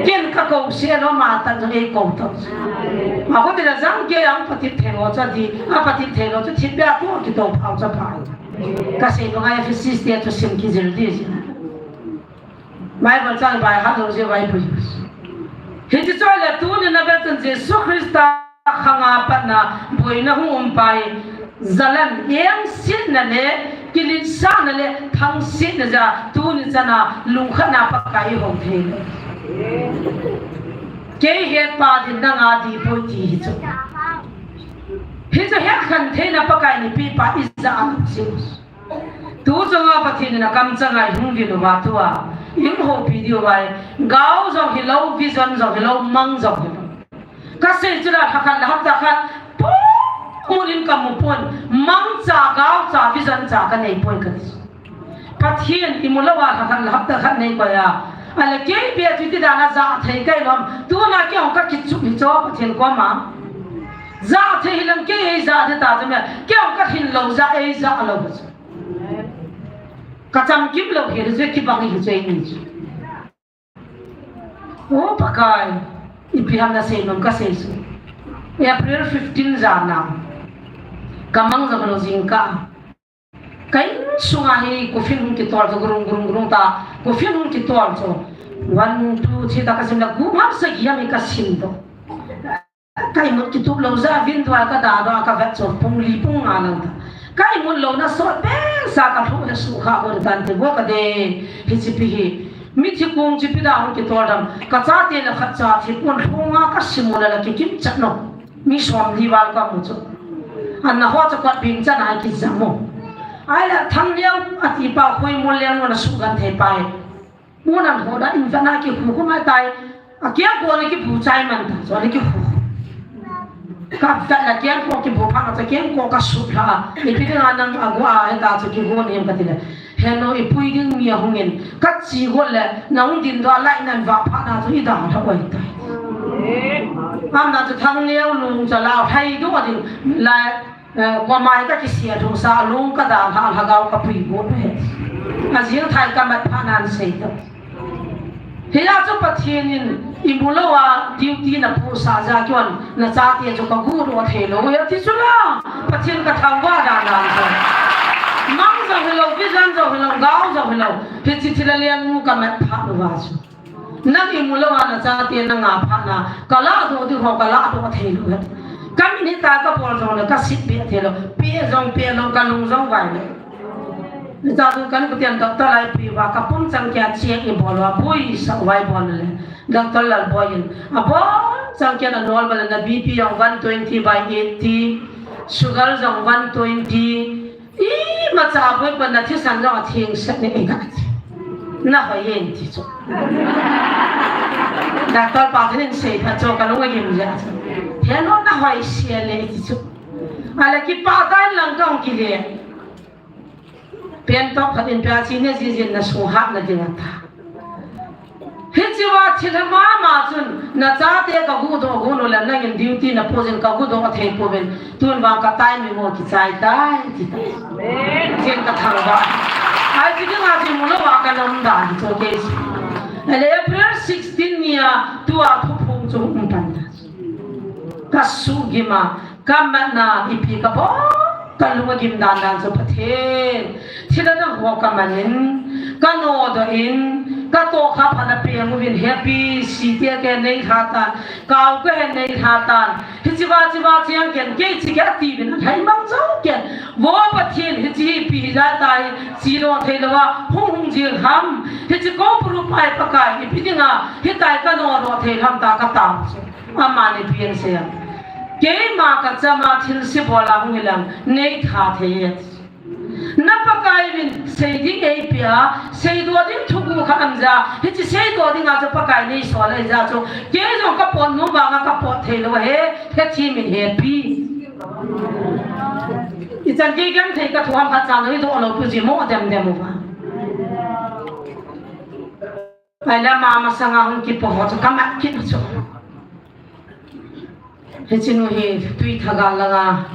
Ken kakou seh lou, ama tah jong eikou ta. Akhuti la jang kei ahung patep thei lou chu ati, apatep thei lou chu thipbeh a toh kitou phau chu aphai. Kasei banga Ephesus te chu sim kijil ding ji. Bible chang by heart lou jeh a ipui. Hiche chu ahile tuni na vet chun Jesu Christa khanga patna boina hung um pai. Jalan, engsetna le, kiletsahna le, thangsetna jeh a, tuni chana, lungkhatna Pakai ihou thei lou. Kei hetpa din nanga dipoi ti hi chu. Hichu hetkhen theina Pakai in eipeh pa ijah a lou chu. Tu chunga Pathen in akamchanga ihung vil uva tua, ihung houpi diu vai. Gao jong hilou, vision jong hilou, mang jong hilou. Kasei chu la, lhakhat le hapta khat, pu, mun in kamu pon, mang cha, gao cha, vision cha kanei poi kati. Pathen imu louva lhakhat le hapta khat nei koi a. Ahile kei beh chu iti dan a jah thei kahi lom. Tuna kei jong kakichuh hi chu Pathen koma. Jah thei hilang kei eijah ding ta chu me. Kei jong kalhin lou jah eijah lou chu. Ka chamkim lou hi, hi chu kibang hi chu eini chu. O Pakai, ipi ham nasei nom kasei chu. April fifteen jan a. Ka mang jong lou jingkah. Ka insunga hi coffin hung kitol chu gurung, gurung, gurung ta. Coffin hung kitol chu. One, two, three ta ka sim le, gup ham sagi ham hi ka sim doh. Ka imut kitup lou jeh a window a ka dah doh a ka vet chu pung li pung nga lang ta. Ka imut louna sot beh sa ka lhu le sukha gon tan te, vo ka de, hiche pi hi. Mithi kung chipi da hung kitol dam. Ka chate le khat cha thi pon lhunga ka sim u le la kikim chat nom. Mi som li val ka mu chu. An na ho cha kot bing chan a kijam u. Ahile Thangneo ati pa Khoimol leng u na sugenthei pa hi. Mun an ho da in vana kikhu khu mai tai. A kiang ko ni kibu chai man ta, so ni kikhu. Ka vet le kiang ko kibu pha na cha kiang ko ka suh lha. Ipi dinga nang a gu a heta chu kigon hem ka ti le. Heno i pui ding mi a hung in. Ka chi got le, nang din doh a lai nan va pha na chu i da lha oi tai. Am na chu Thangneo lung cha la hai doh ding. Lai Eh, koima hi ka kisia thusah a lung ka dalha, lhagao ka pui got u hi. A jing thai ka mat phat nan sei ta. Hia chu Pathen in i mu lou a duty na pusah jeh a kihon na chate chu ka guhdoh thei lou. Hia ti chu la Pathen ka thangvah dan dan chu. Mang jong hilou, vision jong hilou, gao jong hilou. Hiche thil a leng u ka mat phat uva chu. Nang i mu lou a na chate na nga phat na, ka lahdoh ding ho, ka lahdoh thei lou het. Ka min hita ka bol jong le, ka sit peh thei lou. Peh jong peh lou, ka lung jong vai lou. Ni cha tu kan kutian doctor lai pi va, ka pum chang kia check i bol va, bui sa vai bol le. Doctor Lalboi in. A bol chang kia na normal na B P jong one twenty by eighty, sugar jong one twenty, Imacha boi pa na thisan jong a theng set ni ei ka ti. Na hoi yen ti chu. Doctor pa thil in sei phat chu ka lung a gim jeh a chu. He no na hoi sia le ti chu. A le kipa tan lang ka hung kile. Pen tok khat in pia chi ne jin jin na sung hat na ding a ta. Hiche va thil mama chun, na chate ka guhdoh got u le, nangin duty na post in ka guhdoh thei pouvin, tun vang ka timing u kichai tai, ti tai. Amen. Chen ka thangvah. Ai, ti dinga chu mu lou a ka nom dan chu kei chu. Ale April sixteen ni a, tua thuphong chu um pan ta. Ka sugim a, Ka matna ipi ka bol, ka lung a gim dan dan chu Pathen. Thil a dang ho ka man in, ka nodoh in, ka tohkhah phat a peng uvin happy si te ke nei lha tan, kau ke he nei lha tan. Hiche va, hiche va chiang ken, kei chi ke ati vin, lhai mang chang ken. Vo Pathen, hiche hi ipi hi jat tai, chi lo thei lou a, hung hung jing ham. Hiche ko puru pai Pakai, ipi dinga, hitai ka nodoh thei ham ta ka tao chu. Amani pi an sei a. Keima ka chama thilse bol a hung hilang, nei tha thei e. Na Pakai vin sei ding ei pia, seidoh ding thuguh khat am ja, hiche seidoh dinga chu Pakai nei sol a ja chu, kei jong ka pot nom vanga ka pot thei lou he, he thi min he pi. I chan kei genthei ka thu ham khat cha lou, i doh lou pi ji mo dem dem uva. Ahile ama masanga hung kipo ho chu ka mat kit u chu. Hiche nu hi Tuitha gal langa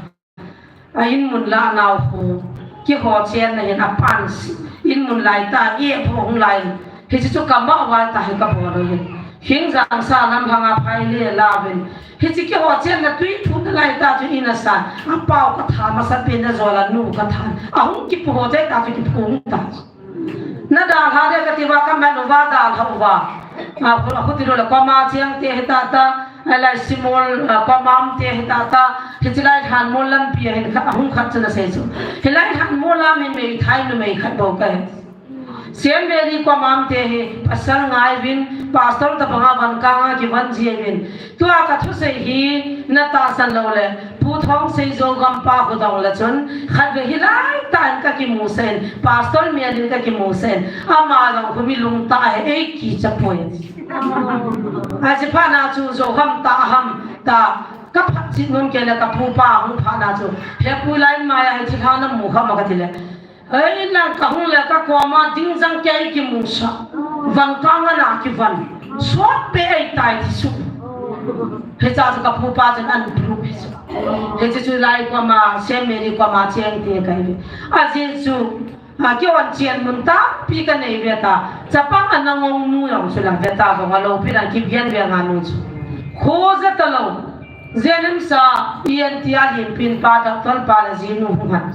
a in mun la nau khu kiho chenna hin a pan si. In mun lai ta e pho hung lai. Hiche chu ka ma uva ta hi ka bol u hin. Hingjang sa lam hanga phai le la vin. Hiche kiho chenna tui phut lai ta chu in a sa. A pau ka tha masa pen na jola nu ka tha. A hung kipo ho te ta chu kiphung ta chu. Na dalha le ka ti uva ka man uva dalha uva. A, khu, khu ti lou le koima chiang te hi ta ta, a lai simol, a, koima um te hi ta ta, hiche lai lhan mol lampi a hin kha, hung khat chu na sei chu. Hi lai lhan mol lam hi mei thai nu mei khat bou ka he. Saint Mary koima um te hi pasal ngai vin, pastor ta banga van kanga kivan ji vin. Tua ka thusei hi na tahsan lou le, Pu Thongsei Zogam pa khu dong le chun, khat ve hi lai ta in ka kimusah in, Pastor Mian in ka kimusah in, ama jong khu mi lungtah he, ei kicha poi. Ache phat na chu Zogam ta ham ta, ka phat chit nom kei le ka pu pa hung phat na chu, he pu lai mai a hi thilha na mu kha ma ka ti le. Ei, nang ka hung le ka koma ding jang kei kimusah. Van kanga na kivan. Sot pe ei tai ti chu. Hiche chu ka pu pa chun an bru hi chu. Hiche chu lai koma, Saint Mary koma cheng te ka hi. Ajeh chu, A, kihon chen mun tampi ka nei ve ta. Chapang a nangong nu jong chu la ve ta, vong a lo pi dan ki gen ve nga nu chu. Kho ja ta lo. J N M sa, E N T a lim pin pa, doctor pa la ji nu hung han.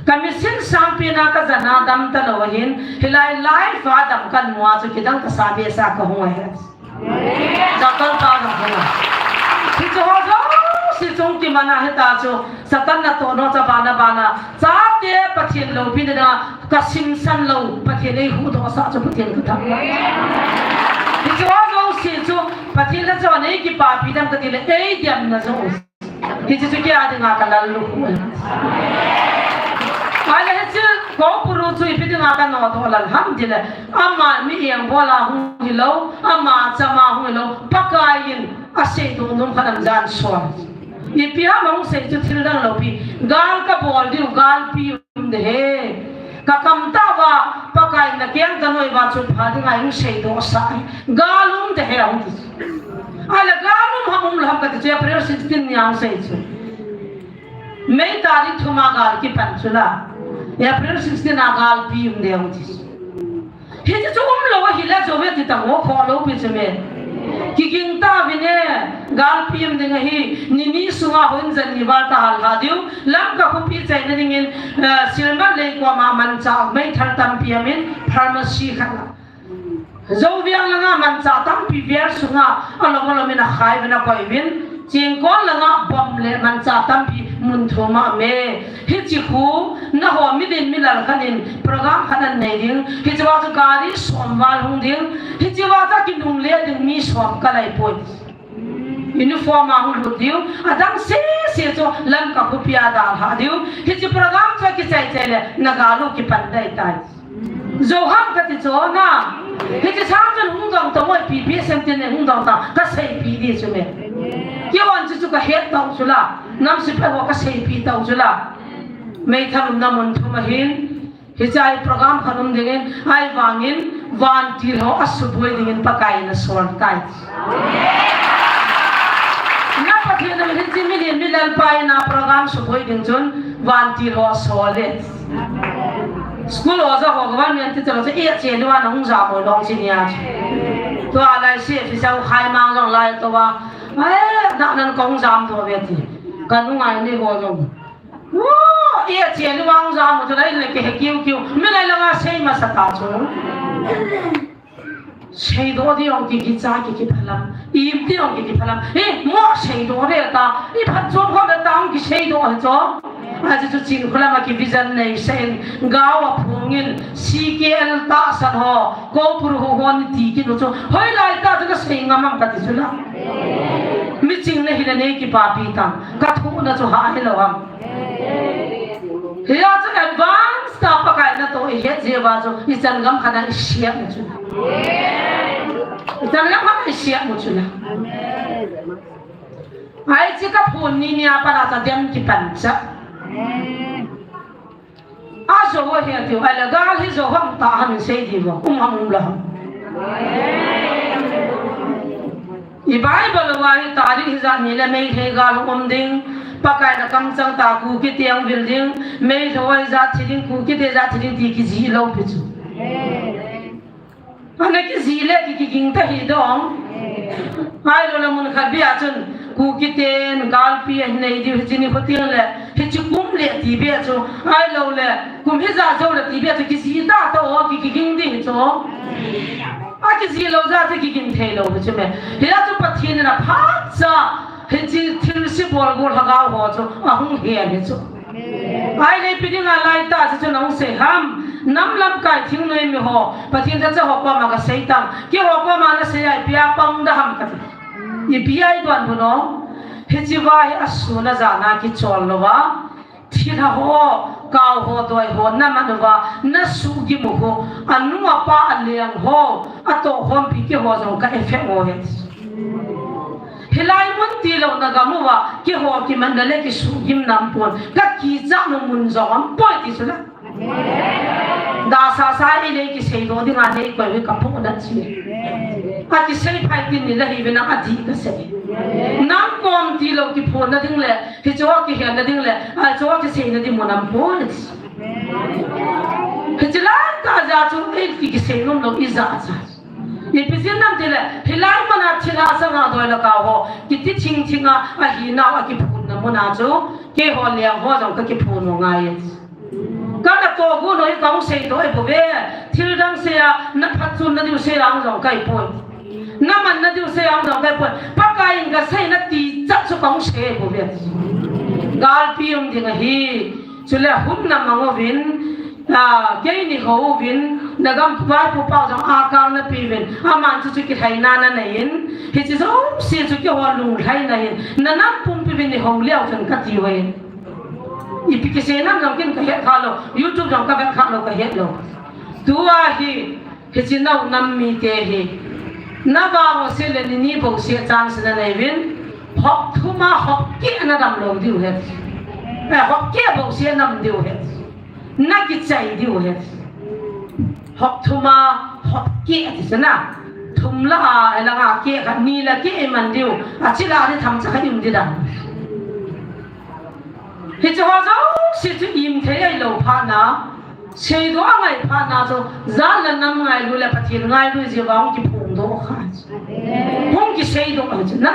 Ka mission sang pin a ka jana dam ta lo hin, hilai life a dam kan mua chu kidang ka sa be sa ka hung a he. Doctor pa ka hung a. Hichu ho jouse chung kimana hita chu, Satan na to no cha bana bana. Chate Pathen lo pi na ka simsan lo, Pathen ei huhdoh sa chu Pathen ka thangvah. Hichu ho jouse chu, Pathen la chu nei kipapi dam ka ti le, ei diam na jouse. Hichu chu kei a dinga ka lallukhuh. Ahile hichu Koupuru chu ipi dinga ka nodoh lal ham ti le, ama mi engbol a hung hilou, ama chama hung hilou, Pakai in asei dungdung khat an jan suan. Ipi ham ahung sei chu thil dang lou pi, gal ka bol diu, galpi um de he. Ka kam tauva, Pakai na keng ka noi va chu pha dinga hung seidoh sa. Gal um de he ahung ti. Ahile gal um ham um lou ham ka ti chu April sixteen ni a hung sei chu. May tarik thum a gal kipan chu la. April sixteen a galpi um de ahung ti chu. Hichu chu um lou ahile jo ve ti ta mo kho lou pi chu me. Kiging ta vin e, galpi um ding ahi, ni ni sunga hon jan ni val ta hal ha diu, Lamka khopi chaina dingin, eh, Silmat lei koma manchah meithal tampi amin, pharmacy khat la. Zoviang langa manchah tampi vial sunga, alom alom in akhai vin akoi vin, Chingkon langa bom le manchah tampi mun thum a um e. Hichi khu, nangho midin milal khat in program khat an nei ding. Hichi va chu gari som val hung ding. Hichi va chu kinungle ding mi som ka lai poi. Uniform a hung lut diu. Adang sese chu Lamka khopi a dalha diu. Hichi program chu kichai chai le na gal u kipan dai tai. Zo ham ka ti chu na. Hichi sang chun hung dong ta mo, P P S M tin hung dong ta, ka seipi di chu me. Kei vang chu chu ka het tau chu la. Nam sepai ho ka seipi tau chu la. Meithal umna mun thum ahin. Hichi a program khat um dingin, ahivangin, vantil ho asuboi dingin Pakai in asol tai. Na Pathen in hichi mi lien mi lal pa in a program suboi ding chun, vantil ho asol e. School oja ho, government teacher ho chu, e che lou a na hung jam o long chi nia chu. Tua lai si, officer khai mang jong lai to va. Ai, na nan kong jam do ve ti. Ka nu ngai ni ho jong. Wo, e che lou a hung jam o chu lai le ke he kiu kiu. Mi lai la nga sei masa ta chu. Seidoh ding jong ki, kicha ki, kiphalam. Ip ding jong ki, kiphalam. Eh, mo seidoh le ta. I phatchom kho le ta jong kiseidoh hi chu. Achu chu Chinkholam a ki vision nei sah in, gao a phongin, C K L tahsan ho, Koupuru ho hon ti kit u chu. Hoilai ta chu ka sei ngam am ka ti chu la. Miching na hi le nei kipapi ta. Ka thuhna chu ha hilou ham. Hia chu advance ta Pakai natoh i het jeh uva chu i changam khat a i siam u chu. I changam khat a i siam u chu la. Ai chi ka phun ni nia pat a cha dem kipan cha. Ajo ho he tiu, ai la gal hi jo ham ta ham sei di vo, um ham um la ham. I Bible uva hi tarik hijat ni le Meitei gal um ding, Pakai na kamchang ta Kuki te ahung vil ding, Meitei hijat thi ding, Kuki te jat thi ding ti kijih lou pi chu. Ana kijih le ki, kiging ta hi dong. Ahilou le mun khat bia chun, Kuki ten galpi ahin nei diu hichi ni kho teng le, hichi kum le ti bia chu, ahilou le, kum hijat jou le ti bia chu kijih ta ta o, ki, kiging ding hi chu. A kijih lou jeh a chu kiging thei lou hi chu me. Hia chu Pathen in aphat cha, hichi thilse bol go lhagao ho chu ahung hen hi chu. Ahile ipi dinga lai ta chu chu nahung sei ham. Nam lamkai thingnoi mi ho, Pathen thacha ho koma ka sei tang. Keiho koma na sei a ipi a pang da ham ka ti. Ipi a i don bu no. Hichi va hi asun a jan a kichol lou va. Thilha ho, kau ho, doi ho, na man uva, na suhgim u ho, anu apa aleng ho, atohkhompi keiho jong ka effect u ahi. Hilai mun tilou na gam uva, keiho kimanna le kisuhgim na um pon, ka kichat u mun jong um poi ti chu la. Dasa sa i le kiseidoh dinga nei koi ve ka phoh na chi. A kisei phai tin ni la hi ve nang a dih ka sei. Nang kom tilou kiphonna ding le, hichu a kihelna ding le, achu a kiseina ding mun um poi. Hiche lai tah jeh a chu ei ki, kisei nom lou ijeh chu. Ipi jeh ham itile, hilai mun a thilha sanga doi le kau ho, kiti thing thing a, ahinau akiphun na mun a chu, keiho leng ho jong kakiphun u ngai e. Kana toh gu noi kahung seidoh e bou ve, thil dang sei a, na phatchomna diu sei a jong kahi poi. Na manna diu sei a jong kahi poi. Pakai in kasei na ti chat chu kahung sei e bou ve. Galpi um ding ahi. Chule hun na mang uvin, a, keini hou uvin, na gam pu pa pu pa jong akang na pe uvin, aman chu chu kilhaina na nei in, hiche jouse chu keiho lunglhaina ahin, na nam pumpi uvin ni hou leu chun kati uve. Ipi kisei nam jong ken kahet kha lou, YouTube jong kavet kha lou, kahet lou. Tua hi, hiche nao nam mite hi, na vang u seh le ni ni bou seh chance na nei uvin, hop thum a hop keh na dam lou diu ahi. Eh, hop keh bou seh na dam diu ahi. Na kichai diu ahi. Hop thum a hop keh ati chu na. Thum la a, eh, langa keh khat, ni la keh iman diu. Achi la ni themcha khat um di dam. Hiche ho jouse chu im thei ahilou phat na, seidoh angai phat na chu, jat le nam ngailu le Pathen ngailu jeh uva hung kiphongdoh kha. Hung kiseidoh ahi chu na.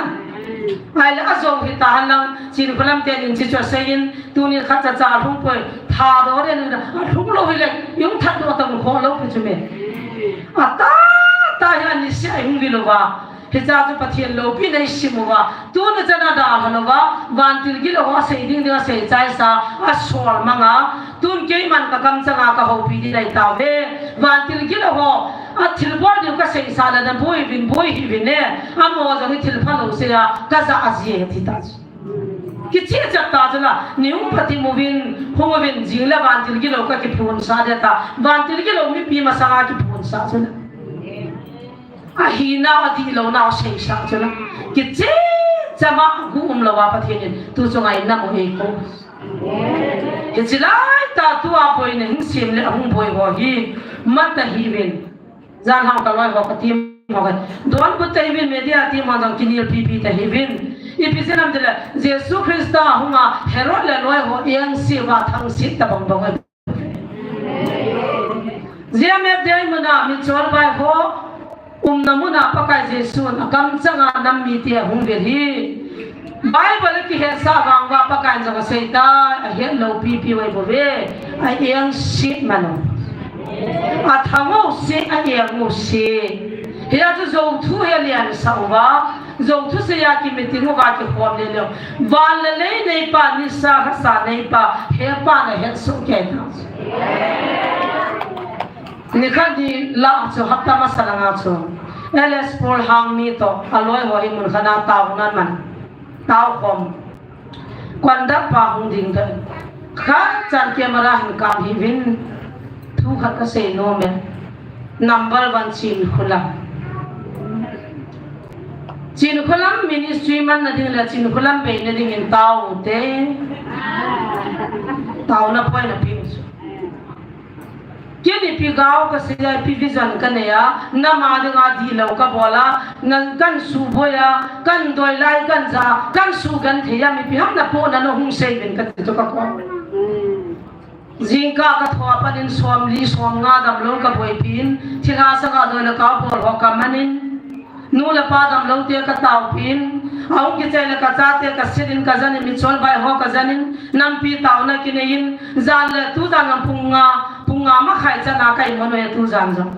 Ahile ajou hita henlang, Chinkholam ten in hiche chu asei in, tunin khat cha cha alhung poi, thadoh den, alhung lou hile, i hung thatdoh tang kho lou pi chu me. Atah tah hi aniseh a i hung vil uva. Hiche chu Pathen loupina i sim uva, tuni chan a dalha louva, vantil gilou ho asei ding ding asei chaisa, asol manga, tun keiman ka kamchanga ka houpi ding ahi tauve, vantil gilou ho, athilbol diu kasei sah le na boi uvin, boi hih uvin e, amaho jong hi thil phalou sei a, kaja jeh ahi ti ta. Kicheh chet ta chu la, ni hung phatim uvin, hung uvin, jing le vantil gilou kakiphonsah ding ta, vantil gilou mipi masanga kiphonsah chu la. Ahinau, adihlounau seisah chu la. Kicheh chama gu umlouva Pathen in tu chu ngaina mo e ko. Hiche lai tah tua boina hin sem le ahung boi ho hi mat ahiuvin. Jan hang ka loi ho ka team ho ka. Don bu te uvin media team ho jong kinel pipi ta hiuvin. Ipi jeh ham itile Jesu Christa hunga Herod le loi ho engse uva thangset ta bang bang e. J M F Day muna, Mitchel Baih ho umna muna Pakai Jesun akamchanga nam mite ahung vil hi. Bible kihetsah vang uva Pakai in jong asei tai, ahet lou pipi uve bou ve, a engse man u. Athang u se, a eng u se. Hia chu jou thu hi alian sa uva. Jou thusei a kimeeting uva kikhom le leu. Van le lei neipa, nisa lhasa neipa, hepa nahet soh kei ta. Nikhat ni lah chu hapta masa langa chu L S Paul Hangmi toh aloi ho hi mun khat a taona man. Tao khom. Conduct pa hung ding ta. Khat chan camera hin kam hiuvin. Thu khat kasei nom e. Number one Chinkholam. Chinkholam ministry manna ding le Chinkholam beina dingin tao u te. Taona point a piu. Kei ipi gao kasei a, ipi vision kanei a, nam a dinga dihlou kabol a, na kan suboi a, kan doi lai kan ja, kan sugenthei a, mipi ham napohna na hung sei uvin kati chu ka ko. Jingkah kathoa pat in somli somnga damlou kaboipi in, thilha sanga doi le kau bol ho kaman in, nu le pa damlou te kataopi in, ahung kichai le kachate kaset in, kajan in, Mitchel Baih ho kajan in, nampi taona kinei in, jan le tujan jong pung nga, pung nga makhai chan a ka imu uve tujan jong.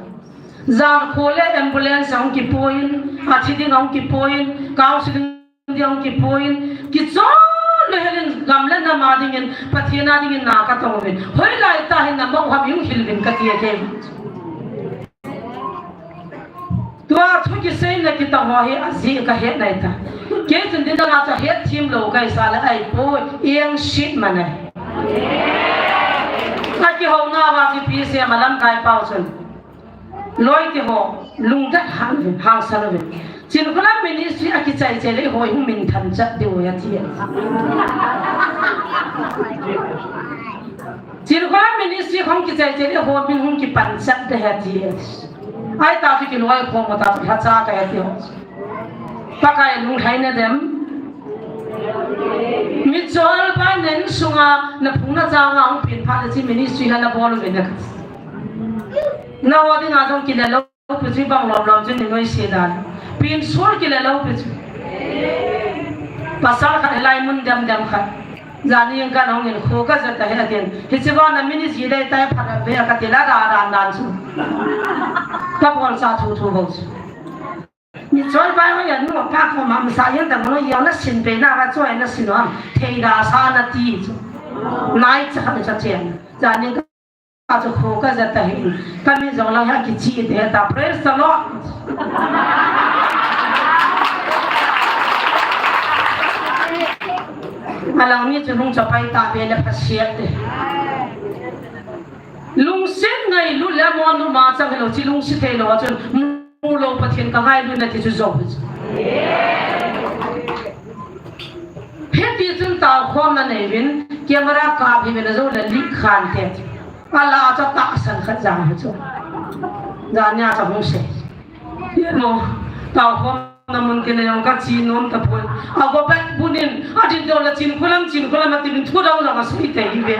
Jan kho le ambulance ahung kipui in, athi ding ahung kipui in, counseling ding ahung kipui in, kichol le hel in gam le nam a dingin, Pathen a dingin na katong uvin. Hoilai tah hin na mo ham hung hil uvin kati e kei. Tua thu kiseina kitong ho hi ajeh kahet nai ta. Kei chun didang a chu hetthem lou kahi sa le ahipoi, engse man ahi. Akihouna uva chu P C M a lamkai pau chun. Loi te ho, lungdat hang uvin, hangsan uvin. Chinkholam ministry akichai chai le hoi hung minthang chat diu ahi ati. Chinkholam ministry hung kichai chai le ho min hung kipan chat de ahi ati. Ahi ta chu kiloi khom ta chu lhacha kahi ati ho. Pakai lunglhaina dem. Mitchel Baih nen sunga naphung nachang a hung pen phat le hiche ministry la nabol uvin na. Nangho dinga jong kile lou pi chu, bang lom lom chu nei noise dan. Pin sur kile lou pi chu. Pasal khat hilai mun dem dem khat. Jani in kan hung in, kho kaja tahi atin. Hiche vang na min iji dei tai, phat a ve kati la da dan dan chu. Kabol sa thu thu bou chu. Michol bai ho ya nu pa ko mam sa yan ta mo ya na sin pe na ka choi na sin wa. Thei da sa nati chu. Nai cha ka cha chen. Jani ka chu kho kaja tahi. Ka min jong lang ha kichi te ta. Praise the Lord. Alang mi chu lung chapai ta be le pha siat te. Lungset ngailut le mo nu ma chang lo chi lungset thei lou a chun mu lou Pathen ka ngailut na ti chu jou hi chu. Hiti chun tao khom na nei vin camera kap hi vin a jou le lik khan te. Ala cha tahsan khat jang hi chu. Jani a cha hung se. Ye mo, tao khom na mun kei na jong ka chi nom ta poi. A go back bunin, a din dol la Chinkholam, Chinkholam a ti bin thu dang dang a sui te hi ve.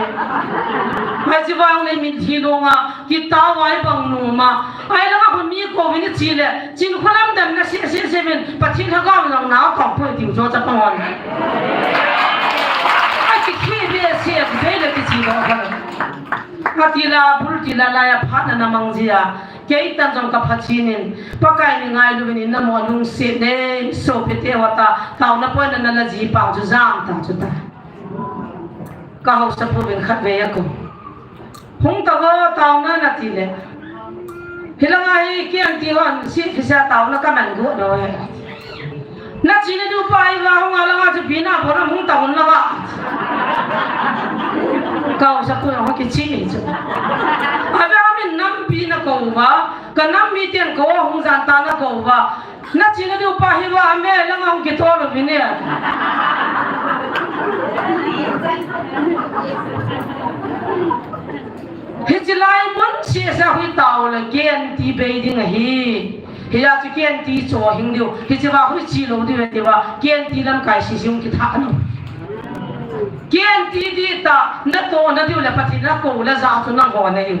Mai chi vang le min thi dong a, ki tao ai bang nom a. Ai la ka mi ko vin chi le, Chinkholam dan na se se se vin, Pathen ha ga lang na tong poi ti jo cha pang on. A ki khi ve se ve le ki chi dong ka. A ti la, bul ti la, la ya phat na na mang ji a. Kei tan jong ka pha chinin, Pakai ni ngailu vin in na mo lungset ne, sopi te ho ta, taona poi na na la ji pang chu jam ta chu ta. Ka hausa pu vin khat ve a ko. Hung ta ho taona na ti le. Hilanga hi kian ti hon, si phisa taona ka man gu no he. Na chi na du pa hi va hung a langa chu pi na pho na hung ta hun langa. Kau sa pu hung ki chi ni chu. A ve a min nampi na ko va, ka nam mi ten ko hung jan ta na ko va. Na chi na du pa hi va a me langa hung ki to lo vi ne. Hichi lai mun si sa hui tao le kian ti bei ding ahi. Hia chu kian ti cho hing diu. Hichi va hui chi lo diu ti va. Kian ti lam kai si si hung ki tha no. Kian ti di ta, na to na diu le Pathen na ko le ja chu nang ho na hi.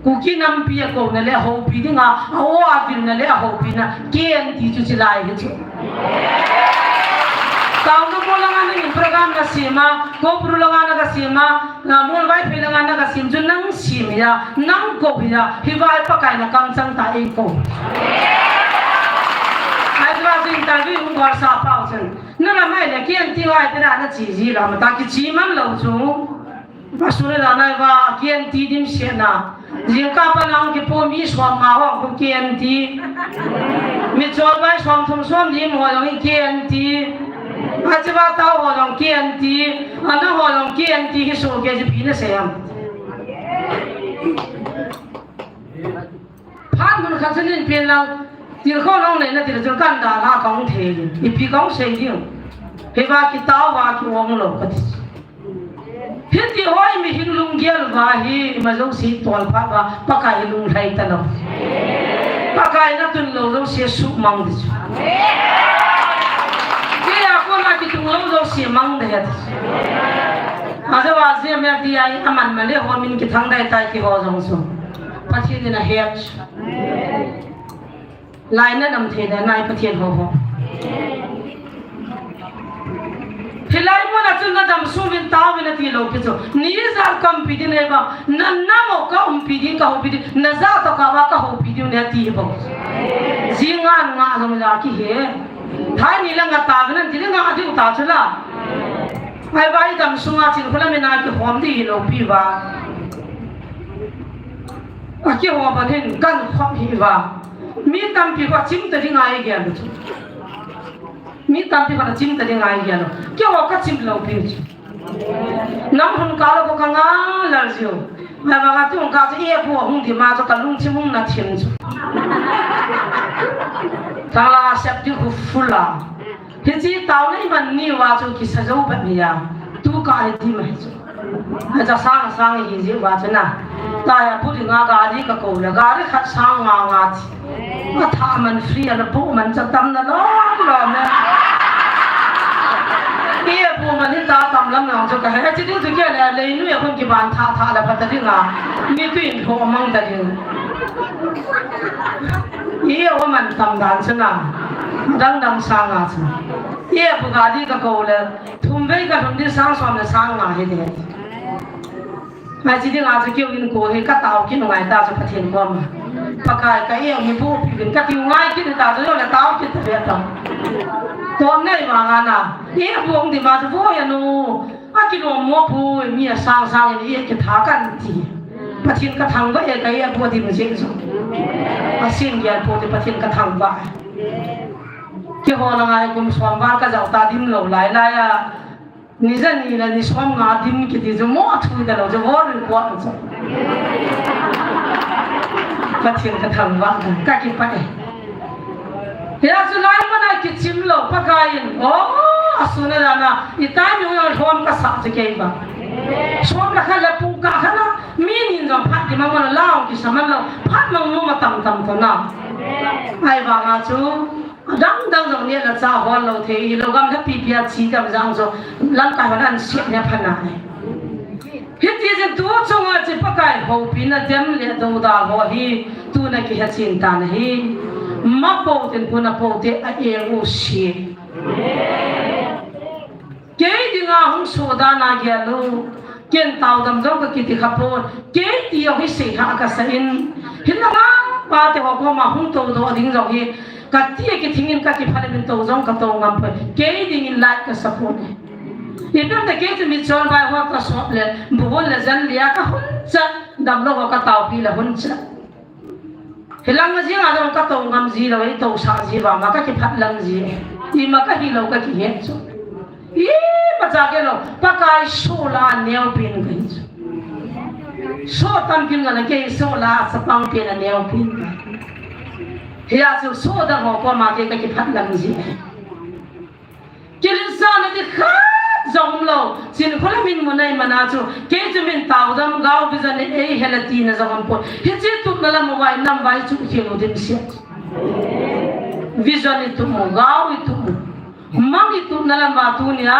Kuki nampi a ko na le ho pi ding a, a o a vil na le a ho pi na. Kian ti chu chi lai hi chu. Taona mo langa na in program na sima, ko pru langa na ka sima, Na mual vai phe langa na ka sim chu nang sim hia, nang ko hia, hi vai Pakai na kam chang ta ei ko. Ai va chu interview hung bol sa pau chun. Na la mai le kian ti vai te na na chi ji la ma ta ki chi man lo chu. Ba su na la nai va kian ti dim se na. Jingkah pa nang kipu mi som nga ho ku kian ti. Mi chol bai som thum som li mo jong kian ti. Achi va tao ho jong kian ti. Ana ho jong kian ti hi so ke ji pi na se am. Phan mun khat nin pin lang. Til kho long nei na til jong kan da la kong the. Ipi kong sei diu. He va ki tao va ki ong lo ka ti. Hiti hoi mi hin lunggel va hi, ima jouse tol phat va, Pakai hi lunglhai ta lo. Pakai na tun lo jouse sumang di chu. Kei a kona kitung lo jouse mang di het. Ajo va je me di ai, aman ma le ho min kithang dai tai ti ho jong chu. Pathen in ahet. Lai na dam thei na nai Pathen ho ho. Hilai mun a chun na dam sung vin tao vin ati lo pi chu. Ni jal kampi din hei va. Na namo ka umpi din ka houpi din. Na ja to ka va ka houpi din ne ati hi bo. Ji nga nga jong ja ki he. Thai ni la nga ta vin an ti nga ati ta chu la. Ai va i dam sunga chin khula mi na ki hom di hi lo pi va. A ki hom ban hin kan khop hi va. Mi tampi kho chim ta ding ai gel chu. Mi tampi kho chim ta ding ai gel. Keiho ka chim lo pi chu. Nam hun ka lo ko ka nga lal jiu. Mai ba ka tung ka chu e pu hung di ma chu ka lungthim hung na thim chu. Ka la sep di khu fula. Hichi tao nei man ni va chu kisa jo ba mi ya. Tu ka he di ma chu. Acha sang sang hi ji va chu na. Ta ya pu di nga gari ka ko le gari khat sang nga nga ti. A tha man free a na pu man cha tam na lo lo na. Ki pu Mani ta tam lam nang chu ka he, chi ding chu kia le, lei nu ya hun ki ban tha tha la pha ta ding a. Ni tu in ho mang ta ding. I o man tam dan chu na. Dang dang sang a chu. I bu ga di ka ko le, thum vei ka thum di sang som le sang nga hi de. Ai chi ding a chu keu in ko hi ka tao kin ngai ta chu Pathen kom. Pakai ka i mi bu pi bin ka ti ngai kin ta chu le tao kin ta be ta. Tom nei ma nga na. I bu ong di ma chu bo ya nu. A ki lo mo pu mi a sang sang ni e ki tha kan ti. Pathen ka thangvah e ka e pu a dim jing jong. A sin gel pu ti Pathen ka thangvah e. Keiho langa hi kum som val ka jao ta dim lou lai lai a. Ni ja ni la ni som nga dim kiti chu mo a thu da lou chu vo rin ko chu. Pathen ka thangvah ka kipah e. Hia chu lai mana kichim lou Pakai in. Oh, a sun a dan a, i tai mi u jong lhom ka sa chu kei ba. Som la kha la pu ka kha na, mi nin jong phat di ma mana la ong kisa man lou, phat mang mu ma tam tam to na. Ai vang a chu, a dang dang jong ni la cha hol lou thei, i lo gam la pi pi a chi dam jang chu, lam ka hon an siat ne pha na ne. Hiti chun tu chunga chu Pakai houpina dem le dodal ho hi tuna kihe chin tan ahi. Ma pou ten puna pou te a eng u si. Kei dinga hung so dan a gel u. Ken tao dam jong ka kiti kha pon. Kei ti jong hi sei ha ka sa in. Hin na pa te ho koma hung to do ding jong hi. Ka ti a kithing in ka kipha le min to jong ka to ngam poi. Kei ding in lai ka sa pon. Ipi ham ta kei chu mi chol bai ho ka sop le, bu hon le jan lia ka hon cha, dam lou ho ka taopi le hon cha. Hilang a jing a dong ka to ngam ji lou, i to sa ji ba ma ka kiphat lam ji. I ma ka hi lou ka kihet chu. I ma cha ke lou, Pakai so la neo pin ka hi chu. So tam kin ga na kei so la sa pang pin a neo pin ka. Hia chu so dang ho koma kei ka kiphat lam ji. Kilisana ti khat jong lou, chin khula min mu nai mana chu, kei chu min tao dam gao vision ei hela tina jong am pon. Hichi tup na lam vai nam vai chu khel u dim sia. Vision i tup mu, gao i tup mu. Mang i tup na lam va tunia,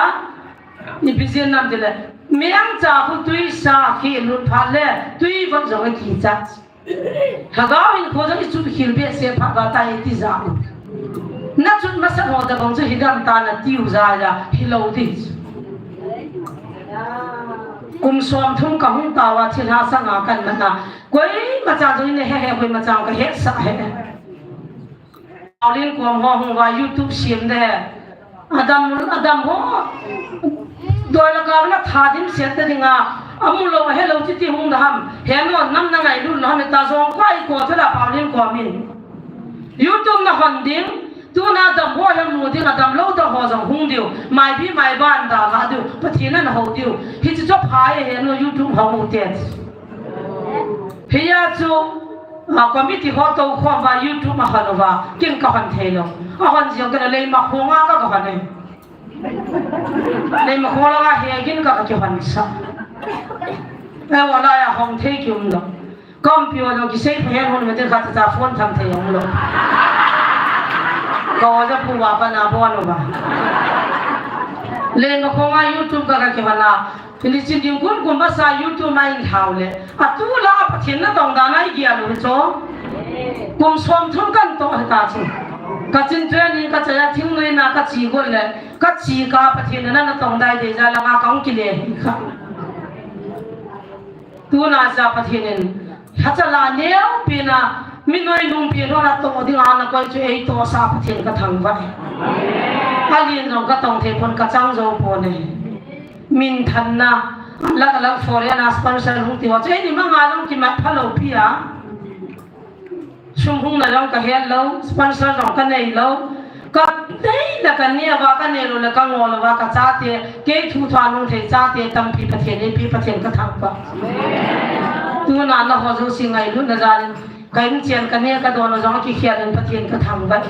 i vision nam ti le. Miang cha khu tui sa khi lut pha le, tui vot jong a ki cha. Lhagao in kho jong i chu khil behseh pha ba ta e ti ja u. Na chun masa ho da bang chu hi dam ta na tiu ja ja hi lo ti. Kum som thum ka hung ta wa thil ha sanga kan na na. Koima cha jong in he he koima cha ka he sa he. Paulin kom ho hung va YouTube sim de. Adam, Adam ho. Doi la ka na tha dim set ta dinga. Amu lou, he lou ti ti hung da ham. He no nam na ngailut lou ham ta jong koi ko thela Paulin kom in. YouTube na hon ding. Tuna Adam ho he mu ding, Adam lou da ho jong hung diu. Mai bi mai ban da ga diu. Pathen na ho diu. Hichi chu pha e he no YouTube ho mu te. Hia chu, a, committee ho to khom va YouTube a hon uva, kin ka hon thei lou. A hon jing ka na lei ma khonga ka ka hon e. Lei ma khonga he gin ka ka ki hon sa. E wala ya hon thei ki um lou. Kom pi wa lou ki sei phe hon me te kha cha phone tham thei um lou. Ka wa ja pu wa pa na bon uva. Lei ma khonga YouTube ka ka ki hon a. Tuni chin ding kun kum masa YouTube ma in hau le. A tu la Pathen na tong dan ai gia lu cho. Kum som thum kan to ta chu. Ka chin training ka chaya thing le na ka chi gol le. Ka chi ka Pathen na na tong dai de ja la nga ka ong ki le hi kha. Tuna ja Pathen in. Hacha la neo pina. Mi noi nung pina na to ding ana koi chu ei to sa Pathen ka thangvah e. Alin jong ka tong thei pon ka chang jo pon e. Min thanna, lak lak foreign a sponsor hung ti ho. Chu eini manga jong kimat pha lou pi a. Sum hung na jong ka het lou, sponsor jong ka nei lou. Ka nei la ka nei va ka nei lou la ka ngol va ka chate, kei thu thua nung thei chate tampi Pathen in pi Pathen ka thangvah. Tuna na ho jouse ngailut na jal in. Ka in chian ka ne ka don jong a kikhel in Pathen ka thangvah.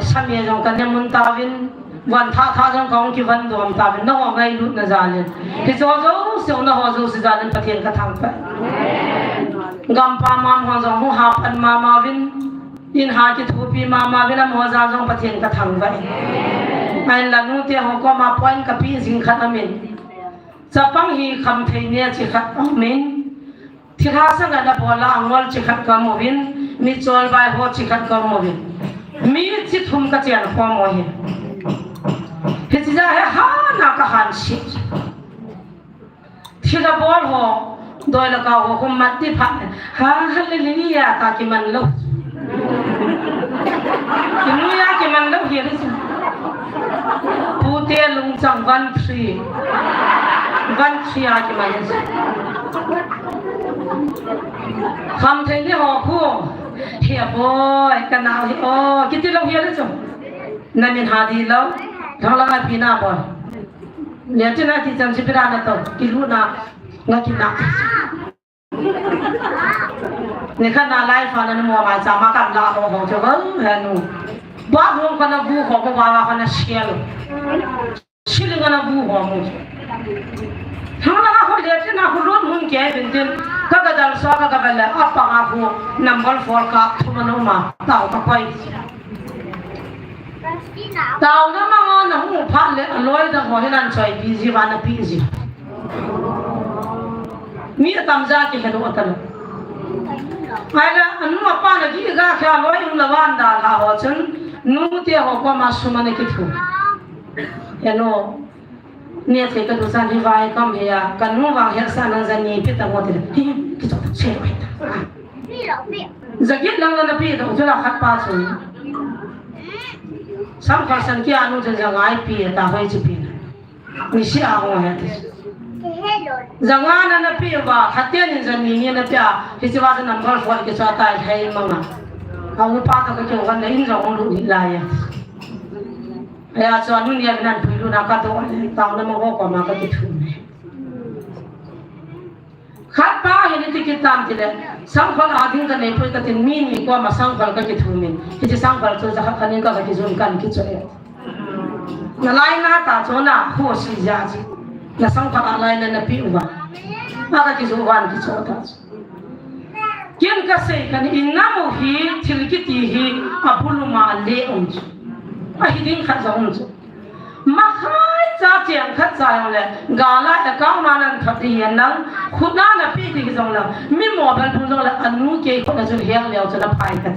Same jong ka ne mun tauvin, van tha tha jong ka ong kivan dom tauvin, na ho ngailut na jal in. Hi jo jouse, na ho jouse jal in Pathen ka thangvah. Gampam ho jong hung hapan mama uvin, in ha kithopi mama uvin, amaho jal jong Pathen ka thangvah. Ahinla nute ho koma point kapeh jing khat aum in. Chapang hi khamthei ne chi khat aum in. Thilha sanga na bola angol chi khat ka um uvin, mi cholvai ho chi khat ka um uvin. Mi chi thum ka chen khom u ahi. Hiche jeh a hi hana ka hanse. Thilha bol ho, doi le kah ho, hum mat ti phat. Ha, hallelujah, ta kiman lou. Kinuiya kiman lou hi le chu. Pute lungchang van three. Van three a kiman lou. Khamthei ni ho khu. Hi a boi, ka nau hi o. Kiti lou hi le chu. Na min ha di lou. Thang la pi na boi. Nia china ti chan si pira na to. Kilu na. Nga kina. Ni kha na lai fa na mo ma cha ma kan la ho ho cho ba he nu. Ba hong kana bu ho ko ba wa kana sial. Siling kana bu ho mo. Thang la ho le tin na ho lon mun ke bin tin. Ka ka dal so ka ka ba le apa nga ho number four ka thuma no ma. Tao ka koi. Tao na ma nga na hu pha le aloi da ho hinan choi pi ji wa na pi ji. Mi atam ja kihelu atan. Ahinla, anu apa na kiga kha loi um la van da la ho chun, nute ho koma sum ana kithu. Eno, nia thei ka du san hi vai kam he ya, ka nu vang he sa nang jani pi ta mo ti. Hi, ki chok che lo he ta. Jagit lang na pi ta, u la khat pa chu. Sam kha san ki anu jan ja ngai pi ta hoi chi pi na. Ni si a hong he ti. Janga na na pi va, khaten in jani ni na pia, hi si va sa number four ki sa tai hei manga. A u pa ka ka kyo kan na in jong lu ni la ya. Ya so nu ni ya nan pui lu na ka to, tao na ma ho ko ma ka ki thu me. Khat pa hi ni ti kit tam ti le, sangkhol a ding ka nei poi ka tin mi ni koma sangkhol ka kithumin. Hiti sangkhol chu ja khat khat in ka, ka kijun kan kicho e. Na lai na ta cho na ho si ja ji. Na sangkhol a lai na na pi uva. Na ka kiju van kicho ta chu. Kin ka sei ka ni in na mu hi thil kiti hi a buluma le um chu. A hi ding khat ja um chu. Makhai cha cheng khat cha jong le, gala account a nan khat ti hian lang, khut na na pi ti jong lang, mi mobile phone jong le, anu kei khut na jul hiang leo chu na phai khat.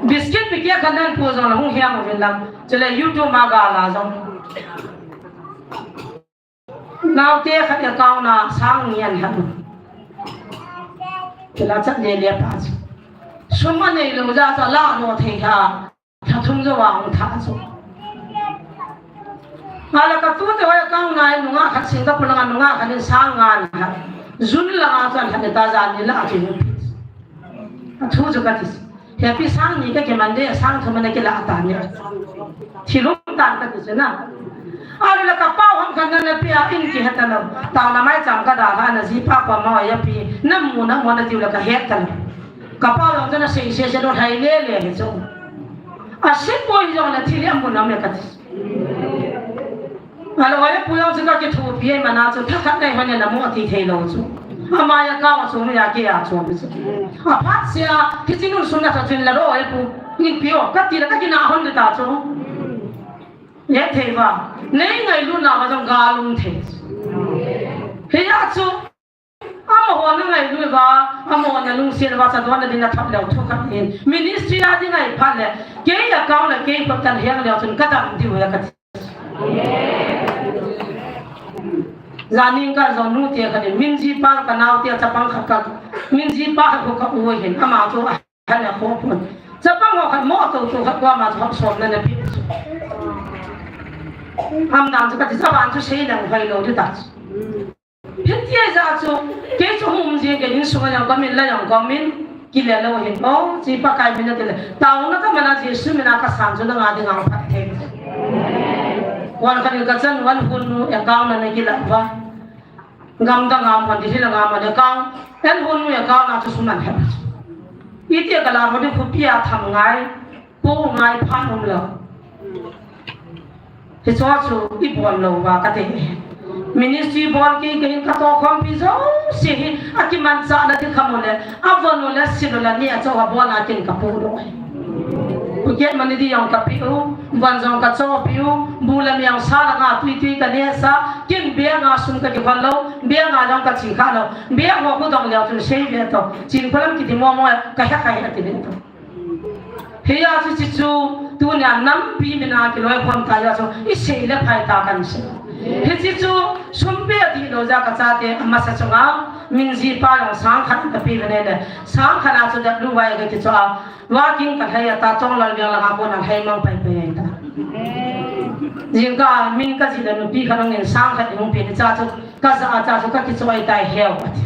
Biscuit pi kia khat nan pu jong le, hung hiang uvin lang, chule YouTube ma gala jong. Naute khat account a sang ni an hatu. Kila chat le le pa chu. Sum a nei lo ja cha la no thei ha. Tha thum jo wa hung tha chu. Ala ka tu te hoi account a nunga khat Singapore langa nunga khat in sang nga ni ha. Jun langa chan khat ni ta jan ni la chu. A thu chu ka ti. Hepi sang ni ka ke man de, sang thum na ke la ta ni. Thilum tan ka ti chu na. Aru la ka pau ham kan na pi a in ki heta na. Tau na mai cham ka da ha na ji pa pa ma ya pi. Na mu na mo na tiu la ka heta na. Ka pau jong na sei sei sei do thai le le he chu. A sip poi jong na thil ya mu na me ka ti. Alo, ai pu jong chu ka kithupi ai mana chu, tha khat nei hon na mo ti thei lo chu. Ama ya ka chu, ya ke ya chu chu. A phat sia, ki chin un sun na sa chin la ro ai pu. Ni pi o, ka ti la ka kina hon ta chu. Ye thei va. Nei ngailu na va jong ga lung thei. He ya chu. Amaho na ngailu va, amaho na lungset va, sa don na din na thap leu thu khat in. Ministry a ding ai phat le, kei account le, kei khut kan hiang leu chun ka dam diu ya ka ti. Janin ka jong nu te ka ni, min ji pa ka nau te chapang khat ka, min ji pa khat ka u hin, ama chu a, ha na ko pun. Chapang ho khat mo to to khat wa ma chu hap som na na pi. Am dan chu ka ti sa ban chu sei lang hai lo ju ta. Hitia ja chu, kei chu hum jing kei in sunga jong kamin la jong kamin, kile lo hin, o, chi Pakai min a ti le. Taona ka mana Jesu min a ka san chu na nga ding ang phat thei. Wan khat in ka chan, wan hun nu account na na kila va. Gam da ngam hon di hila ngam hon account. En hun nu account na chu suman he. Iti ka la hon di khu pia tham ngai, po ngai phan um lo. Hichu chu i bol lo va ka ti. Ministry bol kei kei ka to khom pi jouse hi a kimanchah na ti kha mo le, a von u le sil u le ni a chu a bol a kin ka pu lo. Pocket money di jong kapeh u, von jong kachohpeh u, bu le me jong sa lang a tui tui kanehsah, kin bag a sum kakikhol lou, bag a jong kache kha lou, bag ho kadong leu chun sei ve to, chin kholam kiti momo kahe kahe ati ve to. Hia chu, chuche chu tunia nampi mina kiloikhom ta jeh a chu isei le phai ta kansei. Hiche chu sum pe dih lou jeh a kachate amasa chunga min jipa jong sang khat kapeh ve nai le, sang khat a chu W Y kakichoh a, working kalhai a, Tachonglal veng langa kona lhai mang pai pai ahi ta. Jingkah min kajih le nupi khat hung in sang khat hung pe, hiche chu kajah a chu kakichoh ahi tai heu ati.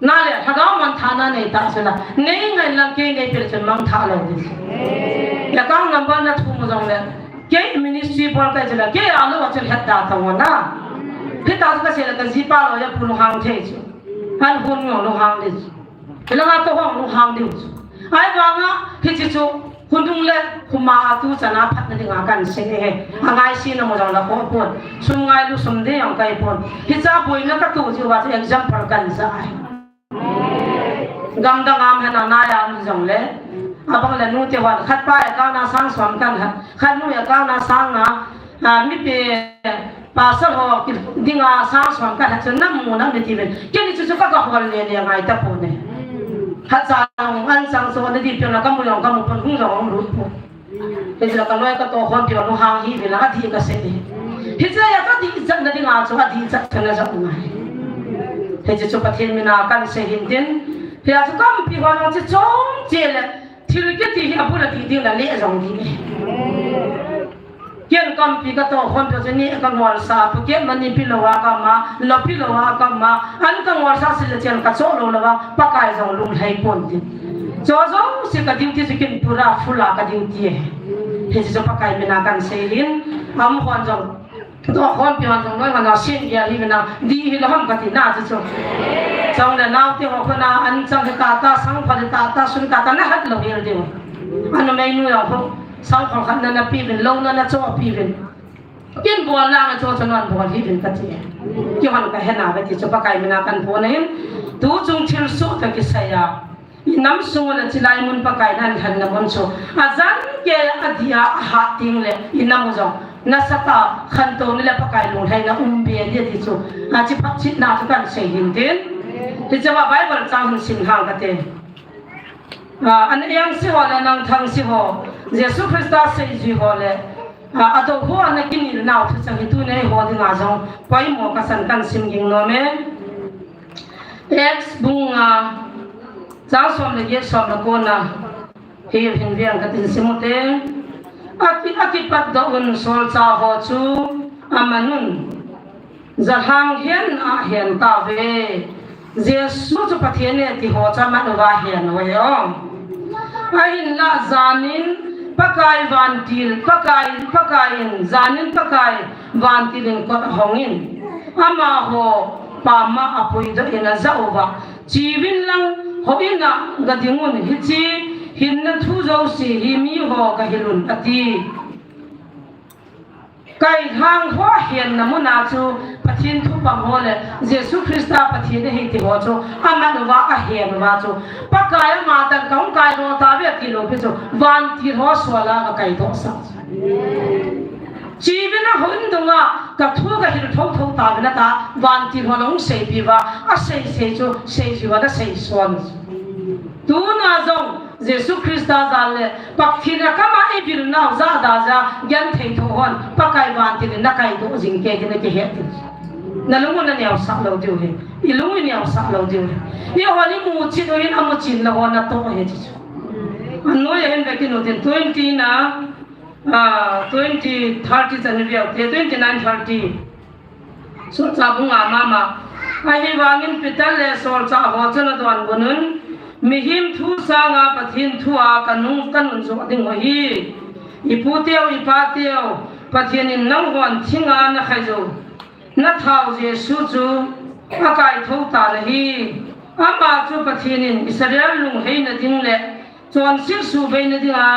Nale, lhagao mangthahna nei ta chu la, nei ngai lang kei nei pe chun mangthah lou ding. Account number nathum u jongle, kei ministry bol kahi chu la, kei a lou a chu lhet da ta u na. Hita chu kasei le kajipa lou a pu lunghang thei chu. Han hun ngong lunghang ding chu. Hilanga toh hung lunghang diu chu. Ahivanga hiche chu khonung le khoma a tu chana phatna dinga kansei ahi. Angaisena mu jong la kho pon. Sum ngailu sum ding jong kahi pon. Hiche boina katoh jeh uva chu example kaja ahi. Gamdang a um hen a nai a um jongle, abang le nute hon khat pa account a sang som kankhat, khat nu account a sang nga, a, mipi pasal ho kidinga sang som kankhat chu namu nam nati uvin. Keini chu chu ka, kahol le le ngai tapon e. Khat cha jong an chang so nati pi na kamu jong kamu pon, hung jong hung lut pon. Hiche la kaloi katoh khompi ho lunghang hih uvin lang adih kasei e. Hiche a kadih chatna dinga chu adih chat kana jong ngai. Hiche chu Pathen mina kansei hin tin. Hia chu kampi ho jong chu chom che le thil kiti hi abul a dih ding la le jong dih e. Ken kampi katoh khompi chu ni kangolsa, pocket money pe lou a kama, lou pe lou a kama, an kangolsa sile chen kachoh lou lou a, Pakai jong lunglhai pon tin. Chu jouse ka duty chu kin pura full a ka duty ahi. Hiche chu Pakai mina kansei hin, aum hon jong, toh khompi hon jong, noi hon a sin gel hi mina, dih hilou ham kati na chu chu. Chule naote ho khun a, an chang hi tata, sang pha hi tata, sun tata, nahet lou hel diu. Anumeinu jong khu, sang pha khat na nape uvin, lou na nachohpeh uvin. Kin bol lang a chu chu non bol hih uvin kati. Kihon kahe na kati chu Pakai mina kaphon ahin. Tu chung thilsoh toh kisai a, inam sung le chilai mun Pakai in alhenna mun chu, ajan kei a adih a ahat teng le inam u jong nasatah a khantouna le Pakai lunglhaina um be ding ati chu, achi phatchetna chu kansei hin tin. Hiche a Bible chang hin sim hang kate. A, an Engse ho le Nangthangse ho, Jesu Christa seijui ho le, a, adou ho ana kinel nau thucheng hi tuni eiho dinga jong poimo kasan, kasim ging nom e. Acts bung nga, chang som le get, som le ko na, hi hin veng katin sim u te. Aki, akipatdoh un solchah ho chu aman un. Jalhang hen ahen tauve. Jesu chu Pathen e ti ho chu aman uva ahen uve o. Ahinlah janin Pakai vantil, Pakai, Pakai in, janin Pakai vantil in kot ahong in, amaho pam a apuidoh in ajah uva, "Cheuvin lang houin a gading un, hiche hinna thu jouse hi miho gahil un," ati. Kailhang ho ahenna mun a chu Pathen thupang ho le Jesu Christa Pathen ahi ti ho chu aman uva ahen uva chu, Pakai ama tan kahung kaidoh tauve ati lou pi chu vantil ho sual a gakaidoh sah. Cheuvin lang houin dunga kathu gahil thotho tauvin ati a, vantil hon ahung seipeh uva, asei sei chu seijui uva asei son. Tuna jong Jesu Christa jal le Pathen a kama ivil nau jahda jeh a genthei tho hon Pakai vantil in nakaidoh jing kei ti nakihet diu. Nalung u naneosah lou diu ahi. Ilung u ineosah lou diu ahi. Eihon imu chet u hin amu chet lou hon natoh ahi ti chu. Anoi a hin vekin u tin twenty na, ah, twenty, thirty chan veu te, twenty nine, thirty. Solchah bung nga mama. Ahivangin Peter le solchah ho chun adonbut un, "Mihem thu sanga Pathen thu a kanung, kanung joh ding u ahi. Ipu teu, ipa teu, Pathen in nanghon thinga nakhai jou, nathau Jesu chu akaitho tan ahi. Ama chu Pathen in Israel lungheina ding le chonset suhbeina dinga,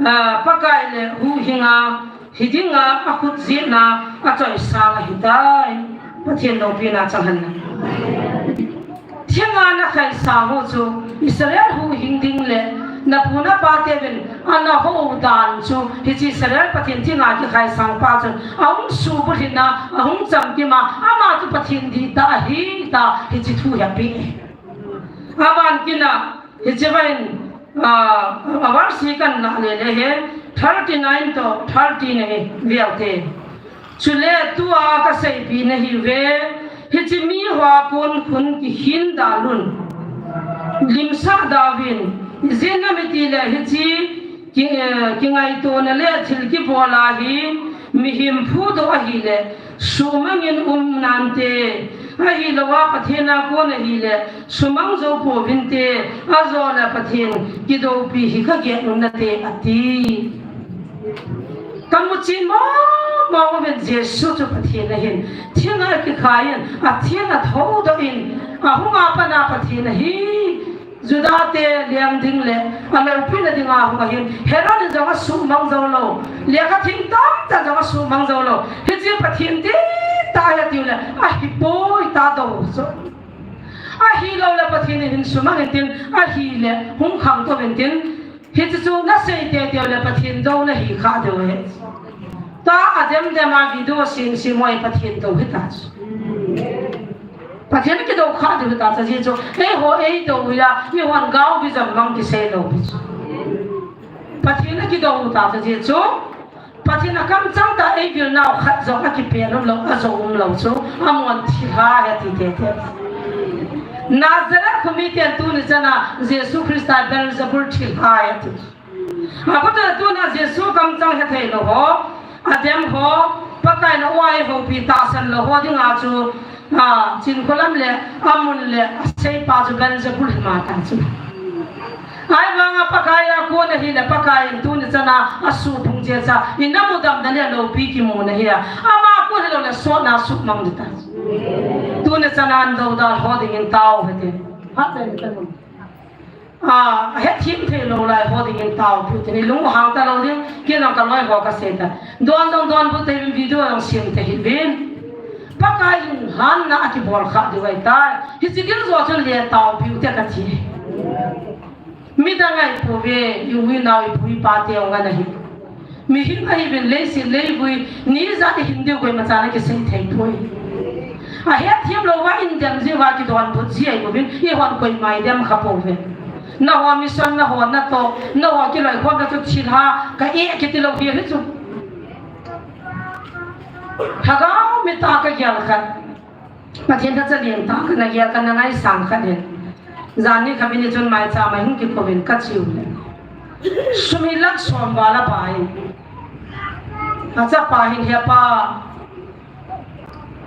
ah, Pakai le huhhing a, hiding a, akhut jetna achoisang ahitai." Pathen loupina chang hen lang. Thinga nakhaisang u chu Israel huhhing ding le Napu napa teuvin ana hou dan chu, hiche Israel Pathen thina kikhai sangpa chun ahung subulhit a, ahung chamkim a, ama chu Pathen dihtah ahi tia hiche thu hi apeh. Aban kit a, hiche vang in, ah, a verse hi kana lele hi, thirty-nine to thirty na hi veu te. Chule tua kaseipeh nahiuve, hiche miho a kon khun kikhin dalun, limsah dauvin, ijeh inem itile hiche ki, eh, kingaitona le thil kibol a hi mihem phudoh ahile, suhmang in um nante. Ahilou a Pathen a kon ahile, sumang jou pouvinte, ajole Pathen kidoupi hi kagel u nate, ati. Kamu chen mong mong uvin Jesu chu Pathen ahin, thing a kikhai in, atheng a thoudoh in, ahung a pat a Pathen ahi. Juda te leng ding le aloupina dinga hung ahin, Herod in jong asuhmang jou lou, lekha theng tamtah jong asuhmang jou lou. Hiche Pathen dihtah ahi atiu le, ahipoi tia dou chu. Ahilou le Pathen in hin sumang intin, ahile hung khangtou intin, hiche chu nasei teitei u le Pathen dou nahi kha diu ahi. Tua adem dem a video sem sem ho hi Pathen dou hita chu. Pathen kidou kha diu hita chu, ajeh chu eiho eidou uva, eihon gaovin jong mang kisei lou pi chu. Pathen akidou u ta chu, ajeh chu Pathen a kamchang tah eivil nau khat jong akipel umlou, ajou umlou chu, amahon thilha ahi ati teitei. Nazareth khomi ten tuni chan a Jesu Christa Beelzebul thilha ahi ati. Achuti tuna Jesu kamchang hethei lou ho, adem ho, Pakai in a-u a eihoupi tahsan lou ho dinga chu, a, chinkholam le, amun le, aseipa chu Beelzebul hima ta chu. Ahivanga Pakai a kon ahile, Pakai in tuni chan a asuhphung jeh a, ina mudamna le loupi kimu nahi a. Ama kon hilou le sotna suhmang ding ta. Tuni chan a adoudal ho dingin tao hite. Phat le ni ta nu. A, hetthem thei lou lai ho dingin taopeh u hite, ilung hang talou ding, kei jong kaloi ho kasei ta. Don dong donbut teuvin video jong sem teuvin. Pakai in hanna akibol kha diu ahitai. Hiche ding joh chun le taopeh u hite kati. Midang ahi pouve, i u i nao i pu i pa te jong ana hi. Mihem ahiuvin leiset leivui, ni ijat ihin diu koima chan akisei thei poi. Ahetthem louva indem jiuva kidonbut ji ahi bouvin, eihon koima idem kha pouve. Nangho mission, nangho natoh, nangho kiloikhomna chu thilha, ka e kiti lou hi ahi chu. Lhagao mit a kagel khat. Pathen lhacha lentah kana gel, kana ngaisang khat in. Janhi khat vin chun maicham a hung kikouvin kache u le. Sum hi lakh som val abol in. Achapa hin, "He pa,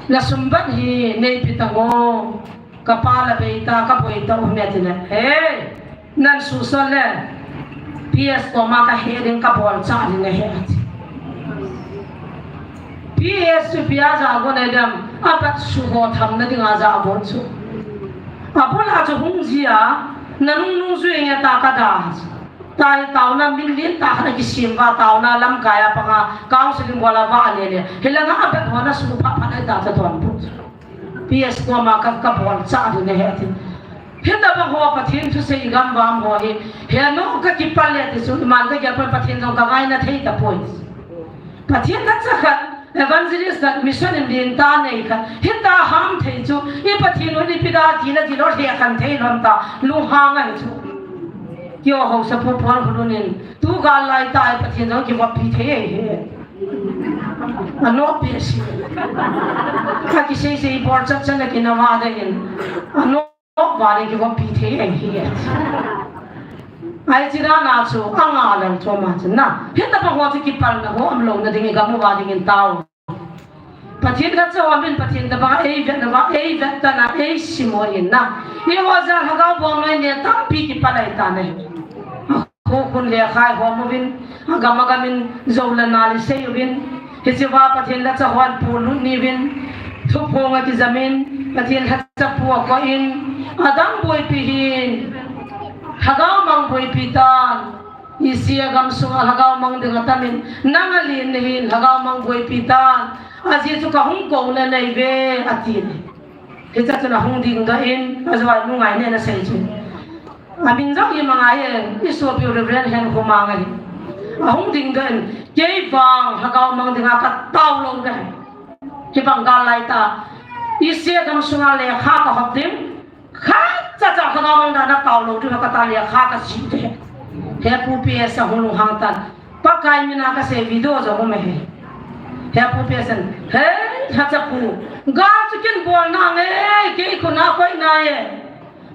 na sumbat hi neipe tan o, kapa la bei ta, kaboi ta um e," ati le. He. Nan suhsol le, P S koma kahe ding, kabol chah ding ahi ati. P S chu ipi a jagon ahi dem, apat suh ho thamna dinga jagon chu. Abul a chu hung jia, nanung nungjui nge ta kada. Tahi taona min lentah khat akisem uva, taona lamkai a panga, counseling bol a va le le. Hilanga apat ho na suh phat phat ahi ta cha donbut. P S koma ka, kabol chah ding ahi ati. Hitabang ho Pathen thusei igam uvam ho hi, he nu kakipah le ti chu, iman kagel poi, Pathen jong kangaina thei tapoi. Pathen lhacha khat, evangelist khat, mission in lentah nei khat, hita ham thei chu, i Pathen u ipi da ti la ti lou, he khan thei lhon ta, lunghang ahi chu. Kio haosapu Paul Khulun in, tu gal lai tah a Pathen jong kivoppi thei ahi. Anopi si. Kakisei sei bol chat chat na kinama ding in. Ano Val in kivoppi thei ahi. Ahi chu dan a chu, anga lang chu ama chun na. Hitabang ho chu kipalna ho umlouna ding, igam uva dingin tao. Pathen lhacha ho min Pathen tabang a eivetna uva, eivet tan a, eisim u ahin na. Eiho jal Lhagao bol noi le tampi kipal ahi tan ahi. Khokhun le khai hom uvin, agam agam in jou le nal isei uvin, hichea Pathen lhacha hon polut ni uvin, thuphong akijam in, Pathen lhacha pu akoh in, adang boipi hin, Lhagao mang boipi tan, isi a gamsung a Lhagao mang ding atam in, nang alen nahin Lhagao mang boipi tan, ajeh chu kahung kouna neive, ati. Hichea chun ahung dingdoh in, ajou a nungai nen asei chu. Amin jong ima ngai e, i sopi Reverend Henkho Mang ahi. Ahung ding doh in, kei vang lhagao mang dinga ka tao lou ding ahi. Hibang gal lai ta. I se dam sunga lekha ka hop ding. Khat cha cha lhagao mang dinga tao lou ding ka ta, lekha ka jih ding. He Pu P S ahung lunghang tan. Pakai mina ka sei video jong um e he. He Pu P S in, he, lhacha pu. Gal chu kin bol nange, kei khut a koi nai e.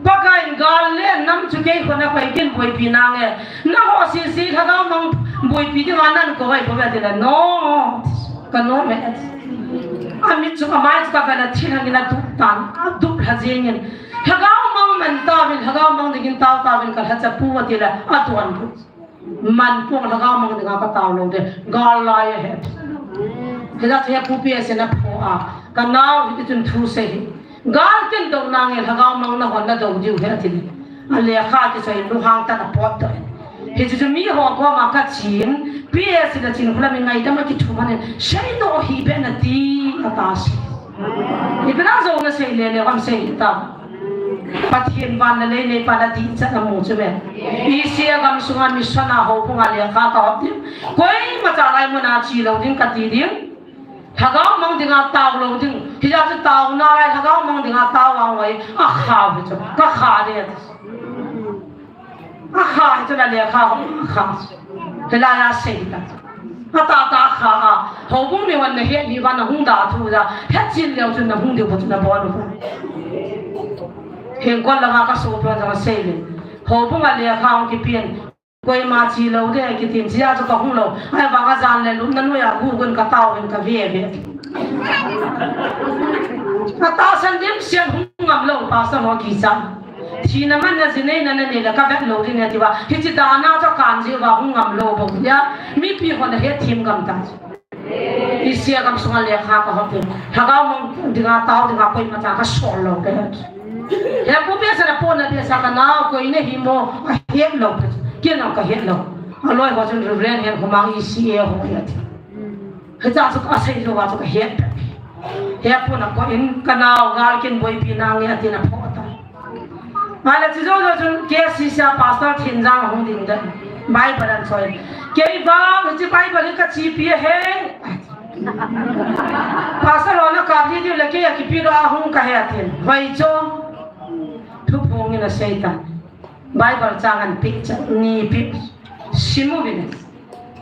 Pakai in gal le nam chu kei khut a koi kin boipi nange. Nangho sese lhagao mang boipi dinga nan kou ahi bou ve, ati le, no. Ka nom e. Amit chu, amai chu ka vet a thil hangin a dup tan, a dup lha jengin. Lhagao mang man tauvin, lhagao mang dingin tao tauvin ka lhacha pu, ati le, a tuan pu. Man pong lhagao mang dinga ka tao lou ding, gal lai ahi. Hijeh chun he Pu P S in aphoh a, ka nao hiti chun thu sei hi. Gal kin dou nange lhagao mang na hon na dou diu ahi ati le. A lekha kisei lunghang tan apot doh in. Hichu chu miho koma ka chen, P S in a chen khu la mi ngaidam a kithu man in, sei doh hih beh in ati, ata sei. Ipi na jou na sei le le, kam sei ta. Pathen van le lei neipa na dihchat amu chu me. Asia gam sunga mission a houbung a lekha ka hop ding. Koima cha lai mun a che lou ding kati ding. Lhagao mang dinga tao lou ding. Hijeh chun taona lai lhagao mang dinga tao vang vai. A kha ve chu. Ka kha de. A kha hi chu na lekha hop a kha. Hilai a sei ta. Ata ta kha a, houbung mi wan na het ni va na hung da thu da, het chin leu chun na hung diu bou chu na bol u. Hinkho langa ka sopi jong asei le. Houbung a lekha hung kipen. Koima che lou de kitin chia chu ka hung lou. Ahivang a jan le lum na nuai a gu gun ka tao in ka ve ve. Ka tahsan dimset hung ngam lou, pastor ho kichat. Thina man na ji nei na na nei le ka vet lou ding e ti va. Hiche dan a chu kan ji va hung ngam lou bou ya. Mipi ho na het thim gam ta. Asia gam sunga lekha ka hop ding. Lhagao mang dinga tao dinga koima cha ka sol lou ka het. He Pu P S in apona behseh a ka nao koi na hi mo a het lou. Kei nao ka het lou. A loi ho chun Reverend Henkho Mang Asia ho ka het. Hicha chu ka sei jou va chu ka het. He pu na ko in ka nao gal kin boipi nange atin aphoh ta. Ahile chu jou jou chun K C C a pastor Thinjang ahung ding den. Bible ahin soi. Kei vang hiche Bible hi ka chepi ahi. Pastor ho na kap ji diu le kei a kipe lou a hung ka hi atin. Hoi chu. Thuphong in asei ta. Bible chang ahin pe cha, ni pe. Sim uvin.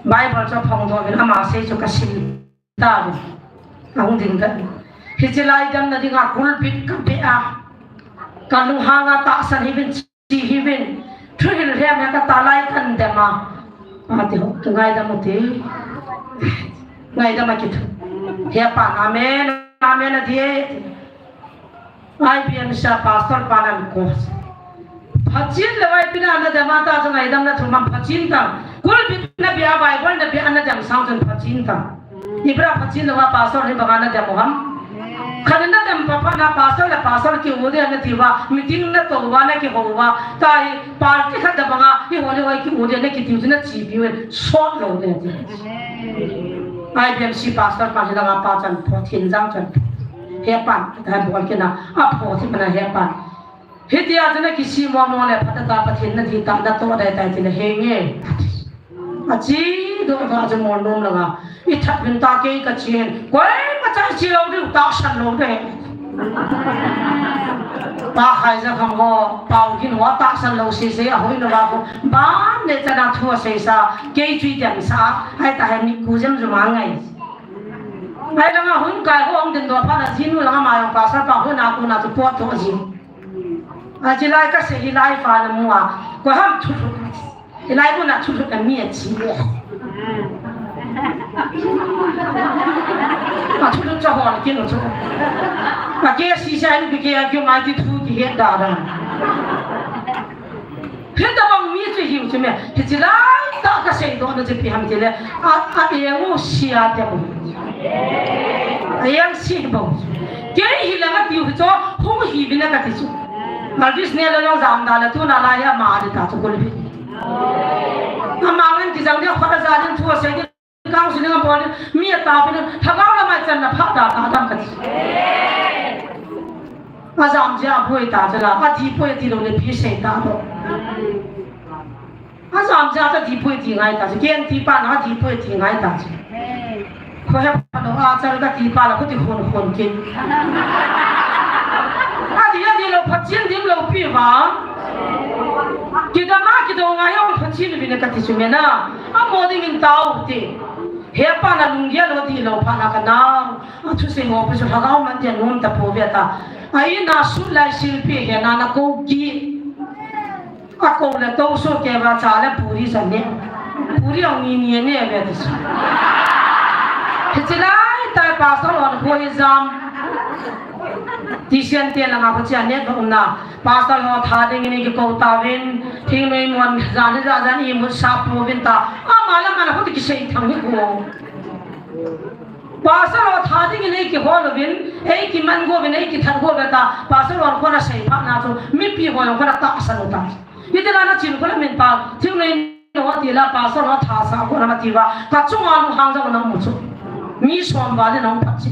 Bible chu aphong doh uvin, ama sei chu ka sim. Tauvin. Ahung ding ka. Hiche lai damna dinga kulbit ka pe a. Ka lunghang a tahsan hih uvin, che hih uvin. Thuhil hem he ka ta lai kan dem a. Ati ho, ka ngaidam u te. Ngaidam a kithu. He pan, amen, amen ati e. I B M C a pastor pan ahin kou. Phachen le vai pina na dem a ta chu ngaidam na thum am phachen ta. Kulbit na bia Bible na bia na dem sang chun phachen ta. Ibra phachen le va pastor hi banga na dem u ham. Khat na dem pha pha na pastor le pastor kiu de na ti va, meeting na tou va na kihou va. Ta hi party khat da banga hi ho le vai kiu de na kitiu chu na chepi u sot lou de ti. I B M C pastor pan hi langa pa chan pho, Thinjang chan pho. He pan, ta bol kina, apho thi mana he pan. Hitia chu na kisei mo mo le phatah a Pathen na dih ta, na toh dai tai ti le henge. Ache doh ta chu Molnom langa. I that uvin ta kei ka che hen. Koima cha che lou diu, tahsan lou de. Pa Khaijakham ho, Pau Gin ho tahsan lou sese, ahoi lou va ko. Ban le chana thu asei sa, kei chu i dem sa, ahi ta he ni ku jem juma ngai. Ahilanga hun kai ho hung ding doh phat a jinu langa ma jong pastor pa ho na ko na chu pot to ji. Ache lai ka sei hilai pa na mu a. Ko ham thu thu. Hilai ko na thu thu ka mi a chi le. A thu thu cha hon kin chu. Ka ke si sa ni ke a kyo mai ti thu ki he da da. Hitabang mi chu hiu chu me, hiche lai tah ka seidoh na chu ipi ham tile, a, a eng u sia te u. A eng si bou. Kei hi langa tiu hi chu, hung hi vin a ka ti chu. Malvis ne la long jam da la tu na la ya ma de ta chu kul bi. Ama ngan ti jang de khat a ja din thu a sei de. Counseling a bol, mi a tapin, lhagao lam a ichan na pha ta ta dam ka ti. A jam jia a boi ta chu la, a ti poi a ti lou le pi sei ta lou. Ajam ja ta dipui ti ngai ta chu, ken ti pa na dipui ti ngai ta chu. Khohe pa no a chal ka ti pa la khuti khon khon kin. Adi adi lo phatin dim lo pi va. Kidama kido ngai ong phatin vin ka ti chu mena. Amo dingin tao ti. He pa na lunggel lo ti lo pha na ka nao. Athusei ho pi chu lhagao man dia nom ta po ve ta. Ai na su lai silpi he na na ko ki. Ako le to so ke va cha le puri sa ne. Puri ang ni ni ne ve ti sa. Hichi lai tai pastor hon ko hi jam. Ti sian te la nga ko cha ne ko na. Pastor ho tha ding ni ki ko ta vin. Thing noi mon jan ni ja jan i mu sa pu vin ta. Ama la ma la ko ti ki sei thang hi ko. Pastor ho tha ding in ei kihol uvin, ei kiman go uvin, ei kithat go uve ta, pastor ho kona sei pha na chu, mipi ho kona tahsan u ta. Iti la na chin kona min pa, thing nei no ti la pastor ho tha sa kona ma ti va, ka chunga lu hang jong na mu chu. Mi som va le na um phat chi.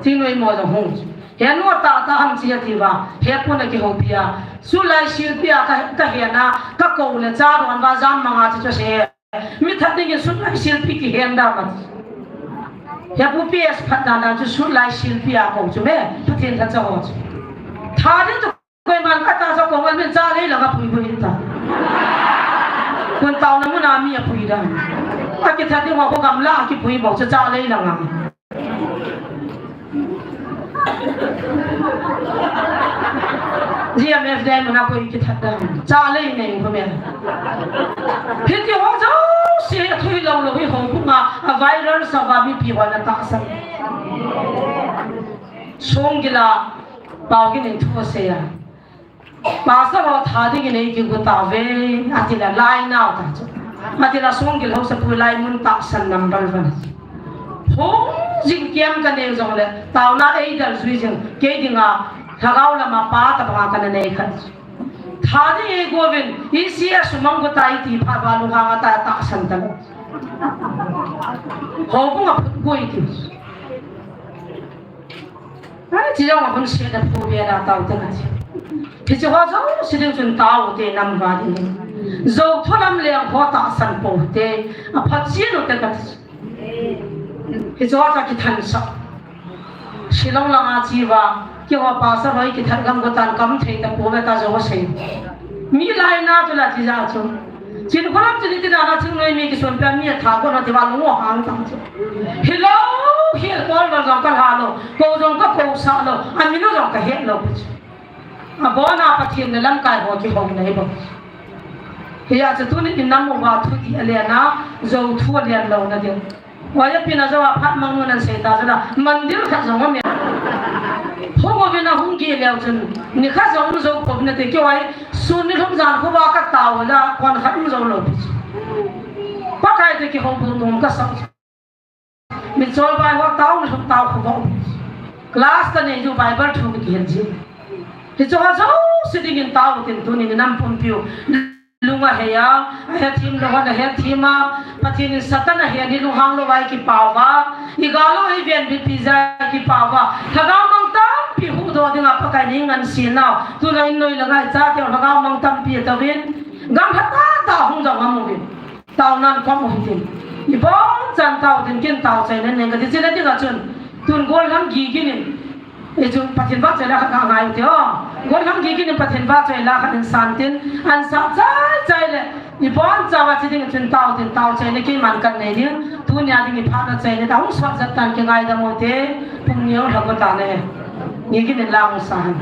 Thing noi mo jong hung. He no ta ta ham chi ti va, he kona kihou pia. Su lai sil pia ka, ka he na, ka ko le cha ron va jam manga chi chu se. Mi that dingin sut lai silpi kihen da ma. He pu P S phat dan dan chu sut lai silpi a ko chu me, Pathen tha cha ho chu. Tha ding chu koiman ka ta sa ko ngal min cha lei langa pui pui ta. Kun tao na mun a mi a pui dan. A kithat ding ho ko gamla a kipui bo chu cha lei langa. G M F dai mun a koi kithat da. Cha lei nei ko me. Hiti ho jouse a thui lo lo hi ho bunga a viral sa va mipi ho na tahsan. Songgila pao kinin thu asei a. Pastor ho tha dingin ei kigo tauve, ati la lai nau ta chu. Ati la Songgil haosapu lai mun tahsan number one. Hung jing kiam ka neng jong le, taona ei dal jui jing, kei dinga, lhagao lama pa tabanga kana nei khat. Tha ding ei go uvin, E C S sumang go tai ti pha va lunghang a ta tahsan ta lo. Ho bunga phut go i ti. Ai, chi jong a hun se da phu ve da tao te na chi. Hichi ho jouse ding chun tao te nam va ding. Jou thu lam leng ho tahsan po te. A phat chi lo te ka chi. Hichi ho ka kithansa. Shillong langa chi va. Keiho pastor hoi kithat gam go tan kam thei ta po ve ta jo sei. Mi lai na chu la chi ja chu. Chin kholam chu ni ti dan a Thingnoi mi kisun pia mi a tha ko na ti va lungo hang tang chu. Hilou, hil bol bol jong ka lha lou, ko jong ka ko sa lou, a min u jong ka het lou. A bona Pathen le lamkai ho kihou nei bou. Hia chu tuni in nam uva thu i a len a, jou thu a len lou na ding. Hoi a pina jo a phat mang nu nan sei ta jo la, mandir khat jong um e. Hung uvin a hung gih leu chun, ni khat jong um jou pop na te kihoi, sun ni lhum jan khu va ka tao la, kon khat um jou lou pi chu. Pakai te kihou bou nom ka sa. Min chol bai ho tao ni lhum tao khu va. Class ta nei ju Bible thu mi kihil ji. Hichu ho jouse dingin tao tin tuni ni nam pumpi u. Lung a hei a, a hethem lou hon a hethem a, Pathen in Satan a he ni lunghang lou a i kipah uva, i ga lou i venbitpi jeh a i kipah uva, lhagao mang tampi huhdoh dinga Pakai in ei ngansena u, tulai in noi le ngai chate u lhagao mang tampi a taovin, gamlha tahtah hung jong amu uvin, taonan kom u hitin, i bonchan tao tin kin tao chaina nei kati china dinga chun, tun gollhang Gigin in, Hichu Pathen vahchoi la khat ngai u te o. Gollhang Gigin in Pathen vahchoi la khat in san tin, an sa chai chai le, i bonchauva chi ding chun tao tin tao chaina keiman kan nei ding, tunia ding i phatna chaina ta hung sot jat tan kingaidam u te, pung neo lha ko ta ne. Gigin in la hung sa han.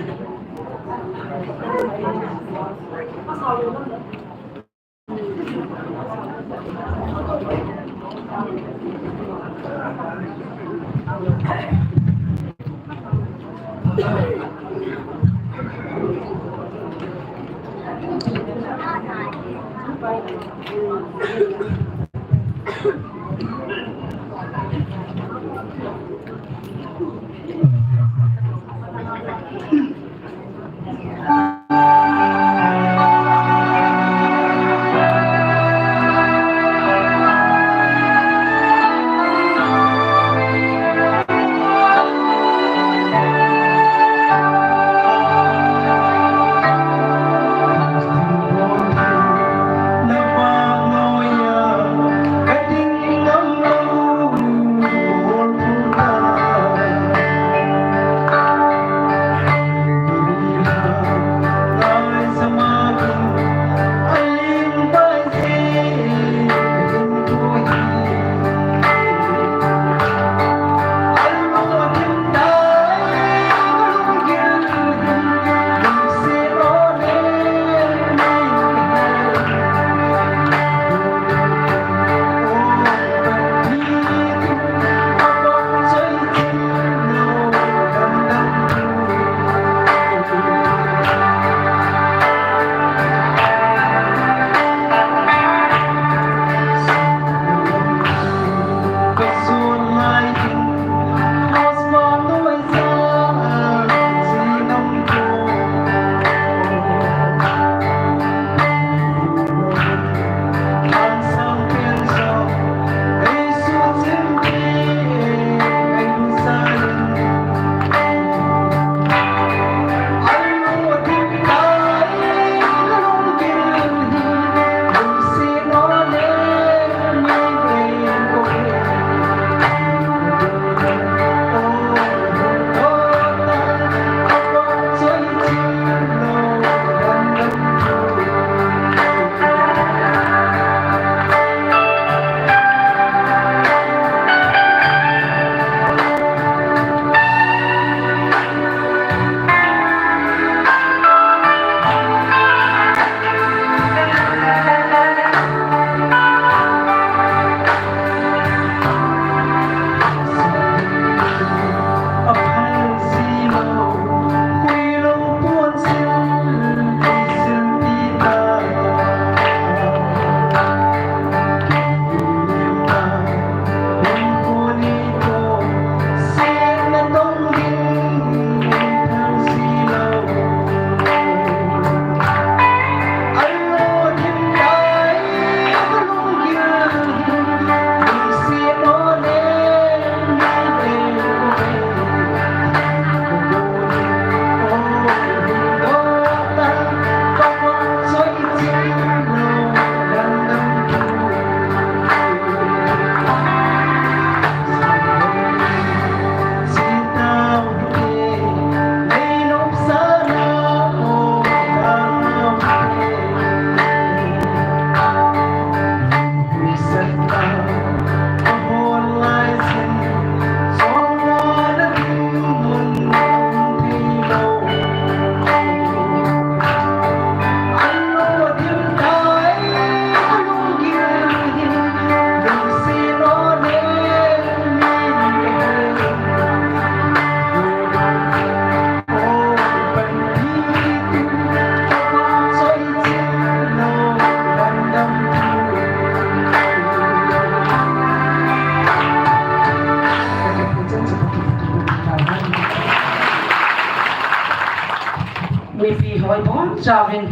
Hoi bon chauvin.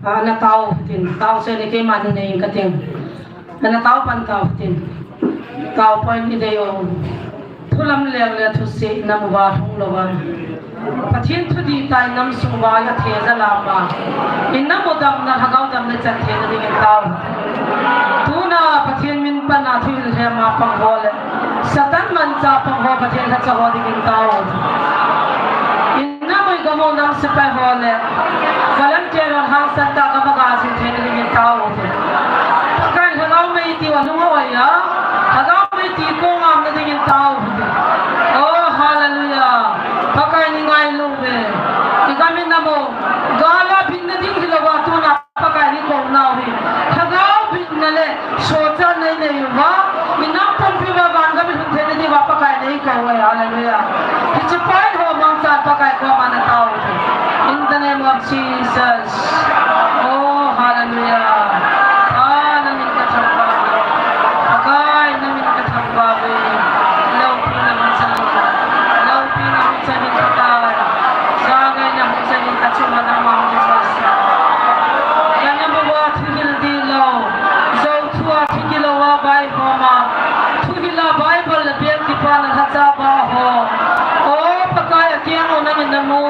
Ana tao tin, tao se ni keiman nei kating. Ana tao pan tao tin. Tao poi ni dei o. Thu lamleng le thusei nam uva hung louva, Pathen thudih tah in nam sung uva athei jal a, i nam u damna, lhagao damna chan theina dingin tao. Tuna Pathen min pan a thuhil lhem a pang ho le Satan manchah pang ho Pathen lhacha ho dingin tao. I nam u, i gam u nam sepai ho le volunteer ho hangsan tah a gam a ga jin theina dingin tao. Pakai, lhagao mei tiu a lung a oi a, lhagao mei ti kong a umna dingin tao. Oh, hallelujah. Pakai, i ngailu uve. I gam i nam u gal a bitna ding hilouva, tuna Pakai, i kou nau hi lhagao bitna le sochatna i nei uva, i nam pumpi uva van gam i lhun theina diuva Pakai, i kou uve. Hallelujah. Hiche pai ho mangchan Pakai koma na tao. In the name of Jesus. Oh, hallelujah. Ah, na min ka thangvah uve. Pakai, na min ka thangvah uve. Loupina hung chan in. Loupina hung chan in Pakai. Jangaina hung chan in, ka chunga nangma hung kisah. Ka nam uva thuhil dih lou, jou thu a thuhil lou a vaihom a, thuhil a Bible le bel kipana lhacha ba ho. O Pakai, akeng u nangin namu.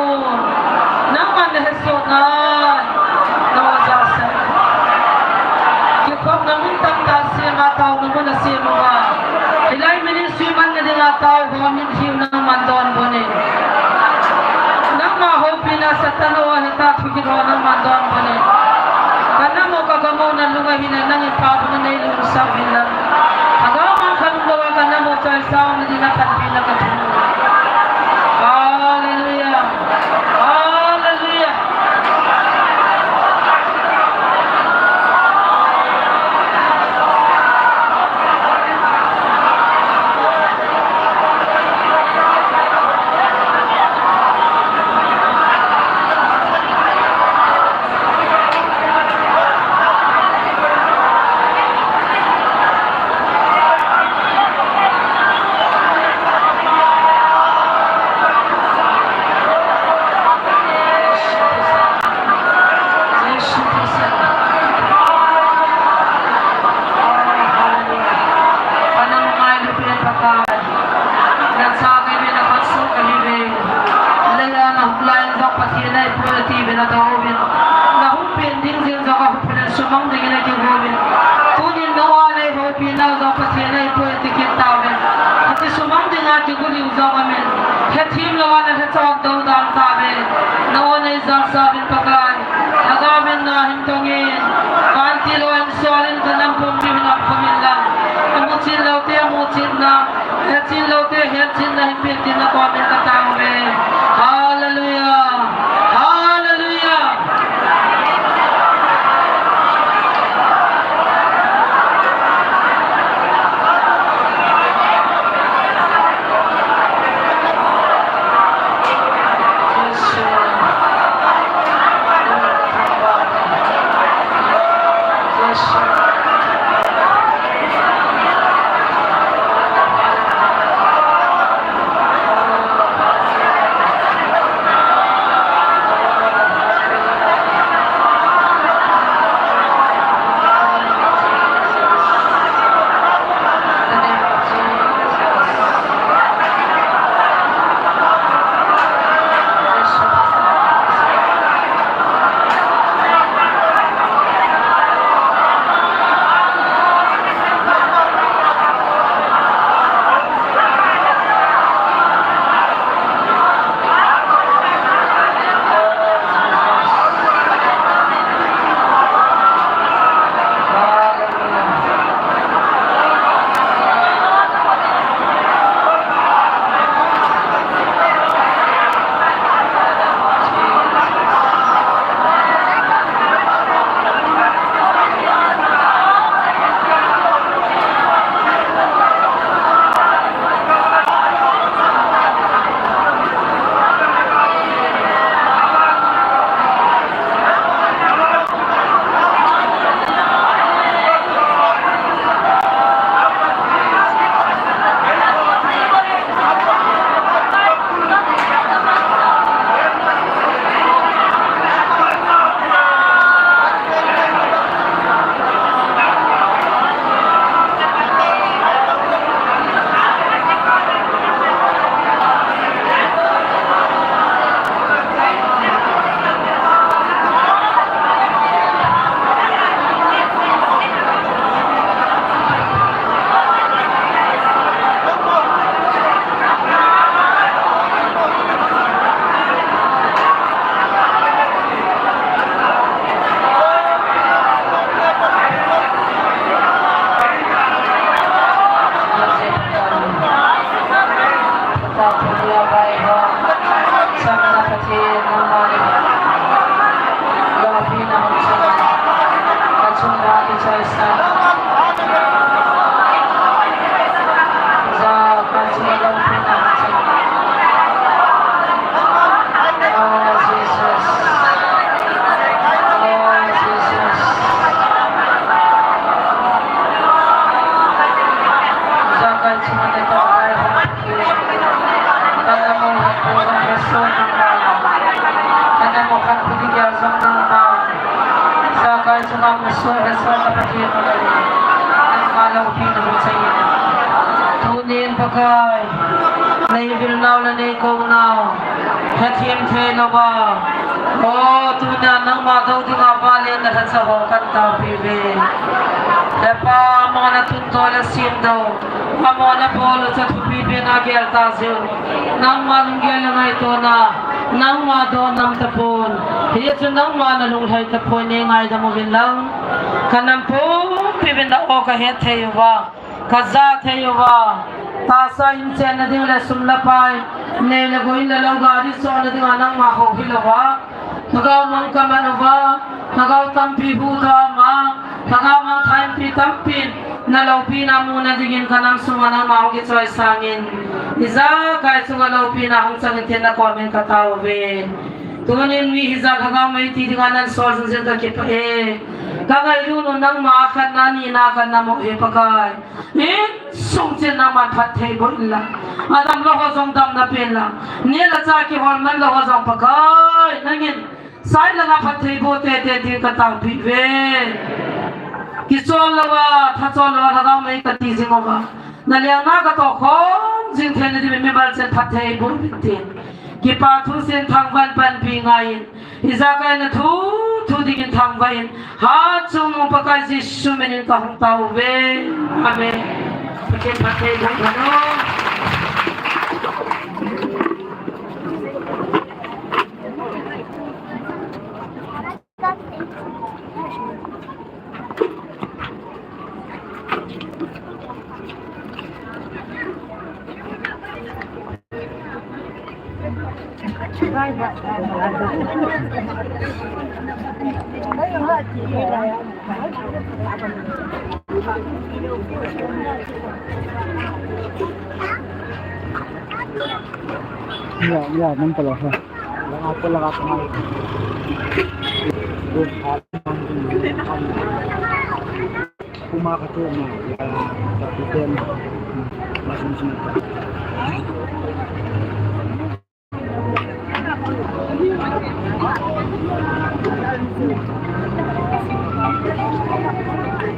Nangman nahesoh nai. Na o ja sa. Kikhopna mun tamtah sem a, taona mun asem uva, hilai ministry manna dinga tao ho mitlhi u nangman donbut in. Nangma houpina Satan o, hita thuhil ho nangman donbut in. Ka nam u ka gam u na lunga hina, nangin pha banga nei lungsah u hinla. Lhagao mang khalum louva ka nam u choisang na dinga panpina ka thum. Hallelujah. Hallelujah. Ka nam u ngailu pen Pakai. Na cha kahiuve, na khutsoh kahiuve. Lei a na hung lai in jong Pathen ahipoi ati uvin na dong uvin. Na hung pen ding jeng jong ahung pen sumang dingin akigo uvin. Tunin na o a nei houpina u jong Pathen ahipoi ati kit tauvin. Hiche sumang dinga kigo lhiu jong aumin. Hethem louva na lhacha u dou dan tauve. Na o a nei jalsa uvin Pakai. Lhagao in na hin tongin, vantil in solin ka nam pumpi u hin aphum in lang. Amuchet lou te amuchetna, hetchen lou te hetchenna hin pen tin na komin ka tao uve. Hallelujah. Hallelujah. Loupina hung chang in. Tunin Pakai, nei vil nau le nei kou nau hethem thei louva, o, tunia nangma dou dinga valen na lhacha ho kan taopeh uve. He Pa, amahon atun to le sem to, amahon abol u chu thupi pen a gel ta jeh un, nangma lunggel le ngaitona, nangma dou nam tapon, hichu nangma na lunglhai tapon, nei ngaidam uvin lang. Ka nam pumpi uvin lang o, ka het thei uva, ka ja thei uva, tahsa in chenna ding le sum le pai, nei le gou, in le lou, gari chohna dinga nangma hou hilouva, lhagao mang ka man uva, lhagao tampi huhdoh a, lhagao mangthah inpi tampin na loupina muna dingin ka nam sunga nangma hung kichoi sangin, ijakai chunga loupina hung chang in tin na komin ka taouve. Tunin mi hijat lhagao mei ti dinga nan sol jing jeh in ka kipah e. Ka ngailut u nangma khatna nina ka nam u ahi Pakai. Insung cheh in nangman phattheiboh in lang, adamlou ho jong damna pen lang, neh le chah kihol manlou ho jong Pakai, nangin sai langa phattheiboh tei tei ding ka taopeh uve. Kichol louva, thachol louva, lhagao mei ka ti jing uva, na lengna ka tohkhom jing theina dingin mimal cheh in phattheiboh uvin tin, kipa thusim in thangvah in panpi ngaiyin, ijakai na thu thu dingin thangvah in, hatchungnung Pakai Jesu minin ka hung taouve. Amen. Pathen phattheiboh in. Ya, ya, nampak lah. Langa ko, langa ko. Kuma ka tu ma, ya, ta tu ten. Masih, masih.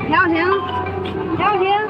Hiao, hiao. Hiao, hiao.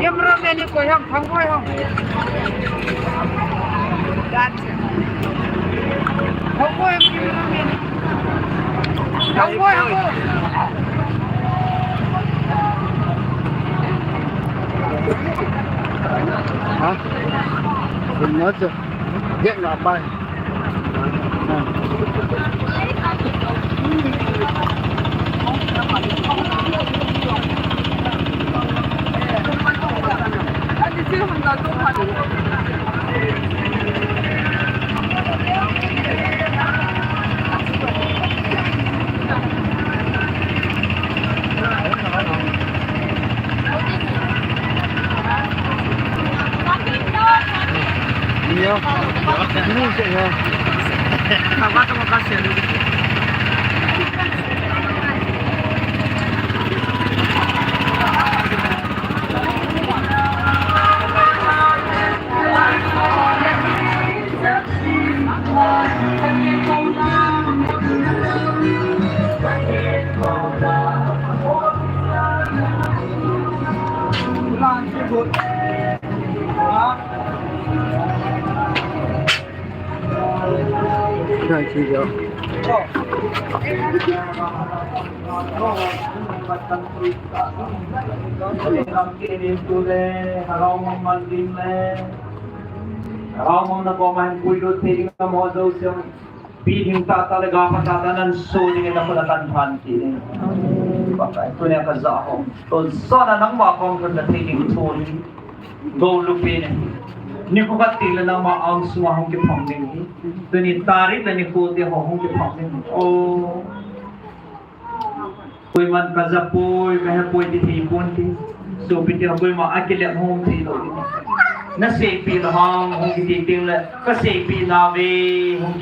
Cameraman ni koi ham, Thangvoi ham. Thangvoi ham cameraman. Thangvoi ham. Nó sẽ hiện là bài. Pi ding tah tah le ga pha tah tah nan so ding in na khut a kan phan ti ding. Pakai, tunia ka ja ho. Tonsot a nangma kong kan na thei ding thu hi. Go lupi ne. Nikho khat teng le nangma ang sunga hung kiphong ding hi. Tuni tarik le nikho te ho hung kiphong ding hi. Oh. Koiman ka ja poi, ka he poi ti thei pon ti. Sopi te koima a kilep hung thei lou. Na seipi na hang hung kiti teng le, ka seipi na ve hung